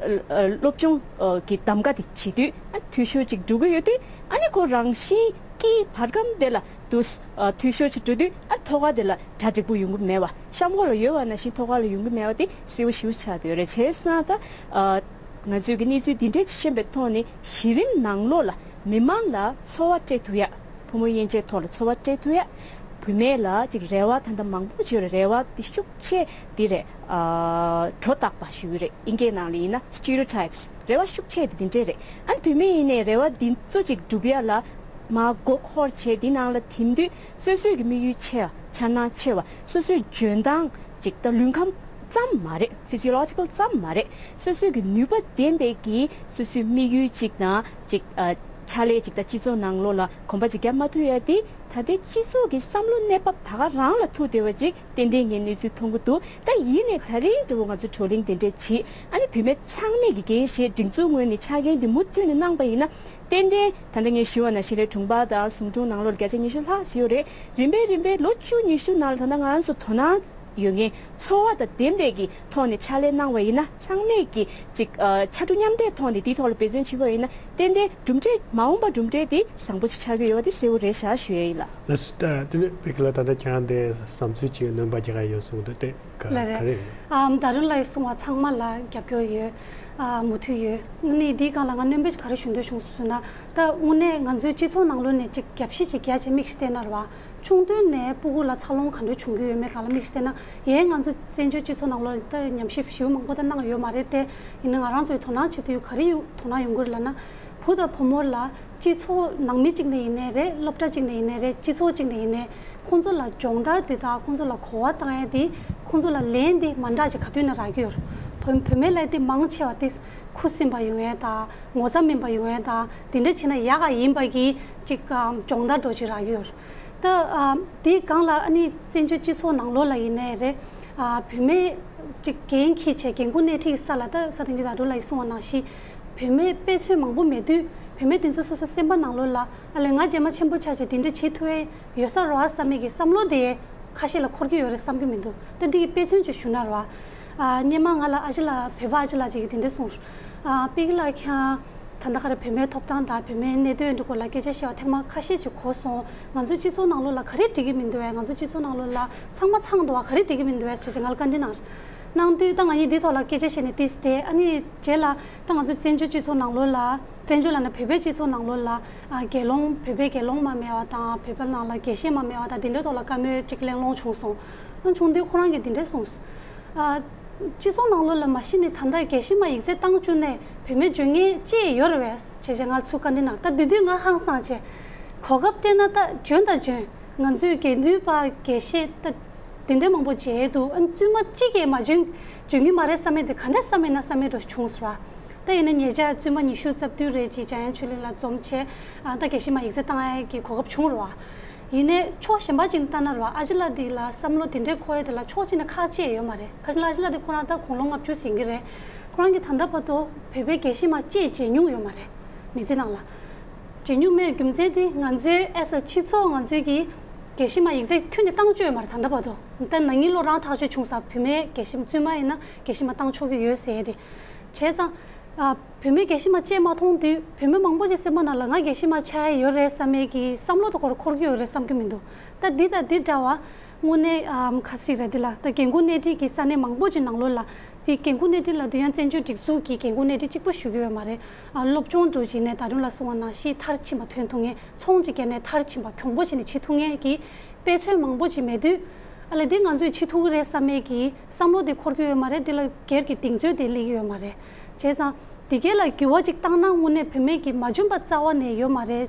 ཨ་སློབ་སྦྱོང་ཨ་གི་གདམ་ག་དེ་བྱེད་དུས་ཨ་འཐུས་ཤོར་ཅིག་འགྲོ་གི་ཡོད་དུས། ཨ་ནི་ཁོ་རང་བཞིན་གྱི་བར་སྐབས་དེ་ལ་དུ་ཨ་འཐུས་ཤོར་ཅིག་འགྲོ་དུས་ཨ་ཐོག་ཁ་དེ་ལ་གྲ་འགྲིག་པོ་ཡོང་གི་མེད་པ། གཤམ་འོག་ལ་ཡོད་པ་ནང་བཞིན་ཐོག་ཁ་ལ་ཡོང་གི་མེད་པ་དེ་གསལ་པོ་ཞེ་པོ་ཆགས་བསྡད་ཡོད་རེད། བྱས་ཙང་ད་ཨ་ང་ཚོས་ཀྱི་གནས་ཚུལ་འདི་འདྲས་ཤེས་པའི་ཐོག་ནས་གཞི་རིམ་ནང་ལོགས་ལ་མི་མང་ལ་འཚོ་བ་སྤྲད་ཐུབ་ཡ། ཕོ་མོ་དབྱེ་འབྱེད་ཐོག་ལ་འཚོ་བ་སྤྲད་ཐུབ་ཡ། བུད་མེད་ལ་ཅིག་རེ་བ་ད་ལྟ་མང་པོ་བྱོས་རེ་བ་དེ་ཤུགས་ཆེ་དེ་རེད། ཨ་སྒྲོ་བཏགས་པ་ཞུ་གི་རེད། ཨིན་སྐད་ནང་ལ་ཡིན་ན་སི་ཊི་རི་ཡོ་ཊའིབ་རེ་བ་ཤུགས་ཆེ་དེ་དེ་འདྲས་རེད། ཨ་ནི་བུད་མེད་ཡིན་ནའི་རེ་བ་འདི་ཚོ་ཅིག་སྒྲུབ་ཡ་ལ་ མར་མགོ་འཁོར་བྱས་དེ་ནང་ལ་དེང་དུས་སོ་སོའི་གི་དམིགས་ཡུལ་ཆེ་བ། འཆར་སྣང་ཆེ་བ། སོ་སོའི་འཇོན་ཐང་ཅིག་ད་ལུས་ཁམས་ཙམ་མ་རེད། ཕི་སི་ཡོ་ལོ་ཇི་ཀལ་ཙམ་མ་རེད། སོ་སོའི་གི་ནུས་པ་ལྡན་པའི་གི་སོ་སོའི་དམིགས་ཡུལ་ཅིག་དང་ཅིག་ཨ། ཕྱག་ལས་ཅིག་ད་སྤྱི་ཚོགས་ནང་ལོགས་ལ་གོམ་པ་ཅིག་བརྒྱབ་མ་ཐུབ་ཡ་དེ་ད་ལྟའི་སྤྱི་ཚོགས་ཀྱི་བསམ་བློ་གནས་བབ་ད་ག་རང་ལ་ཐུག་བསྡད་པ་ཅིག་ཏན་ཏན་ངས་གནས་ཚུལ་མཐོང་གི་འདུག་ད་ཡིན་ནའི་ད་རིང་འདྲ་བོ་ང་ཚོ་བགྲོ་གླེང་དེ་འདྲས་བྱེད། ཨ་ནི་བུད་མེད་ཚང་མས་ཀྱི་འགན་བཞེས། སྒྲིག་འཛུགས་ངོས་ནས་ཆ་རྐྱེན་དེ་མུ་མཐུད་ནས་གནང་པ་ཡིན་ན། ཏན་ཏན་ད་ལྟ་ངས་ཞུས་པ་ནང་བཞིན་རེད། གྲོང་པ་དང་ཟུང་དྲུང་ནང་ལོགས་ལ་བརྒྱ་ཆ་ཉི་ཤུ་ལྷག་ཞིག་ཡོད་རེད། རིམ་པས་རིམ་པས་ལོ་བཅུ་ཉི་ཤུ་ནང་ལ་ད་ལྟ་ང་རང་ཚོ་དོ་སྣང་ཡོད་མཁན། ཚོར་བ་དང་ལྡན་པའི་གི་ཐོག་ནས་ཕྱག་ལས་གནང་བ་ཡིན་ན། ཚང་མས་ཀྱི་ཅིག་ཨ། ཕྱར་གྲུ་མཉམ་འདེགས་ཐོག་ནས་དེའི་ཐོག་ལ་འབད་བརྩོན་བྱེད་པ་ཡིན་ན། ཏན་ཏན་གྲུབ་འབྲས། མ་འོངས་པ་གྲུབ་འབྲས་དེ་བཟང་པོ་ཞིག་ཆགས་ཀྱི་ཡོད་པ་དེ་གསལ་པོ་རེད་ཤག་ཞུ་ཡ་ཡིན་ལགས། ལགས་སོ། ད་དེ་ནས་པེ་ཀི་ལགས། ད་ལྟ་ཁྱེད་རང་དེ་བསམ་ཚུལ་ཅིག་སྣོན་པ་རྒྱག་ག་ཡོད་གསུངས་འདུག་སྟེ། ག་ལགས་རེད། ག་རེ་ཡིན། ཨམ། ད་རུང་ལགས་གསུངས་པ་ཚང་མ་ལ་རྒྱབ་སྐྱོར་ཡོད། ཨ། མུ་མཐུད་ཡོད། ཨ་ནི་འདིའི་སྒང་ལ་ང་སྣོན་པ་ཅིག་ག་རེ་ཞུ་འདོད་བྱུང་ཟེར་ན། ད་དངོས་གནས་ང་ཚོའི་སྤྱི་ཚོགས་ནང་ལོགས་ནས་ཅིག་རྒྱབ་བཤིག་ཅིག་རྒྱག་བྱས་དམིགས་བལྟས་ན་རེད་བ། ཆུང་དུས་ནས་སྤུ་གུ་ལ་འཚར་ལོངས་ག་འདྲ་བྱུང་གི་ཡོད་མེད་སྒང་ལ་དམིགས་བལྟས་ན། ཡང་ང་ཚོ་བཙན་བྱོལ་སྤྱི་ཚོགས་ནང་ལོགས་ལ་ད་ཉམས་ཞིབ་ཞེ་པོ་མང་པོ་ད་གནང་ཡོད་མ་རེད་དེ། ཡིན་ན་ང་རང་ཚོའི་དོ་སྣང་བྱེད་དུས་ག་རེ་ཡོང་། དོ་སྣང་ཡོང་གི་རེད་ལབ་ན། བུ་དང་བུ་མོ་ལ་སྤྱི་ཚོགས་ནང་མི་གཅིག་ནས་ཡིན་ནའི་རེད། སློབ་གྲྭ་གཅིག་ནས་ཡིན་ནའི་རེད། སྤྱི་ཚོགས་གཅིག་ནས་ཡིན་ནའི། ཁོང་ཚོ་ལ་སྦྱོང་བརྡར་དེ་དང་ཁོང་ཚོ་ལ་གོ་བ་བཏང་ཡ་དེ། ཁོང་ཚོ་ལ་ལན་དེ་མ་འདྲ་ཅིག་ག་དུས་ནས་རག་གི་ཡོད་རེད། བུ་བུད་མེད་ལ་དེ་མང་ཆེ་བ་དེ་ཁུ་སིམ་པ་ཡོང་ཡ་དང་། ངོ་ཚ་མེད་པ་ཡོང་ཡ་དང་། དེ་འདྲ་བྱས་ན་ཡག་ག་ཡིན་པ་གི་ཅིག་ཨམ། སྦྱོང་བརྡར་འདྲ་ཅིག་རག་གི་ཡོད་རེད། ད་ཨམ། དེའི་སྒང་ལ་ཨ་ནི་བཙན་བྱོལ་སྤྱི་ཚོགས་ནང་ལོགས་ལ་ཡིན་ནའི་རེད། ཨ། བུད་མེད་ཅིག་འགན་འཁྱེར་བྱས་འགན་ཁུར་སྣེ་ཁྲིད་ས་ལ། ད་ས་སྟེང་གི་ད་དུང་ལ་ཡི་གསུང་བ་ནང་བཞིན། བུད་མེད་དཔེ་མཚོན་མང་པོ་མེད་དུས། བུད་མེད་དེ་ཚོ་སོ་སོ་སེམས་པ་ནང་ལོགས་ལ། ཨ་ལས་ང་རྗེས་མ་ཆེན་པོ་ཆགས་བྱས་དེ་འདྲ་བྱེད་ཐུབ་ཡ་ཡོད་ས་རེད་བསམ་མི་གི་བསམ་བློ་དེ་ཁ་ཤས་ལ་འཁོར་གྱི་ཡོད་རེད་བསམ་གྱི་མི་འདུག་ད་འདི་གི་དཔེ་མཚོན་ཅིག་ཞུ་ན་རེད་བ། ཨ། སྔོན་མ་ང་ལ་ཨ་ཅེ་ལགས། བོད་པ་ཨ་ཅེ་ལགས་ཅིག་གིས་དེ་འདྲ་གསུངས། ཨ། པེ་ཀི་ལགས་ཁྱེད་རང་ད་ལྟ་ག་རེ་བུད་མེད་ཐོབ་ཐང་དང་བུད་མེད་གནད་དོན་འདི་སྐོར་ལ་སྐད་ཆ་བཤད་པ་ཐེངས་མ་ཁ་ཤས་ཅིག་གོ་སོང་། ང་ཚོའི་སྤྱི་ཚོགས་ནང་ལོགས་ལ་ག་རེ་འགྲིག་གི་མི་འདུག་བས། ང་ཚོའི་སྤྱི་ཚོགས་ནང་ལོགས་ལ་ཚང་མ་ཚང་འདུག་བ། ག་རེ་འགྲིག་གི་མི་འདུག་བས་ཟེར་བྱས་ང་ལ་བཀའ་འདྲི་གནང་། གནང་དུས་ད་ང་གཉིས་འདི་ཐོག་ལ་སྐད་ཆ་བཤད་ནས་ཏིས་ཏེ། ཨ་ནི་རྗེས་ལ་ད་ང་ཚོ་བཙན་བྱོལ་སྤྱི་ཚོགས་ནང་ལོགས་ལ། བཙན་བྱོལ་ལབ་ན་བོད་པའི་སྤྱི་ཚོགས་ནང་ལོགས་ལ། ཨ། དགེ་སློང་། བོད་པའི་དགེ་སློང་མ་མེད་པ་དང་། བོད་པ་ནང་ལ་དགེ་བཤེས་མ་མེད་པ་དང་། དེ་འདྲའི་ཐོག་ལ་བཀའ་མོལ་ཅིག་གླེང་སློང་བྱུང་སོང་། ཨ། བྱུང་དུས་ཁོ་རང་གིས་དེ་འདྲ་གསུངས། ཨ། སྤྱི་ཚོགས་ནང་ལོགས་ལ་མ་གཞི་ནས་ད་ལྟ་དགེ་བཤེས་མ་ཡིག་ཚད་བཏང་བཅུག་ནས་བུད་མེད་འཇོན་མཁན་ཅི་ཡོད་རེད་བས་བྱས་བྱས་ང་ཚོ་བཀའ་འདྲི་གནང་། ད་དེ་དུས་ང་ཧང་སངས་བྱས། གོ་སྐབས་སྤྲད་ན་ད་འཇོན་དང་འཇོན། ང་ཚོའི་དགེ་འདུན་པ་དགེ་བཤེས་ད་དེ་འདྲ་མང་པོ་མཇལ་འདུག་ཨ། བཙུན་མ་གཅིག་གིས་མ་འཇོན། འཇོན་གྱི་མ་རེད་བསམ་མེད་དེ་ག་འདྲ་བསམ་མེད་ན་བསམ་མེད་འགྲོ་བྱུང་སོང་བ། ད་ཡིན་ན་ཉེ་ཆར་བཙུན་མ་ཉི་ཤུ་རྩ་བདུན་རེད་ཅིག་འཇམ་དབྱངས་ཆོས་གླིང་ལ་འཛོམས་བྱས། ཨ། ད་དགེ་བཤེས་མ་ཡིག་ཚད་བཏང་ཡ་གི་གོ་སྐབས་བྱུང་རེད་བ། ཡིན་ནའི་ཕྱོགས་གཞན་པ་ཅིག་ལྟ་ན་རེད་བ། ཨ་ཅེ་ལགས་འདི་ལ་བསམ་བློ་དེ་འདྲའི་འཁོར་ཡ་དེ་ལ་ཕྱོགས་གཅིག་ནས་ཁག་བཅད་ཡོད་མ་རེད། ག་ཅི་ལབ་ན་ཨ་ཅེ་ལགས་འདི་ཁོ་རང་ད་དགུང་ལོ་ལྔ་བཅུ་ཟིན་གྱི་རེད། ཁོ་རང་གིས་ད་ལྟ་བར་དུ་བོད་པའི་དགེ་བཤེས་མ་གཅིག་མཇལ་མྱོང་ཡོད་མ་རེད། མི་ཚེ་ནང་ལ། མཇལ་མྱོང་མེད་རྒྱུ་མཚན་དེ་ང་ཚོའི་ཨེ་ས་སྤྱི་ཚོགས་ང་ཚོའི་གི་དགེ་བཤེས་མ་ཡིག་ཚད་ཁྱོན་ནས་བཏང་བཅུག་ཡོད་མ་རེད་ད་ལྟ་བར་དུ། ད་ན་ནིང་ལོ་རང་ཐག་གཅོད་བྱུང་ས་བུད་མེད་དགེ་བཤེས་བཙུན་མ་ཡིན་ན་དགེ་བཤེས་མ་བཏང་ཆོག་གི་ཡོད་ཟེར་ཡ་དེ། བྱས་ཙང་། ཨ། བུད་མེད་དགེ་བཤེས་མ་བཅས་མ་མཐོང་དུས་བུད་མེད་མང་པོ་ཅིག་སེམས་པ་ནང་ལ་ང་དགེ་བཤེས་མ་ཆགས་ཡ་ཡོད་རེད་བསམ་མེད་ཀྱི་བསམ་བློ་དེ་ཁོ་རང་འཁོར་གྱི་ཡོད་རེད་བསམ་གྱི་མི་འདུག་ད་འདི་དང་འདི་འདྲ་བ། དངོས་གནས་ཨམ་ཁ་ཤས་རེད་འདི་ལ། ད་འགན་ཁུར་སྣེ་ཁྲིད་ཀྱི་ས་གནས་མང་པོ་ཅིག་ནང་ལོགས་ལ། དེ་འགན་ཁུར་སྣེ་ཁྲིད་ལབ་དུས་ཡང་བཙན་བྱོལ་སྒྲིག་འཛུགས་ཀྱི་འགན་ཁུར་སྣེ་ཁྲིད་གཅིག་པུ་ཞུ་གི་ཡོད་མ་རེད། ཨ། སློབ་སྦྱོང་འགྲོ་བྱས་ནས་ད་དུང་ལ་གསུང་བ་ནང་བཞིན་མཐར་ཕྱིན་པ་ཐོན་ཐུབ་མཁན། ཚོང་ཅིག་བརྒྱབ་ནས་མཐར་ཕྱིན་པ་གྱོང་པོ་བྱས་ནས་བྱེད་ཐུབ་མཁན་གྱི་དཔེ་མཚོན་མང་པོ་ཅིག་མེད་དུས། ཨ་ལས་འདི་ང་ཚོས་བྱེད་ཐུབ་ཀྱི་རེད་བསམ་མེད་ཀྱི་བསམ་བློ་དེ་འཁོར་གྱི་ཡོད་མ་རེད། འདི་ལ་སྒེར་གྱི་གདེང་ཚོད་དེ་སླེབས་ཀྱི་ཡོད་མ་རེད། བྱས་ཙང་། དེ་གའི་ལ་འགྱུར་བ་ཅིག་བཏང་ན་དངོས་གནས་བུད་མེད་ཀྱི་མ་འཇོན་པ་རྩ་བ་ནས་ཡོད་མ་རེད།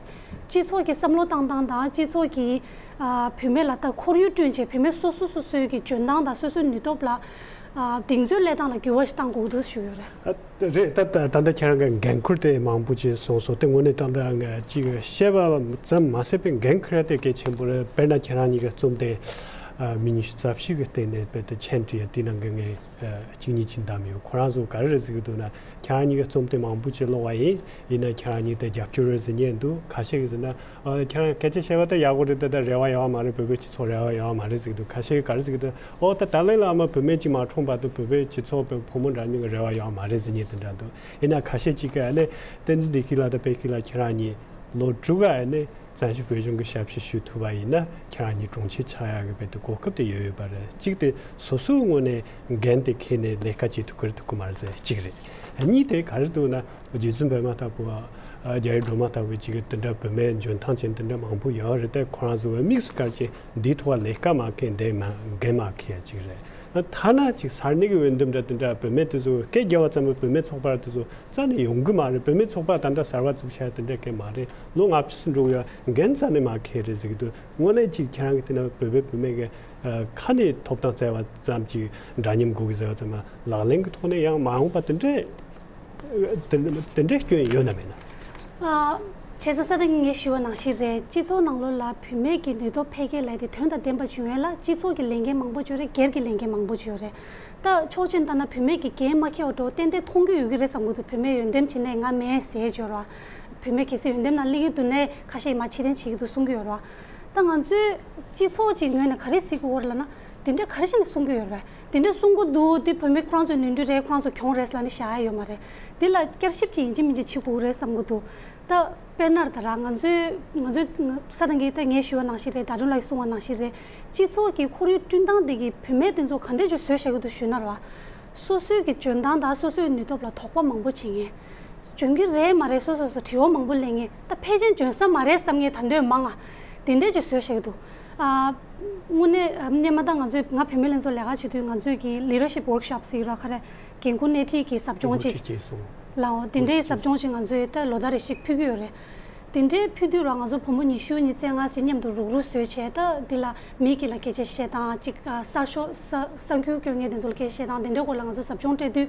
སྤྱི་ཚོགས་ཀྱི་བསམ་བློ་བཏང་སྟངས་དང་སྤྱི་ཚོགས་ཀྱི་ཨ་བུད་མེད་ལ་ད་ཁོར་ཡུག་བསྐྲུན་བྱས་བུད་མེད་སོ་སོ་སོ་སོའི་གི་འཇོན་ཐང་དང་སོ་སོའི་ནུས་སྟོབས་ལ་ཨ་གདེང་ཚོད་སླེབས་སྟངས་ལ་འགྱུར་བ་ཞིག་བཏང་དགོས་འདུག་ཞུ་ཡོད་རེད། ཨ་རེད། ད་ད་ད་ལྟ་ཁྱེད་རང་གི་འགན་ཁུར་དེ་མང་པོ་ཅིག་གསུངས་སོང་། དེ་དངོས་གནས་ད་ལྟ་ང་ཅིག་བཤད་པ་ཙམ་མ་ཟད་པའི་འགན་ཁུར་དེ་གལ་ཆེན་པོ་རེད། དཔེར་ན་ཁྱེད་རང་གཉིས་ཀྱི་རྩོམ་དེ་ཨ་མི་ཉི་ཤུ་རྩ་བཞི་གི་སྟེང་ནས་དཔེ་དེ་མཆན་བྲིས་ཡ་དེ་ནང་གི་ངས་ཨ་གཅིག་གཉིས་ཅིག་བདམས་ཡོད། ཁོ་རང་ཚོ་ག་རེ་རེད་ཟེར་གི་འདུག་ན། ཁྱེད་རང་གཉིས་ཀྱི་རྩོམ་དེ་མང་པོ་ཅིག་ཀློག་པ་ཡིན། ཡིན་ན་ཁྱེད་རང་གཉིས་དེ་རྒྱབ་སྐྱོར་རེད་ཟེར་མཁན་འདུག་ཁ་ཤས་ཀྱིས་ཟེར་ན། ཨ་ཁྱེད་རང་སྐད་ཆ་བཤད་པ་དེ་ཡག་པོ་རེད། ད་ལྟ་རེ་བ་ཡོད་མ་རེད། བོད་པའི་སྤྱི་ཚོགས་རེ་བ་ཡོད་མ་རེད་ཟེར་གི་འདུག་ཁ་ཤས་ཀྱིས་ག་རེ་ཟེར་གི་འདུག་ཨོ་ད་ད་ལན་ལ་ཨ་མ་བུད་མེད་ཅིག་མ་འཁྲུངས་བར་དུ་བོད་པའི་སྤྱི་ཚོགས་བོད་ཕོ་མོ་འདྲ་མཉམ་གྱི་རེ་བ་ཡོད་མ་རེད་ཟེར་མཁན་དེ་འདྲ་འདུག་ཡིན་ན་ཁ་ཤས་ཅིག་གིས་ཨ་ནི་བསྟན་འཛིན་བདེ་སྐྱིད་ལགས་དང་པད་སྐྱིད་ལགས་ཁྱེད་རང་གཉིས་ལོ་དྲུག་ག་ཨ་ནི་བཙན་བྱོལ་བོད་གཞུང་གི་ཞབས་ཕྱི་ཞུ་ཐུབ་པ་ཡིན་ན་ཁྱེད་རང་གཉིས་དྲུང་ཆེ་ཆགས་ཡག་གི་བོད་དུ་གོ་སྐབས་དེ་ཡོད་ཡོད་པ་རེད། གཅིག་དེ་སོ་སོའི་ངོས་ནས་འགན་དེ་འཁྱེར་ནས་ལས་ཀ་བྱེད་ཐུབ་ཀྱི་རེད་ཐུབ་ཀྱི་མ་རེད་ཟེར་གཅིག་རེད། གཉིས་དེ་ག་རེ་འདུག་ན། རྗེ་བཙུན་སྒྲོལ་མ་ལྟ་བུ། ཨ་རྒྱ་རི་སྒྲོལ་མ་ལྟ་བུ་ཅིག་གི་དེ་འདྲ་བུད་མེད་འཇོན་ཐང་ཅན་དེ་འདྲ་མང་པོ་ཡོད་རེད་དེ། ཁོ་རང་ཚོ་བའི་དམིགས་སུ་བཀར་ཅིག་འདིའི་ཐོག་ལས་ཀ་མ་འཁྱེར་འདི་མ་འགན་མ་འཁྱེར་ཅིག་རེད། ཐ་ན་ཅིག་ས་གནས་ཀྱི་འོས་འདེམས་འདྲ་དེ་འདྲ་བུད་མེད་དེ་ཚོ་སྐད་རྒྱབ་པ་ཙམ་པ་བུད་མེད་ཚོགས་པ་དེ་ཚོ་རྩ་ནས་ཡོང་གི་མ་རེད། བུད་མེད་ཚོགས་པ་ད་ལྟ་གསར་པ་བཙུགས་བྱས་དེ་འདྲ་གང་མ་རེད། ལོ་ལྔ་བཅུ་ཙམ་འགྲོ་གི་ཡོད། འགན་རྩ་ནས་མ་འཁྱེར་རེད་ཟེར་གི་འདུག། དངོས་གནས་ཅིག་ཁྱེད་རང་གི་དེ་ན་བོད་པའི་བུད་མེད་ཀྱི་ཨ་ཁ་ནས་ཐོབ་ཐང་བཙལ་བ་ཙམ་ཅིག་འདྲ་མཉམ་དགོས་གི་ཟེར་བ་ཙམ་ལག་ལེན་གྱི་ཐོག་ནས་ཡང་མ་འོངས་པ་དེ་འདྲས་དེ་དེ་འདྲས་སྐྱོན་ཡོད་ན་མེད་ན། ཨ། བྱས་ཙང་ས་ད་ངས་ཞུས་པ་ནང་བཞིན་རེད། སྤྱི་ཚོགས་ནང་ལོགས་ལ་བུད་མེད་ཀྱི་ནུས་སྟོབས་འཕེལ་རྒྱས་ལས་དེ་དོན་དང་ལྡན་པ་བྱུང་ཡས་ལ་སྤྱི་ཚོགས་ཀྱི་ལས་འགན་མང་པོ་ཅིག་ཡོད་རེད། སྒེར་གྱི་ལས་འགན་མང་པོ་ཅིག་ཡོད་རེད། ད་ཕྱོགས་གཅིག་ནས་བལྟས་ན་བུད་མེད་ཀྱི་འགན་མ་འཁྱེར་བ་འདྲ་བོ་ཏན་ཏན་མཐོང་གི་ཡོད་ཀྱི་རེད་བསམ་གྱི་འདུག། བུད་མེད་འོས་འདེམས་བྱེད་ནས་ང་མེད་ཟེར་འབྱོར་བ། བུད་མེད་གལ་སྲིད་འོས་འདེམས་ནང་སླེབས་ཀྱི་འདུག་ནས་ཁ་ཤས་མར་ཕྱིར་འཐེན་བྱེད་ཀྱི་འདུག་གསུང་གི་ཡོད་རེད་བ། ད་ང་ཚོའི་སྤྱི་ཚོགས་ཀྱི་ངོས་ནས་ག་རེ་གཟིགས་དགོས་རེད་ལབ་ན། དེ་འདྲ་ག་རེ་བྱས་ནས་གསུང་གི་ཡོད་རེད་བས། དེ་འདྲ་གསུང་གི་འདུག། དེ་བུད་མེད་ཁོ་རང་ཚོའི་ནོར་འཁྲུལ་རེད། ཁོ་རང་ཚོ་གྱོང་རེད་ལབ་ནས་བཞག་ཡ་ཡོད་མ་རེད། དེ་ལ་བསྐྱར་ཞིབ་ཅིག་ཡིན་གཅིག་མིན་གཅིག་བྱེད་དགོས་རེད་བསམ་གྱི་འདུག། ད་དཔེར་ན་ད་ར་ང་ཚོའི་ང་ཚོའི་ས་དང་གི་ད་ངས་ཞུས་པ་ནང་བཞིན་རེད། ཟླ་སྒྲོན་ལགས་ཀྱིས་གསུངས་པ་ནང་བཞིན་རེད། སྤྱི་ཚོགས་ཀྱི་ཁོར་ཡུག་བསྐྲུན་སྟངས་དེ་གིས་བུད་མེད་དེ་ཚོ་ག་འདྲས་ཅིག་བཟོས་བཞག་གི་འདུག་ཞུས་ན་ར། སོ་སོའི་གི་འཇོན་ཐང་དང་སོ་སོའི་ནུས་སྟོབས་ལ་དོགས་པ་མང་པོ་བྱེད་མཁན། འཇོན་གི་རེད་མ་རེད། སོ་སོ་སོ་དྲི་བ་མང་པོ་གླེང་ངེས། ད་ཕལ་ཆེར་འཇོན་ས་མ་རེད་བསམ་ངེས་ད་འདོད་མང་ང་། དེ་འདྲས་ཅིག་བཟོས་བཞག་འདུག། ཨ། དངོས་གནས་སྔོན་མ་ད་ང་ཚོས་ང་བུད་མེད་ལྷན་ཚོགས་ལས་ཀ་བྱེད་དུས་ང་ཚོས་ཀྱི་leadership workshop ཟེར་ར་ཁ་རེད། འགན་ཁུར་སྣེ་ཁྲིད་ཀྱི་ཟབ་སྦྱོང་ཅིག་ལའོ། དེ་འདྲའི་ཟབ་སྦྱོང་ཅིག་ང་ཚོས་ད་ལོ་ལྟར་རེ་ཞིག་ཕུལ་གི་ཡོད་རེད། དེ་འདྲའི་ཕུལ་དུས་ར་ང་ཚོ་བུ་མོ་ཉི་ཤུ་ཉི་ཤུ་རྩ་ལྔ་ཅིག་མཉམ་དུ་རུག་རུག་བཟོས་བྱས། ད་འདི་ལ་མི་དགེ་ལ་སྐད་ཆ་བཤད་སྟངས་ཅིག་ཨ་གསར་ཤོག་གསར་གསར་འགྱུར་སྐྱོན་མཁན་དེ་ཚོ་ལ་སྐད་ཆ་བཤད་སྟངས་དེ་འདྲའི་སྐོར་ལ་ང་ཚོ་ཟབ་སྦྱོང་སྤྲད་དུས།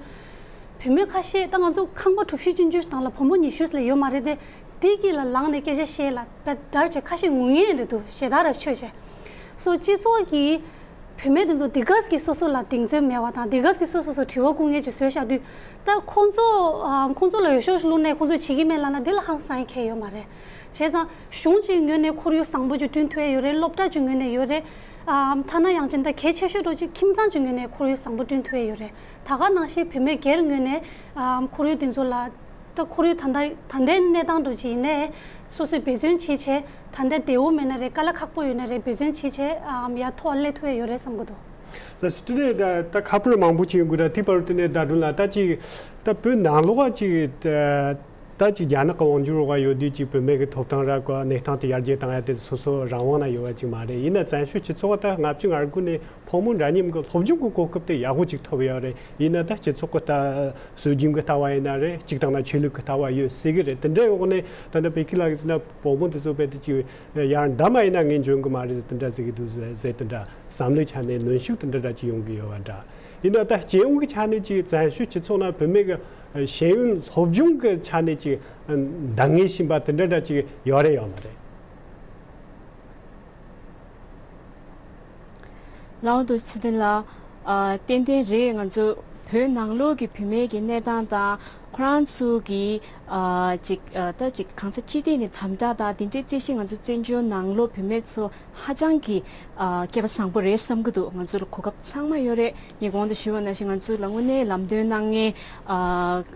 བུད་མེད་ཁ་ཤས་ད་ང་ཚོ་ཁང་པ་གྲུ་བཞི་ཆུང་ཆུང་ཞིག་ནང་ལ་བུ་མོ་ཉི་ཤུ་ལས་ཡོད་མ་རེད་དེ། དེ་དཀྱིལ་ལ་ལངས་ནས་སྐད་ཆ་བཤད་ལ་བེད་དར་བྱས་ཁ་ཤས་ངུ་ཡས་རེད་འདུག། ཞེ་དྲག་ར་ཆོས་བྱས། སོ་སྤྱི་ཚོགས་ཀྱི་བུད་མེད་དེ་ཚོ་དེ་གས་ཀྱི་སོ་སོ་ལ་གདེང་ཚོད་མེད་པ་དང་དེ་གས་ཀྱི་སོ་སོ་སོ་དྲི་བ་བསྐུར་མཁན་ཅིག་བཟོས་བཞག་དུས། ད་ཁོང་ཚོ་ཨ་ཁོང་ཚོ་ལ་འོས་ཤོག་བླུགས་ནས་ཁོང་ཚོས་བྱེད་ཀྱི་མེད་ལབ་ན་དེ་ལ་ཧང་སང་ཡས་གང་ཡང་ཡོད་མ་རེད། བྱས་ཙང་གཞུང་གཅིག་ངོས་ནས་ཁོར་ཡུག་བཟང་པོ་ཅིག་བསྐྲུན་ཐུབ་ཡས་ཡོད་རེད། སློབ་གྲྭ་གཅིག་ངོས་ནས་ཡོད་རེད། ཨ་ཐ་ན་ཡང་ཅིག་ད་གལ་ཆེ་ཤོས་འདྲ་ཅིག་ཁྱིམ་ཚང་གཅིག་ངོས་ནས་ཁོར་ཡུག་བཟང་པོ་བསྐྲུན་ཐུབ་ཡས་ཡོད་རེད། ད་ག་ནང་བཞིན་བུད་མེད་སྒེར་ངོས་ནས་ཨ་ཁོར་ཡུག་དེ་ཚོ་ལ། ད་ཁོར་ཡུག་ད་ལྟ་ད་ལྟའི་གནས་སྟངས་འདྲ་ཅིག་ཡིན་ནའི་སོ་སོས་འབད་བརྩོན་བྱེད་བྱས། ད་ལྟ་བདེ་བོ་མེད་ན་རེད། དཀའ་ལས་ཁག་པོ་ཡོད་ན་རེད། འབད་བརྩོན་བྱེད་བྱས་ཨམ་ཡར་མཐོ་བ་སླེབས་ཐུབ་ཡས་ཡོད་རེད་བསམ་གྱི་འདུག། ལགས་སོ། དེ་ནས་ད་ད་ཁ་པར་མང་པོ་ཅིག་ཡོང་གི་རེད། དེ་བར་དུ་ནས་ཟླ་སྒྲོན་ལགས་ད་ཅིག་ད་བོད་ནང་ལོགས་ཅིག་ད་ད་ཅིག་རྒྱ་ནག་གི་དབང་སྒྱུར་འོག་ཡོད་དུས་ཅིག་བུད་མེད་ཀྱི་ཐོབ་ཐང་ར་གོ་གནས་སྟངས་དེ་ཡར་རྒྱས་བཏང་ཡ་དེ་སོ་སོ་རང་དབང་ན་ཡོད་པ་ཅིག་མ་རེད། ཡིན་ན་བཙན་བྱོལ་སྤྱི་ཚོགས་ད་ལྔ་བཅུ་ང་དགུ་ནས་ཕོ་མོ་འདྲ་མཉམ་གྱི་སློབ་སྦྱོང་གི་གོ་སྐབས་དེ་ཡག་པོ་ཅིག་ཐོབ་ཡོད་རེད། ཡིན་ན་ད་སྤྱི་ཚོགས་ཀྱི་ལྟ་སྲོལ་རྒྱུན་གྱི་ལྟ་བ་ཡིན་ན་རེད། གཅིག་དང་ན་ཆོས་ལུགས་ཀྱི་ལྟ་བ་ཡོད་ཟེར་གི་རེད། དེ་འདྲའི་འོག་ནས་ད་ལྟ་བོད་ཀྱི་ལ་ཟེར་ན་བུ་མོ་དེ་ཚོ་རྦད་དེ་ཅིག་ཡར་འདམ་མ་ཡིན་ན་ངས་འཇོན་གི་མ་རེད་ཟེར་དེ་འདྲ་ཟེར་གི་འདུག་ཟེར་དེ་འདྲ་བསམ་བློའི་ཆ་ནས་གནོན་ཤུགས་དེ་འདྲ་འདྲ་ཅིག་ཡོང་གི་ཡོད་པ་འདྲ། ཡིན་ན་ད་སྤྱི་ཡོངས་ཀྱི་ཆ་ནས་ཅིག་བཙན་བྱོལ་སྤྱི་ཚོགས་ནང་བུད་མེད་ཀྱི་ཤེས་ཡོན་སློབ་སྦྱོང་གི་ཆ་ནས་ཅིག་འདང་ངེས་བཞིན་པ་དེ་འདྲ་འདྲ་ཅིག་ཡོད་རེད་ཡོད་མ་རེད། ལགས་འོང་དུ་ཚེ་བརྟན་ལགས། ཨ་ཏན་ཏན་རེད། ང་ཚོ་བོད་ནང་ལོགས་ཀྱི་བུད་མེད་ཀྱི་གནས་སྟངས་དང་ཁོ་རང་ཚོ་གི་ཨ་ཅིག་ཨ་ད་ཅིག་གང་ས་ཅི་ཐད་ནས་དམ་དྲག་དང་དེ་འདྲའི་རྩོད་གཞི་ང་ཚོ་བཙན་བྱོལ་ནང་ལོགས་བུད་མེད་ཚོ་ཧ་ཅང་གི་ཨ་སྐལ་པ་བཟང་པོ་རེད་བསམ་གྱི་འདུག། ང་ཚོ་ལ་གོ་སྐབས་ཚང་མ་ཡོད་རེད། ངས་གོང་དུ་ཞུས་པ་ནང་བཞིན་ང་ཚོ་ལ་དངོས་གནས་ལམ་སྟོན་གནང་མཁན་ཨ་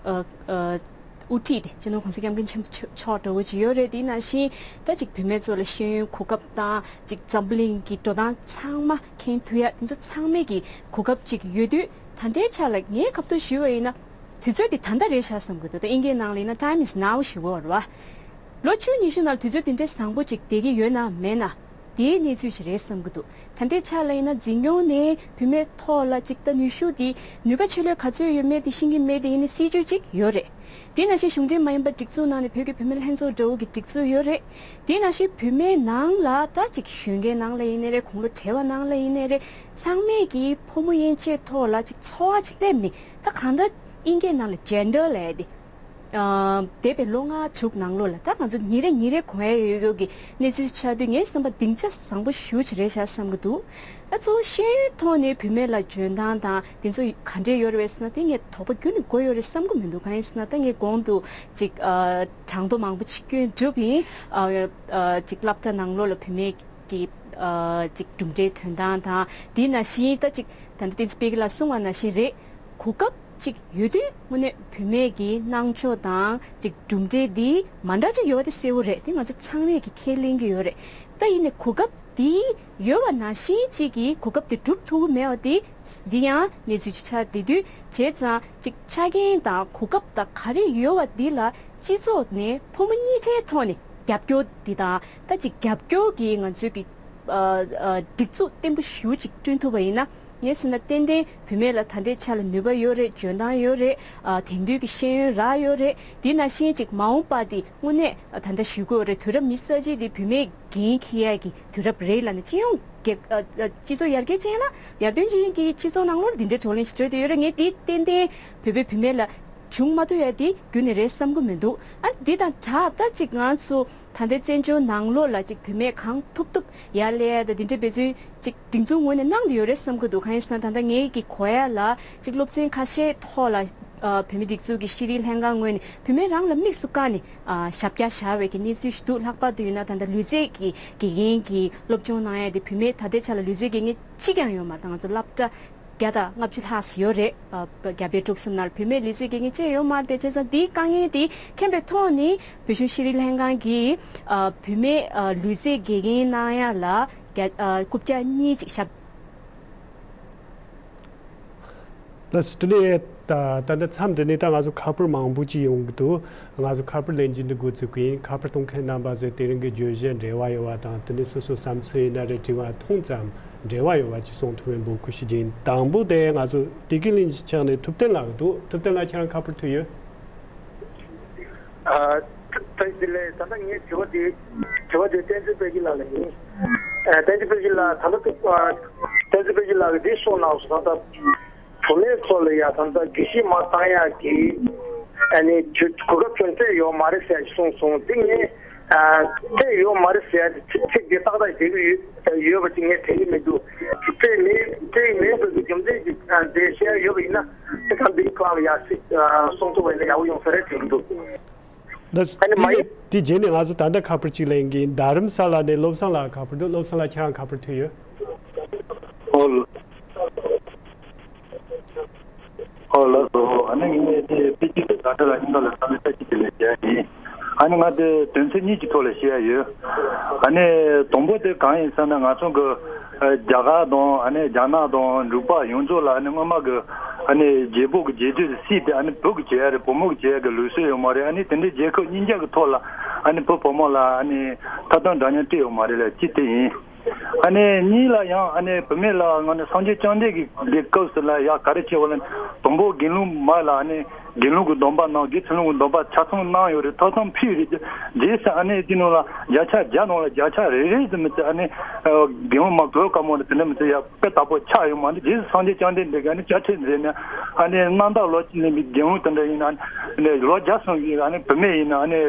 ཨ་ཨ་དབུ་ཁྲིད་དེ་སྤྱི་ནོར་གོང་ས་སྐྱབས་མགོན་ཆེན་པོ་མཆོག་འདྲ་བོ་ཅིག་ཡོད་རེད། དེ་ནང་བཞིན་ད་ཅིག་བུད་མེད་ཚོ་ལ་ཤེས་ཡོན་གོ་སྐབས་དང་ཅིག་འཛམ་བུ་གླིང་གི་འགྲོ་སྟངས་ཚང་མ་མཁྱེན་ཐུབ་ཡ་དེ་ཚོ་ཚང་མས་ཀྱི་གོ་སྐབས་ཅིག་ཡོད་དུས། ད་ལྟའི་ཆ་ལ་ངས་ཁ་ཐུག་ཞུས་པ་ཡིན་ན་དུས་ཚོད་དེ་ད་ལྟ་རེད་ཤག་བསམ་གྱི་འདུག། ད་ཨིན་སྐད་ནང་ལ་ཡིན་ན་time is now ཞུ་གི་ཡོད་རེད་བ། ལོ་བཅུ་ཉི་ཤུ་ནང་དུས་ཚོད་དེ་འདྲའི་བཟང་པོ་ཅིག་བསྡད་ཀྱི་ཡོད་ན་མེད་ན། དེའི་གནས་ཚུལ་ཞིག་རེད་བསམ་གྱི་འདུག། ད་ལྟའི་ཆ་ལ་ཡིན་ན་འཛིན་སྐྱོང་ནས་བུད་མེད་ཐོག་ལ་ཅིག་ད་ནུས་ཤུགས་དེ་ནུས་པ་ཆེ་ལོས་ག་ཚོད་ཡོད་མེད་དེ་ཤེས་ཀྱི་མེད་དེ། ཡིན་ནའི་སྲིད་ཇུས་ཅིག་ཡོད་རེད། དེ་ནང་བཞིན་གཞུང་འབྲེལ་མ་ཡིན་པ་སྒྲིག་འཛུགས་ནང་ནས་བོད་ཀྱི་བུད་མེད་ལྷན་ཚོགས་འདྲ་བོ་གི་སྒྲིག་འཛུགས་ཡོད་རེད། དེ་ནང་བཞིན་བུད་མེད་ནང་ལ་ད་ཅིག་གཞོན་སྐྱེས་ནང་ལ་ཡིན་ནའི་རེད། དགུང་ལོ་བགྲེས་པ་ནང་ལ་ཡིན་ནའི་རེད། ཚང་མས་ཀྱི་ཕོ་མོ་དབྱེ་འབྱེད་ཐོག་ལ་ཅིག་ཚོར་བ་ཅིག་སླེབས་ནས། ད་གང་ལྟར་ཨིན་སྐད་ནང་ལ་gender ལབ་ཡ་དེ། ཨ་འདས་པའི་ལོ་ལྔ་དྲུག་ནང་ལོགས་ལ་ད་ང་ཚོ་ཉིན་རེ་ཉིན་རེ་གོ་ཡ་ཡོད་ཡོད་ཀྱི་གནས་ཚུལ་ཆགས་དུས། ངའི་བསམ་པ་སྡིངས་ཆ་བཟང་པོ་ཞེ་པོ་ཅིག་རེད་ཤག་བསམ་གྱི་འདུག། ད་གཙོ་བོ་ཤེས་ཡོན་ཐོག་ནས་བུད་མེད་ལ་འཇོན་ཐང་དང་དེ་ཚོ་ག་འདྲས་ཡོད་རེད་པས་ཟེར་ན། དེ་ངས་དོགས་པ་ཁྱོན་ནས་དགོས་ཡོད་རེད་བསམ་གྱི་མི་འདུག། གང་ཡིན་ཟེར་ན་ད་ངས་གོང་དུ་ཅིག་ཨ་གྲངས་ཐོ་མང་པོ་ཅིག་སྐྱོན་གྲུབ་ཡིན། ཨ་ཨ་ཅིག་སློབ་གྲྭ་ནང་ལོགས་ལ་བུད་མེད་ཀྱི་ཨ་ཅིག་གྲུབ་འབྲས་ཐོན་སྟངས་དང་། དེ་ནང་བཞིན་ད་ཅིག་ད་ལྟ་བསྟན་འཛིན་དཔལ་སྐྱིད་ལགས་གསུངས་པ་ནང་བཞིན་རེད། གོ་སྐབས་ཅིག་ཡོད་དུས་དངོས་གནས་བུད་མེད་ཀྱི་གནང་ཕྱོགས་དང་ཅིག་གྲུབ་འབྲས་འདི་མ་འདྲ་ཅིག་ཡོད་པ་དེ་གསལ་པོ་རེད། དེ་ང་ཚོ་ཚང་མས་ཀྱི་ཁས་ལེན་གྱི་ཡོད་རེད། ད་ཡིན་ནའི་གོ་སྐབས་འདི་ཡོད་པ་ནང་བཞིན་ཅིག་གི་གོ་སྐབས་དེ་སྒྲུབ་ཐུབ་ཀྱི་མེད་པ་དེ་འདི་ཡང་གནས་ཚུལ་ཅིག་ཆགས་བསྡད་དུས། བྱས་ཙང་ཅིག་ཆ་རྐྱེན་དང་གོ་སྐབས་དང་ག་རེ་ཡོད་པ་འདི་ལ་སྤྱི་ཚོགས་ནས་ཕོ་མོ་གཉིས་ཆའི་ཐོག་ནས་རྒྱབ་སྐྱོར་འདི་དང་། ད་ཅིག་རྒྱབ་སྐྱོར་གྱི་ང་ཚོའི་གི་ཨ་ཨ་སྒྲིག་འཛུགས་བརྟན་པོ་ཞེ་པོ་ཅིག་བསྐྲུན་ཐུབ་པ་ཡིན་ན། ངས་ཟེར་ན་ཏན་ཏན་བུད་མེད་ལ་ད་ལྟའི་ཆ་ལ་ནུས་པ་ཡོད་རེད། འཇོན་ཐང་ཡོད་རེད། ཨ་དེང་དུས་ཀྱི་ཤེས་ཡོན་རག་ཡོད་རེད། དེ་ནང་བཞིན་ཅིག་མ་འོངས་པ་དེ་དངོས་གནས་ད་ལྟ་ཞུ་དགོས་རེད། དུས་རབས་ཉི་ཤུ་རྩ་གཅིག་དེ་བུད་མེད་འགན་འཁྱེར་ཡག་གི་དུས་རབས་རེད་ལབ་ནས། སྤྱི་ཡོངས་རྒྱལ་ཨ་ཨ་སྤྱི་ཚོགས་ཡར་རྒྱས་ཅན་ལ་ཡར་ཐོན་ཅན་གྱི་སྤྱི་ཚོགས་ནང་ལོགས་འདི་འདྲའི་བགྲོ་གླེང་ཞིག་གྲོལ་བསྡད་ཡོད་རེད། ངས་དེ་ཏན་ཏན་བོད་པའི་བུད་མེད་ལ་བྱུང་མ་ཐུབ་ཡ་དེ་རྒྱུན་ནས་རེད་བསམ་གི་མི་འདུག་ཨ་འདི་དང་སྦྲགས་ད་ཅིག་ང་ཚོ་ད་ལྟའི་བཙན་བྱོལ་ནང་ལོགས་ལ་ཅིག་བུད་མེད་གང་ཐུབ་ཐུབ་ཡར་སླེབས་ཡ་དང་འདི་འདྲའི་འབད་བརྩོན་ཅིག་སྒྲིག་འཛུགས་ངོས་ནས་གནང་བསྡད་ཡོད་རེད་བསམ་གི་འདུག་གང་ཡིན་ཟེར་ན་ད་ལྟ་ངའི་གི་གོ་ཡ་ལ་ཅིག་སློབ་ཚན་ཁ་ཤས་ཐོག་ལ་ཨ་བོད་མིའི་སྒྲིག་འཛུགས་ཀྱི་ཤེས་རིག་ལྷན་ཁང་ངོས་ནས་བུད་མེད་རང་ལ་དམིགས་སུ་བཀར་ནས་ཨ་ཞབས་བཀྱག་བཞག་པའི་གི་གནས་ཚུལ་ཞིག་འདུག་ལྷག་པར་དུ་ཡིན་ན་ད་ལྟ་ལུས་རྩལ་གྱི་དགེ་རྒན་གྱི་སློབ་སྦྱོང་གནང་ཡ་དེ་བུད་མེད་ད་ལྟའི་ཆ་ལ་ལུས་རྩལ་དགེ་རྒན་གཅིག་ཀྱང་ཡོད་མ་རེད། ད་ང་ཚོ་སློབ་གྲྭ་བརྒྱ་དང་ལྔ་བཅུ་ལྷག་ཙམ་ཡོད་རེད། ཨ་རྒྱ་བལ་འབྲུག་གསུམ་ནང་ལ་བུད་མེད་ལུས་རྩལ་དགེ་རྒན་གཅིག་ཡོད་མ་རེད། དེ་བྱས་ཙང་འདིའི་དཀའ་ངལ་དེ་མཁྱེན་པའི་ཐོག་ནས་བོད་གཞུང་ཤེས་རིག་ལྷན་ཁང་གིས་ཨ་བུད་མེད་ཨ་ལུས་རྩལ་དགེ་རྒན་གནང་ཡ་ལ་རྒྱ་ཨ་རྐུབ་བཀྱག་གཉིས་ཅིག་བཞག་ལགས་སོ། དེ་ནས་ད་ད་ལྟ་མཚམས་འདི་ནས་ད་ང་ཚོ་ཁ་པར་མང་པོ་ཅིག་ཡོང་གི་འདུག་ང་ཚོ་ཁ་པར་ལེན་རྒྱུ་འདི་འགོ་བཙུགས་ཀྱི་ཡིན། ཁ་པར་གཏོང་མཁན་རྣམ་པ་ཚོས་དེ་རིང་གི་བརྗོད་གཞི་འབྲེལ་བ་ཡོད་པ་དང་། དེ་ནས་སོ་སོའི་བསམ་ཚུལ་ཡིན་ན་རེད། དྲི་བ་མཐོང་ཙམ་འབྲེལ་བ་ཡོད་པ་ཅིག་གསུང་ཐུབ་པའི་འབོད་སྐུལ་ཞུ་རྒྱུ་ཡིན། དང་པོ་དེ་ང་ཚོ་བདེ་སྐྱིད་གླིང་གི་ཕྱོགས་ནས་ཐུབ་བསྟན་ལགས་འདུག་ཐུབ་བསྟན་ལགས་ཁྱེད་རང་ཁ་པར་ཐོན་ཡོད། ཨ། ད་དེ་ལས་ད་ལྟ་ངའི་དྲི་བ་དེ་དྲི་བ་དེ་བསྟན་འཛིན་དཔལ་སྐྱིད་ལགས་ལ་ཡིན། ཨ། བསྟན་འཛིན་དཔལ་སྐྱིད་ལགས་ད་ལྟ་ཐུག་ཨ། བསྟན་འཛིན་དཔལ་སྐྱིད་ལགས་ཀྱིས་འདི་གསུངས་གནང་སོང་། ད་ལྟ་བུད་མེད་ཚོ་ལ་ཡ་ད་ལྟ་དགེ་བཤེས་མ་བཏང་ཡག་གི་ཨ་ནི་གོ་སྐབས་ཅུང་སྤྲད་ཡོད་མ་རེད་ཟེར་གསུངས་སོང་། དེ་ངས་ཨ། སྤྲད་ཡོད་མ་རེད་ཟེར་ཡ་དེ་ཚིག་ཚིག་དེ་ཏག་ཏག་བྱེད་ཀྱི་ཡོད་ཡོད་པ་ཅིག་ངས་དྲན་གྱི་མི་འདུག་སྤྲད་མེད་སྤྲད་མེད་པའི་རྒྱུ་མཚན་ཅིག་ཨ། དེ་བཤད་ཡ་ཡོད་པ་ཡིན་ན། དེ་གང་འདིའི་སྐོར་ལ་ཡར་ཞིག་གསུང་ཐུབ་པ་ཡིན་ན་ཡག་པོ་ཡོང་ས་རེད་དྲན་འདུག་ད་ཨ་ནི་མ་ཡིན། དེ་རྗེས་ནས་ང་ཚོ་ད་ལྟ་ཁ་པར་གཅིག་ལེན་གྱི་ཡིན། རྡ་རམ་ས་ལ་ནས་བློ་བཟང་ལགས་ཁ་པར་འདུག་བློ་བཟང་ལགས་ཁྱེད་རང་ཁ་པར་ཐོན་ཡོད། ཨོ་ལ། ཨོ་ལགས་སོ། ཨ་ནི་ངས་དེ་དཔེ་ཁྲིད་དེ་ཟླ་གྲྭ་ལ་ཉིན་ཐོ་ལ་བསམ་བློ་ལྟ་ཅི་དེ་ལས་བྱས་ཡིན། ཨ་ནི་ང་དེ་དོན་ཚན་གཉིས་ཀྱི་ཐོག་ལ་བཤད་ཡ་ཡོད། ཨ་ནི་དང་པོ་དེ་གང་ཡིན་ཟེར་ན། ང་ཚོ་གི་རྒྱ་གར་དང་ཨ་ནི་རྒྱ་ནག་དང་འབྲུག་པ་ཡོངས་རྫོགས་ལ་ཨ་ནི་སྔོན་མ་གི་ཨ་ནི་རྒྱལ་པོ་གི་རྒྱལ་སྤྱི་དེ་སྲིད་དེ་ཨ་ནི་བུ་གི་བྱེད་ཡ་རེད། བུ་མོ་གི་བྱེད་ཡ་གི་ལུགས་སྲོལ་ཡོད་མ་རེད། ཨ་ནི་དེ་འདྲའི་རྒྱལ་ཁབ་གཉིས་ཀ་གི་ཐོག་ལ་ཨ་ནི་བུ་བུ་མོ་ལ་ཨ་ནི་ཐོབ་ཐང་འདྲ་མཉམ་སྤྲད་ཡོད་མ་རེད་ལ། གཅིག་དེ་ཡིན། ཨ་ནི་གཉིས་ལ་ཡང་ཨ་ནི་བུད་མེད་ལ་ང་ནི་སངས་རྒྱས་བཅོམ་ལྡན་གྱི་འདི་སྐབས་སུ་ལ་ཡ་ག་རེ་བྱས་པ་ལ། དང་པོ་དགེ་སློང་མ་ལ་ཨ་ནི་དགེ་སློང་གི་སྡོམ་པ་གནང་། དགེ་ཚུལ་སློང་གི་སྡོམ་པ་ཆ་ཚང་གནང་ཡོད་རེད། ཐོབ་ཐང་ཕུལ་རེད། རྗེས་སུ་ཨ་ནི་དེ་ནང་ལ་བརྒྱ་ཆ་བརྒྱ་ནང་ལ་བརྒྱ་ཆ་རེ་རེ་ཙམ་མི་ཚད་ཨ་ནི་དགེ་སློང་མ་གོས་དཀར་མོ་ལ་དེ་འདྲ་མི་ཚད་ཡ་དཔེ་དག་པོ་ཆགས་ཡོད་མ་རེད། རྗེས་སུ་སངས་རྒྱས་བཅོམ་ལྡན་འདས་ཀྱིས་ཨ་ནི་དཔྱ་ཁྲལ་མཛད་ནས་ཨ་ནི་གནམ་བདག་ལོ་གཅིག་ལས་མི་དགེ་སློང་དེ་འདྲ་ཡིན་ན་ཨ་ནི་ལོ་བརྒྱ་སོང་གི་ཨ་ནི་བུད་མེད་ཡིན་ན་ཨ་ནི་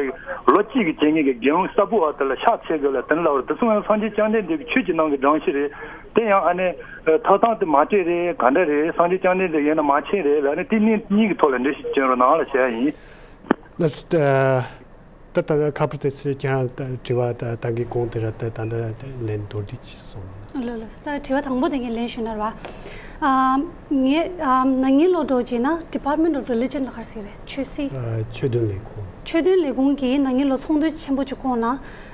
ལོ་གཅིག་གི་བྱེད་ངེས་ཀྱི་དགེ་སློང་གསར་བུ་བ་དེ་ལ་ཕྱག་འཚལ་དགོས་ལ་དེ་འདྲ་ལབ་པ་རེད། དེ་ཚོ་ཡང་སངས་རྒྱས་བཅོམ་ལྡན་འདས་ཀྱི་ཆོས་ཀྱི་ནང་གི་སྦྱང་གཞི་རེད། དེ་ཡང་ཨ་ནི་ཐོབ་ཐང་དེ་མ་སྤྲད་རེད། ག་འདྲ་རེད། སངས་རྒྱས་བཅོམ་ལྡན་འདས་ཡིན་ན་མ་མཁྱེན་རེད་ལ་ཨ་ནི་དེ་གཉིས་གཉིས་ཀྱི་ཐོག་ལ་འགྲེལ་བཤད་བྱོན་རོགས་གནང་ལ་ཞུ་ཡ་ཡིན། ལགས་སོ། ད་ད་ཁ་པར་དེ་ཚོ་ཁྱེད་རང་ད་དྲི་བ་ད་ད་གིན་གོང་དེ་ར་ད་ད་ད་ལན་མདོར་བསྡུས་ཅིག་གསུངས་ན། ལགས་ལགས། ད་དྲི་བ་དང་པོ་དེ་ངས་ལན་ཞུ་ན་ར། ཨ་ངས་ཨ་ན་ནིང་ལོ་འགྲོ་རྗེས་ན་Department of Religion ལ་ག་རེ་ཟེར་རེད། ཆོས་སྲིད། ཨ་ཆོས་དོན་ལས་ཁུངས། ཆོས་དོན་ལས་ཁུངས་ཀྱིས་ན་ནིང་ལོ་ཚོགས་འདུ་ཆེན་པོ་ཅིག་བསྐོངས་ན།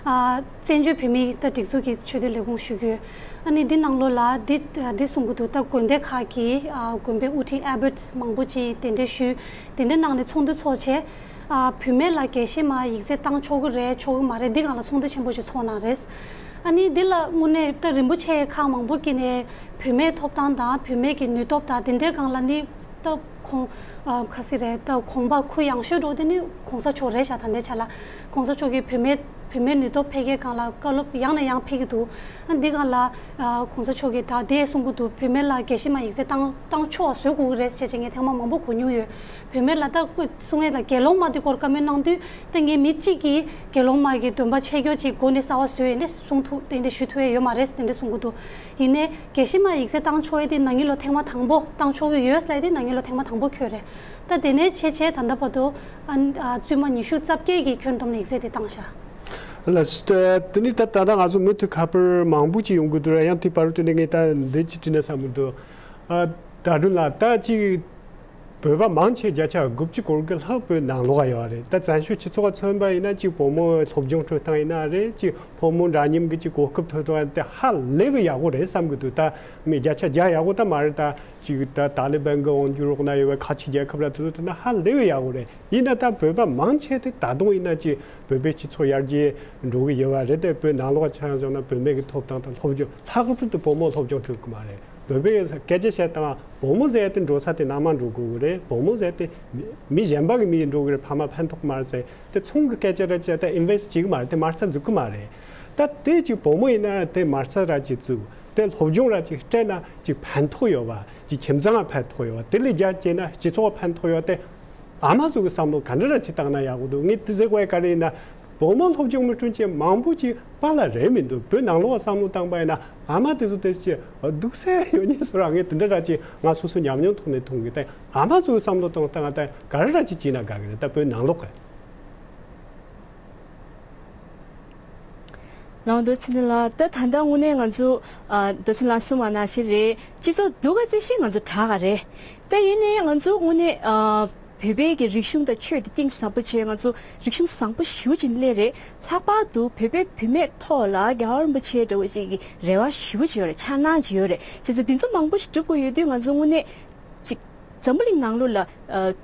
ཨ་བཙན་བྱོལ་བོད་མིའི་ད་སྒྲིག་འཛུགས་ཀྱི་ཆོས་དོན་ལས་ཁུངས་ཞུ་རྒྱུ། ཨ་ནི་འདི་ནང་ལོགས་ལ་འདི་འདི་གསུང་གི་འདུག་ད་དགོན་སྡེ་ཁག་གི་ཨ་དགོན་པའི་དབུ་ཁྲིད་abbot མང་པོ་ཅིག་གདན་འདྲེན་ཞུས། དེ་འདྲའི་ནང་ནས་ཚོགས་འདུ་ཚོགས་བྱས། ཨ་བུད་མེད་ལ་དགེ་བཤེས་མ་ཡིག་ཚད་བཏང་ཆོག་གི་རེད་ཆོག་གི་མ་རེད། འདི་སྒང་ལ་ཚོགས་འདུ་ཆེན་པོ་ཞིག་ཚོགས་གནང་རེད། ཨ་ནི་འདི་ལ་དངོས་གནས་ད་རིན་པོ་ཆེ་ཁག་མང་པོ་ཀྱིས་ནས་བུད་མེད་ཐོབ་ཐང་དང་བུད་མེད་ཀྱི་ནུས་སྟོབས་དང་དེ་འདྲའི་སྒང་ལ་ནི་ད་གོང་ཨ་ག་ཟེར་རེད། ད་གོམ་པ་ཁུ་ཡངས་ཤོས་འགྲོ་དེ་ནི་གོང་ས་མཆོག་རེད་ཤག་ད་ལྟའི་ཆ་ལ་གོང་ས་མཆོག་གིས་བུད་མེད་བུད་མེད་ནུས་སྟོབས་འཕེལ་རྒྱས་སྒང་ལ་བཀའ་སློབ་ཡང་ནས་ཡང་ཕེབས་ཀྱི་འདུག་ཨ་འདི་སྒང་ལ་ཨ་གོང་ས་མཆོག་གིས་ད་དེ་གསུང་གི་འདུག་བུད་མེད་ལ་དགེ་བཤེས་མ་ཡིག་ཚད་བཏང་བཏང་ཆོག་པ་བཟོ་དགོས་ཀྱི་རེད་ཟེར་བྱས་ངས་ཐེངས་མ་མང་པོ་གོ་མྱོང་ཡོད། བུད་མེད་ལ་ད་ཁོས་གསུང་ཡས་ལ་དགེ་སློང་མ་དེ་སྐོར་བཀའ་མོལ་གནང་དུས་ད་ངས་མི་གཅིག་གིས་དགེ་སློང་མ་གི་སྡོམ་པ་ཆད་སྐྱོར་ཅིག་མགོ་ནས་གསར་པ་བཟོས་ཡིན་དེ་གསུང་ཐུབ་དེ་འདྲ་ཞུ་ཐུབ་ཡས་ཡོད་མ་རེད་དེ་འདྲ་གསུང་གི་འདུག་ཡིན་ནའི་དགེ་བཤེས་མ་ཡིག་ཚད་བཏང་ཆོག་ཡས་དེ་ན་ནིང་ལོ་ཐེངས་མ་དང་པོ་བཏང་ཆོག་གི་ཡོད་ཟེར་ཡས་དེ་ན་ནིང་ལོ་ཐེངས་མ་དང་པོ་ཁྱོད་རེད། ད་དེ་ནས་བྱས་བྱས་ད་ལྟ་བར་དུ་ཨ་ཨ་བཙུན་མ་ཉི་ཤུ་རྩ་བརྒྱད་ཀྱིས་ཁྱོན་བསྡོམས་ནས་ཡིག་ཚད་དེ་བཏང་ཤག་ལགས་སོ། དེ་ནས་ད་ད་ལྟ་ང་ཚོ་མུ་མཐུད་ཁ་པར་མང་པོ་ཅིག་ཡོང་གི་འདུག་ར། ཡང་དེ་བར་དུ་ནས་ངས་ད་འདི་ཅིག་དྲིས་ན་བསམ་གི་འདུག་ཨ་ད་དྲུང་ལ་ད་ཅིག་བོད་པ་མང་ཆེ་བརྒྱ་ཆ་དགུ་བཅུ་གོ་དགུ་ལྷག་བོད་ནང་ལོགས་ཡོད་རེད། ད་བཙན་བྱོལ་སྤྱི་ཚོགས་མཚོན་པ་ཡིན་ན་ཅིག་བུ་མོ་སློབ་སྦྱོང་སྤྲོད་སྟངས་ཡིན་ན་རེད། ཅིག་བུ་མོ་འདྲ་མཉམ་གྱི་ཅིག་གོ་སྐབས་ཐོབ་ཐུབ་པ་དེ་ཧ་ལས་པའི་ཡག་པོ་རེད་བསམ་གི་འདུག་ད་མི་བརྒྱ་ཆ་བརྒྱ་ཡག་པོ་ད་མ་རེད། ད་ཅིག་ད་ཏཱ་ལི་བན་གྱི་དབང་སྒྱུར་འོག་ན་ཡོད་པའི་ཁ་ཆེ་རྒྱལ་ཁབ་ར་དེ་ཚོ་དེ་ན་ཧ་ལས་པའི་ཡག་པོ་རེད། ཡིན་ན་ད་བོད་པ་མང་ཆེ་དེ་ད་དུང་ཡིན་ན་ཅིག་བོད་པའི་སྤྱི་ཚོགས་ཡར་རྒྱས་འགྲོ་གི་ཡོད་པ་རེད་དེ། བོད་ནང་ལོགས་ཆ་བཞག་ན་བུད་མེད་ཀྱི་ཐོབ་ཐང་དང་སློབ་སྦྱོང་ལྷག་པར་དུ་བུ་མོ་སློབ་སྦྱོང་ཐོབ་གི་མ་རེད། བོད་པའི་སྐད་ཆ་བཤད་སྟངས་བུ་མོ་ཟེར་ཏེ་འགྲོ་ས་དེ་ནང་མ་འགྲོ་དགོས་ཀྱི་རེད། བུ་མོ་ཟེར་ཏེ་མི་མི་གཞན་པ་གི་མི་འགྲོ་གི་རེད། ཕ་མ་ཕན་ཐོགས་མ་རེད་ཟེར་ཏེ་ཚོང་གི་སྐད་ཆ་རེད་ཅེས་ཏེ་ཨིན་ཝེ་སི་ཊི་བྱེད་ཀྱི་མ་རེད། དེ་མ་རྩ་འཛུགས་ཀྱི་མ་རེད། ད་དེ་ཅིག་བུ་མོ་ཡིན་ན་དེ་མ་རྩ་ར་ཅིག་བཙུགས་དེ་སློབ་སྦྱོང་ར་ཅིག་སྤྲད་ན་ཅིག་ཕན་ཐོགས་ཡོད་པ། ཅིག་ཁྱིམ་ཚང་ལ་ཕན་ཐོགས་ཡོད་པ། དེ་ལས་རྒྱ་བསྐྱེད་ན་སྤྱི་ཚོགས་ལ་ཕན་ཐོགས་ཡོད་དེ། ཨ་མ་ཚོ་གི་བསམ་བློ་ག་འདྲ་ར་ཅིག་བཏང་ན་ཡག་གི་འདུག་ངས་དེ་ཟེར་དགོས་ཡ་ག་རེ་ཡིན་ན། བུ་མོ་སློབ་སྦྱོང་མི་སྤྲོད་ཅེས་མང་པོ་ཅིག་པཱ་ལགས་རེད་མི་འདུག་བོད་ནང་ལོགས་བསམ་བློ་བཏང་པ་ཡིན་ན་ཨ་མ་དེ་ཚོ་དེ་ཅིག་སྡུག་སྲན་ཡོད་ཉེས་སུ་ར། ངས་དེ་འདྲ་ར་ཅིག་ང་སོ་སོ་ཉམས་མྱོང་ཐོག་ནས་མཐོང་གི། ད་ཨ་མ་ཚོ་གི་བསམ་བློ་གཏོང་སྟངས་ད་ག་རེ་ར་ཅིག་བྱས་ན་དགའ་གི་རེད། ད་བོད་ནང་ལོགས་གི། ལགས་འདུག་ཚེ་རིང་ལགས། ད་ད་ལྟ་དངོས་གནས་ང་ཚོ་ཨ་འདུག་ཚེ་ལགས་གསུངས་པ་ནང་བཞིན་རེད། སྤྱི་ཚོགས་སྡུག་ག་ཚད་ཤིག་ང་ཚོ་དྲག་ག་རེད། ད་ཡིན་ནའི་ང་ཚོ་དངོས་གནས་ཨ་བོད་པའི་གི་རིག་གཞུང་དང་ཆོས་དེ་གཏིང་ཟབ་པོ་བྱས། ང་ཚོ་རིག་གཞུང་བཟང་པོ་ཞེ་པོ་ཅིག་སླེབས་རེད། ལྷག་པར་དུ་བོད་པའི་བུད་མེད་ཐོག་ལ་རྒྱལ་བ་རིན་པོ་ཆེ་འདྲ་བོ་ཅིག་གི་རེ་བ་ཞེ་པོ་ཅིག་ཡོད་རེད། འཆར་སྣང་ཅིག་ཡོད་རེད། བྱས་ཙང་དེ་ཚོ་མང་པོ་ཞིག་སྒྲུབ་དགོས་ཡོད་དུས་ང་ཚོ་དངོས་གནས་ཅིག་འཛམ་བུ་གླིང་ནང་ལོགས་ལ་ཨ་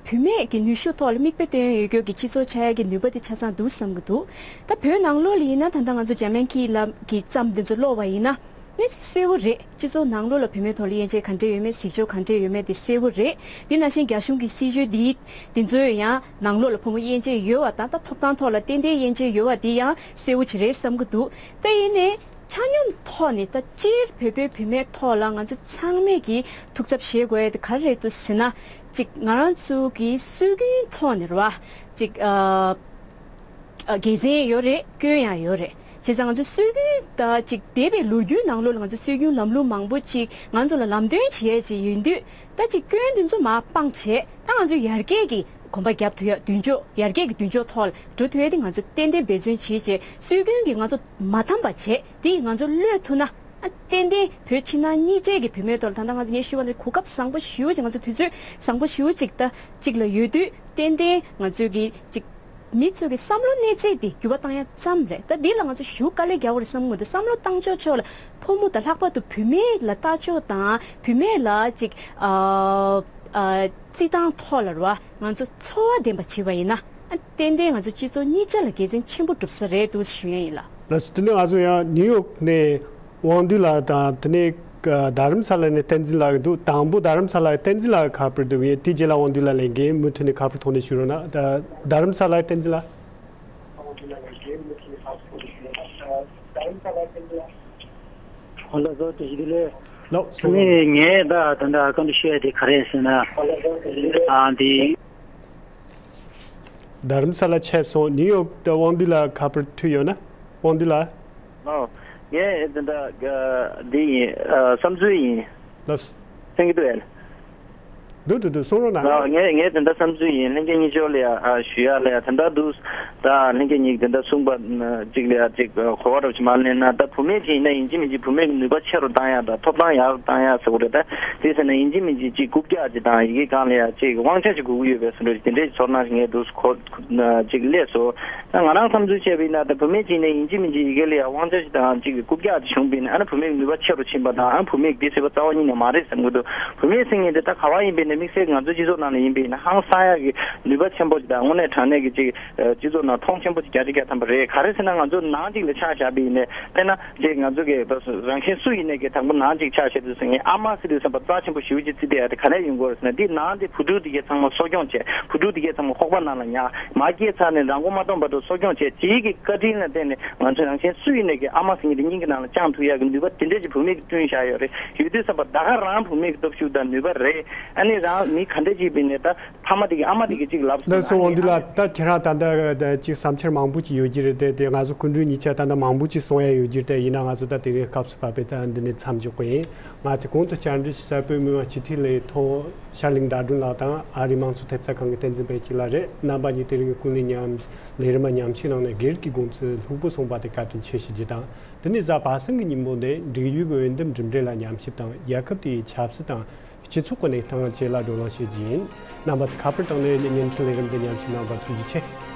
བུད་མེད་ཀྱི་ནུས་ཤུགས་ཐོག་ལ་མིག་དཔེ་སྟོན་ཡོད་རྒྱུ་གི་སྤྱི་ཚོགས་ཆགས་ཡ་གི་ནུས་པ་དེ་ཆ་ཚང་འདུག་བསམ་གྱི་འདུག་ད་བོད་ནང་ལོགས་ལ་ཡིན་ན་ད་ལྟ་ང་ཚོ་འཇར་མན་གྱི་ལམ་གྱི་བརྩམས་དེ་ཚོ་ཀློག་པ་ཡིན་ན། ནི་གསལ་བོ་རེད། སྤྱི་ཚོགས་ནང་ལོགས་ལ་བུད་མེད་ཐོག་ལ་དབྱེ་འབྱེད་ག་འདྲས་ཡོད་མེད། གཟིགས་ཕྱོགས་ག་འདྲས་ཡོད་མེད་དེ་གསལ་བོ་རེད། དེ་ནང་བཞིན་རྒྱ་གཞུང་གི་སྲིད་བྱུས་འདི་དེ་ཚོས་ཡང་ནང་ལོགས་ལ་ཕོ་མོ་དབྱེ་འབྱེད་ཡོད་པ་དང་། ད་ཐོབ་ཐང་ཐོག་ལ་ཏན་ཏན་དབྱེ་འབྱེད་ཡོད་པ་དེ་ཡང་གསལ་བོ་ཅིག་རེད་བསམ་གྱི་འདུག་ད་ཡིན་ནའི་ཆ་སྙོམས་ཐོག་ནས་ད་སྤྱིར་བོད་པའི་བུད་མེད་ཐོག་ལ་ང་ཚོ་ཚང་མས་ཀྱིས་ཐུགས་འཚབ་བྱེད་དགོས་ཡ་དེ་ག་རེ་རེད་འདུག་ཟེར་ན། ཅིག་ང་རང་ཚོ་གི་སྲོལ་རྒྱུན་ཐོག་ནས་རེད་བ། ཅིག་ཨ། ཨ། དགེ་མཚན་ཡོད་རེད། སྐྱོན་ཡང་ཡོད་རེད། བྱས་ཙང་ང་ཚོ་སྲོལ་རྒྱུན་ད་ཅིག་འདས་པའི་ལོ་རྒྱུས་ནང་ལོགས་ལ་ང་ཚོ་སྲོལ་རྒྱུན་ལམ་ལུགས་མང་པོ་ཅིག་ང་ཚོ་ལ་ལམ་སྟོན་བྱེད་ཡས་ཅིག་ཡོད་དུས། ད་ཅིག་སྐྱོན་དེ་ཚོ་མར་སྤངས་བྱས། ད་ང་ཚོ་ཡར་རྒྱས་ཀྱི་གོམ་པ་རྒྱབ་ཐུབ་ཡ། མདུན་ཅོག་ཡར་རྒྱས་ཀྱི་མདུན་ཅོག་ཐོག་ལ་འགྲོ་ཐུབ་ཡ་དེ་ང་ཚོ་ཏན་ཏན་འབད་བརྩོན་བྱེད་བྱས། སྲོལ་རྒྱུན་གྱི་ང་ཚོ་མ་ཐམས་པ་བྱས། དེ་ཡིས་ང་ཚོ་བློས་ཐུབ་ན། ཨ། ཏན་ཏན་བོད་ཕྱི་ནང་གཉིས་ཆར་གྱི་བུད་མེད་ཐོག་ལ་ད་ལྟ་ང་ཚོ་ངས་ཞུ་བ་ལ་གོ་སྐབས་བཟང་པོ་ཞེ་པོ་ཅིག་ང་ཚོ་དུས་ཚོད་བཟང་པོ་ཞེ་པོ་ཅིག་ད་ཅིག་ལ་ཡོད་དུས། ཏན་ཏན་ང་ཚོས་ཀྱི་ཅིག་མི་ཚོ་གི་བསམ་བློ་གནས་ཚད་དེ་འགྱུར་བ་བཏང་ཡ་ཙམ་རེད། ད་འདི་ལ་ང་ཚོ་ཞེ་པོ་དཀའ་ལས་རྒྱག་དགོས་རེད་བསམ་གྱི་འདུག་བསམ་བློ་བཏང་ཕྱོགས་ཕྱོགས་ལ་ཕོ་མོ་དང་ལྷག་པར་དུ་བུད་མེད་ལ་ལྟ་ཕྱོགས་དང་བུད་མེད་ལ་ཅིག་ཨ་ཨ་བརྩི་སྟངས་ཐོག་ལ་རེད་བ། ང་ཚོ་འཚོ་བ་ལྡན་པ་བྱེད་པ་ཡིན་ན། ཨ། ཏན་ཏན་ང་ཚོ་སྤྱི་ཚོགས་གཉིས་ཆ་ལ་དགེ་མཚན་ཆེན་པོ་འགྲུབ་ས་རེད་འདུག་ཞུ་ཡ་ཡིན་ལགས། ལགས་སོ། དེ་ནས་ང་ཚོ་ཡང་ནིའུ་ཡོག་ནས་དབང་འདུས་ལགས་དང་། དེ་ནས་རྡ་རམ་ས་ལ་ནས་བསྟན་འཛིན་ལགས་འདུག་དང་པོ་རྡ་རམ་ས་ལ་བསྟན་འཛིན་ལགས་ཁ་པར་འདུག་ཡིན། དེའི་རྗེས་ལ་དབང་འདུས་ལགས་ལེན་གྱིན་མུ་མཐུད་ནས་ཁ་པར་ཐོག་ནས་ཞུ་རོགས་གནང་། ད་རྡ་རམ་ས་ལ་བསྟན་འཛིན་ལགས། ཨོ་ལགས་སོ། བཀྲ་ཤིས་བདེ་ལེགས། ལགས་སོ། དེ་ནས་ངས་ད་ད་ལྟ་བཀའ་འདྲི་ཞུ་ཡ་དེ་ག་རེ་ཟེར་ན། ཨ། འདི། རྡ་རམ་ས་ལ་ཆད་སོང་། ནིའུ་ཡོག་ཏུ་དབང་འདུས་ལགས་ཁ་པར་མཐུད་ཡོད་ན། དབང་འདུས་ལགས། ཨོ། ངས་འདི་འདྲ་འདི་ཡིན། ཨ། བསམ་ཚུལ་ཡིན། ལགས། གསན་གྱི་འདུག་ཨེ། འདུག་འདུག་འདུག་གསུང་རོགས་གནང་། ཨ། ངས་ངས་འདི་འདྲ་བསམ་ཚུལ་ཡིན། ལྷན་རྒྱས་གཉིས་ཆར་ལ་ཡ། ཨ། ཞུ་ཡ་ལ་ཡ། དེ་འདྲ་འདུག་ད་ལྷན་རྒྱས་གཉིས་དེ་འདྲ་གསུངས་པ་གཅིག་ལ་ཡ་གཅིག་གོ་བ་འདྲ་ཅིག་མར་ལེན་ན། ད་བུད་མེད་ཅིག་ཡིན་ན་ཡིན་གཅིག་མིན་གཅིག་བུད་མེད་ཀྱི་ནུས་པ་ཆེ་རུ་བཏང་ཡ་དང་ཐོབ་ཐང་ཡག་རུ་བཏང་ཡ་ཟེར་བ་རེད། ད་དེ་ཟེར་ན་ཡིན་གཅིག་མིན་གཅིག་གཅིག་རྐུབ་བཀྱག་ཅིག་དང་ཡི་གེ་སྒང་ལ་ཡ་གཅིག་དབང་ཆ་ཅིག་དགོས་ཀྱི་ཡོད་པའི་བཟོ་འདྲ་ཅིག་དེ་འདྲའི་ཚོར་སྣང་ཞིག་ངས་འདུག་གོ་ཅིག་སླེབས་སོང་། ད་ང་རང་བསམ་ཚུལ་བྱས་པ་ཡིན་ན། ད་བུད་མེད་ཅིག་ནས་ཡིན་གཅིག་མིན་གཅིག་ཡི་གེ་ལ་ཡ་དབང་ཆ་ཞིག་དང་ཅིག་རྐུབ་བཀྱག་ཅིག་བྱུང་པ་ཡིན་ན། ཨ་ནི་བུད་མེད་ཀྱི་ནུས་པ་ཆེ་རུ་ཕྱིན་པ་དང་། ཨ་ནི་བུད་མེད་ཀྱི་བདེ་སྲིད་པ་རྩ་བ་ཉིད་ནས་མ་རེད་བསམ་གྱི་འདུག་བུད་མེད་ཟེར་མཁན་དེ་ད་ག་བ་ཡིན་པ་ཡིན་ནའི། དམིགས་བསལ་ང་ཚོ་སྤྱི་ཚོགས་ནང་ལ་ཡིན་པ་ཡིན་ན་ཧང་སང་ཡག་གི་ནུས་པ་ཆེན་པོ་ཅིག་དང་། དངོས་གནས་དྲང་གནས་ཀྱི་ཅིག་སྤྱི་ཚོགས་ནང་མཐོང་ཆེན་པོ་ཅིག་རྒྱ་ཆེ་རྒྱ་ཐམ་པ་རེད། ག་རེ་ཟེར་ན་ང་ཚོ་ནང་གཅིག་ལ་ཆ་བཞག་པ་ཡིན་ནའི། དཔེར་ན་ཅིག་ང་ཚོ་གི་རང་གཞན་སུ་ཡིན་ནའི་གི་དང་པོ་ནང་གཅིག་ཆ་བཞག་དུས་ཙང་ཨ་མ་ཟེར་དུས་ཙམ་པ་རྩ་ཆེན་པོ་ཞེ་པོ་ཅིག་བརྩི་བསྡད་ཡ་དེ་ག་ནས་ཡོང་གི་ཡོད་རེད་ཟེར་ན། འདི་ནང་དེ་བུ་ཕྲུག་དེ་གའི་ཚང་མ་གསོ་སྐྱོང་བྱས། བུ་ཕྲུག་དེ་གའི་ཚང་མ་ཁོག་པ་ནང་ལ་ཉར། མ་སྐྱེས་ཚར་ནས་རང་མགོ་མ་ཐོན་བར་དུ་གསོ་སྐྱོང་བྱས། དེའི་གི་བཀའ་དྲིན་ལ་བརྟེན་ནས་ང་ཚོ་རང་གཞན་སུ་ཡིན་ནའི་གི་ཨ་མ་ཟེར་མཁན་དེ་སྙིང་གི་ནང་ལ་བཅངས་ཐུབ་ཡ་གི་ནུས་པ་དེ་འདྲས་ཀྱི་བུད་མེད་ཀྱིས་བསྐྲུན་བཞག་ཡོད་རེད། ཡོད་དུས་ཙམ་པ་ད་ག་རང་བུད་མེད་ཀྱི་སྟོབས་ཤུགས་དང་ནུས་པ་རེད། ཨ་ནི་རང་མི་ག་འདྲས་ཅིག་ཡིན་ནའི་ད་ཕ་མ་དེ་གིས་ཨ་མ་དེ་གིས་ཅིག་ལབ་སོང་། ལགས་སོ། དབང་འདུས་ལགས། ད་ཁྱེད་རང་ད་ལྟ་ཅིག་བསམ་འཆར་མང་པོ་ཅིག་ཡོད་ཀྱི་རེད་དེ། དེ་ང་ཚོ་སྐུ་མགྲོན་གཉིས་ཆ་ད་ལྟ་མང་པོ་ཅིག་གསུང་ཡ་ཡོད་ཀྱི་རེད་དེ། ཡིན་ན་ང་ཚོ་ད་དེ་རིང་སྐབས་སུ་བབས་པས་ད་འདི་ནས་མཚམས་འཇོག་གི་ཡིན། ང་ཚོ་གོང་དུ་བཅར་འདྲི་ཞུ་གསར་སྤེལ་མི་མང་སྤྱི་འཐུས་ལས་ཐོག་ཤར་གླིང་ཟླ་སྒྲོན་ལགས་དང་། ཨ་རིའི་དམངས་གཙོ་ཐེབས་རྩ་ཁང་གི་བསྟན་འཛིན་དཔལ་སྐྱིད་ལགས་རེད། རྣམ་པ་གཉིས་དེ་རིང་གི་ཀུན་གླེང་ཉམས་ལས་རིམ་མ་ཉམས་ཞིབ་གནང་ནས་སྒེར་གྱི་དགོངས་ཚུལ་ལྷུག་པོ་གསུངས་པ་དེ་བཀའ་དྲིན་ཆེ་ཞུ་རྒྱུ་དང་། དེ་ནས་གཟའ་པ་སངས་ཀྱི་ཉིན་མོ་ནས་འབྲེལ་ཡོད་ཀྱི་འོས་འདེམས་གྲུབ་འབྲས་ལ་ཉམས་ཞིབ་དང་། རྒྱལ་ཁབ་དེའི་ཆབ་སྲིད་དང་སྤྱི་ཚོགས་ཀྱི་གནས་སྟངས་བཅས་ལ་བགྲོ་གླེང་བྱེད་རྒྱུ་ཡིན། རྣམ་པ་ཚོས་ཁ་པར་བཏང་ནས་བརྙན་འཕྲིན་ལས་རིམ་འདི་ཉམས་ཞིབ་གནང་བར་ཐུགས་རྗེ་ཆེ།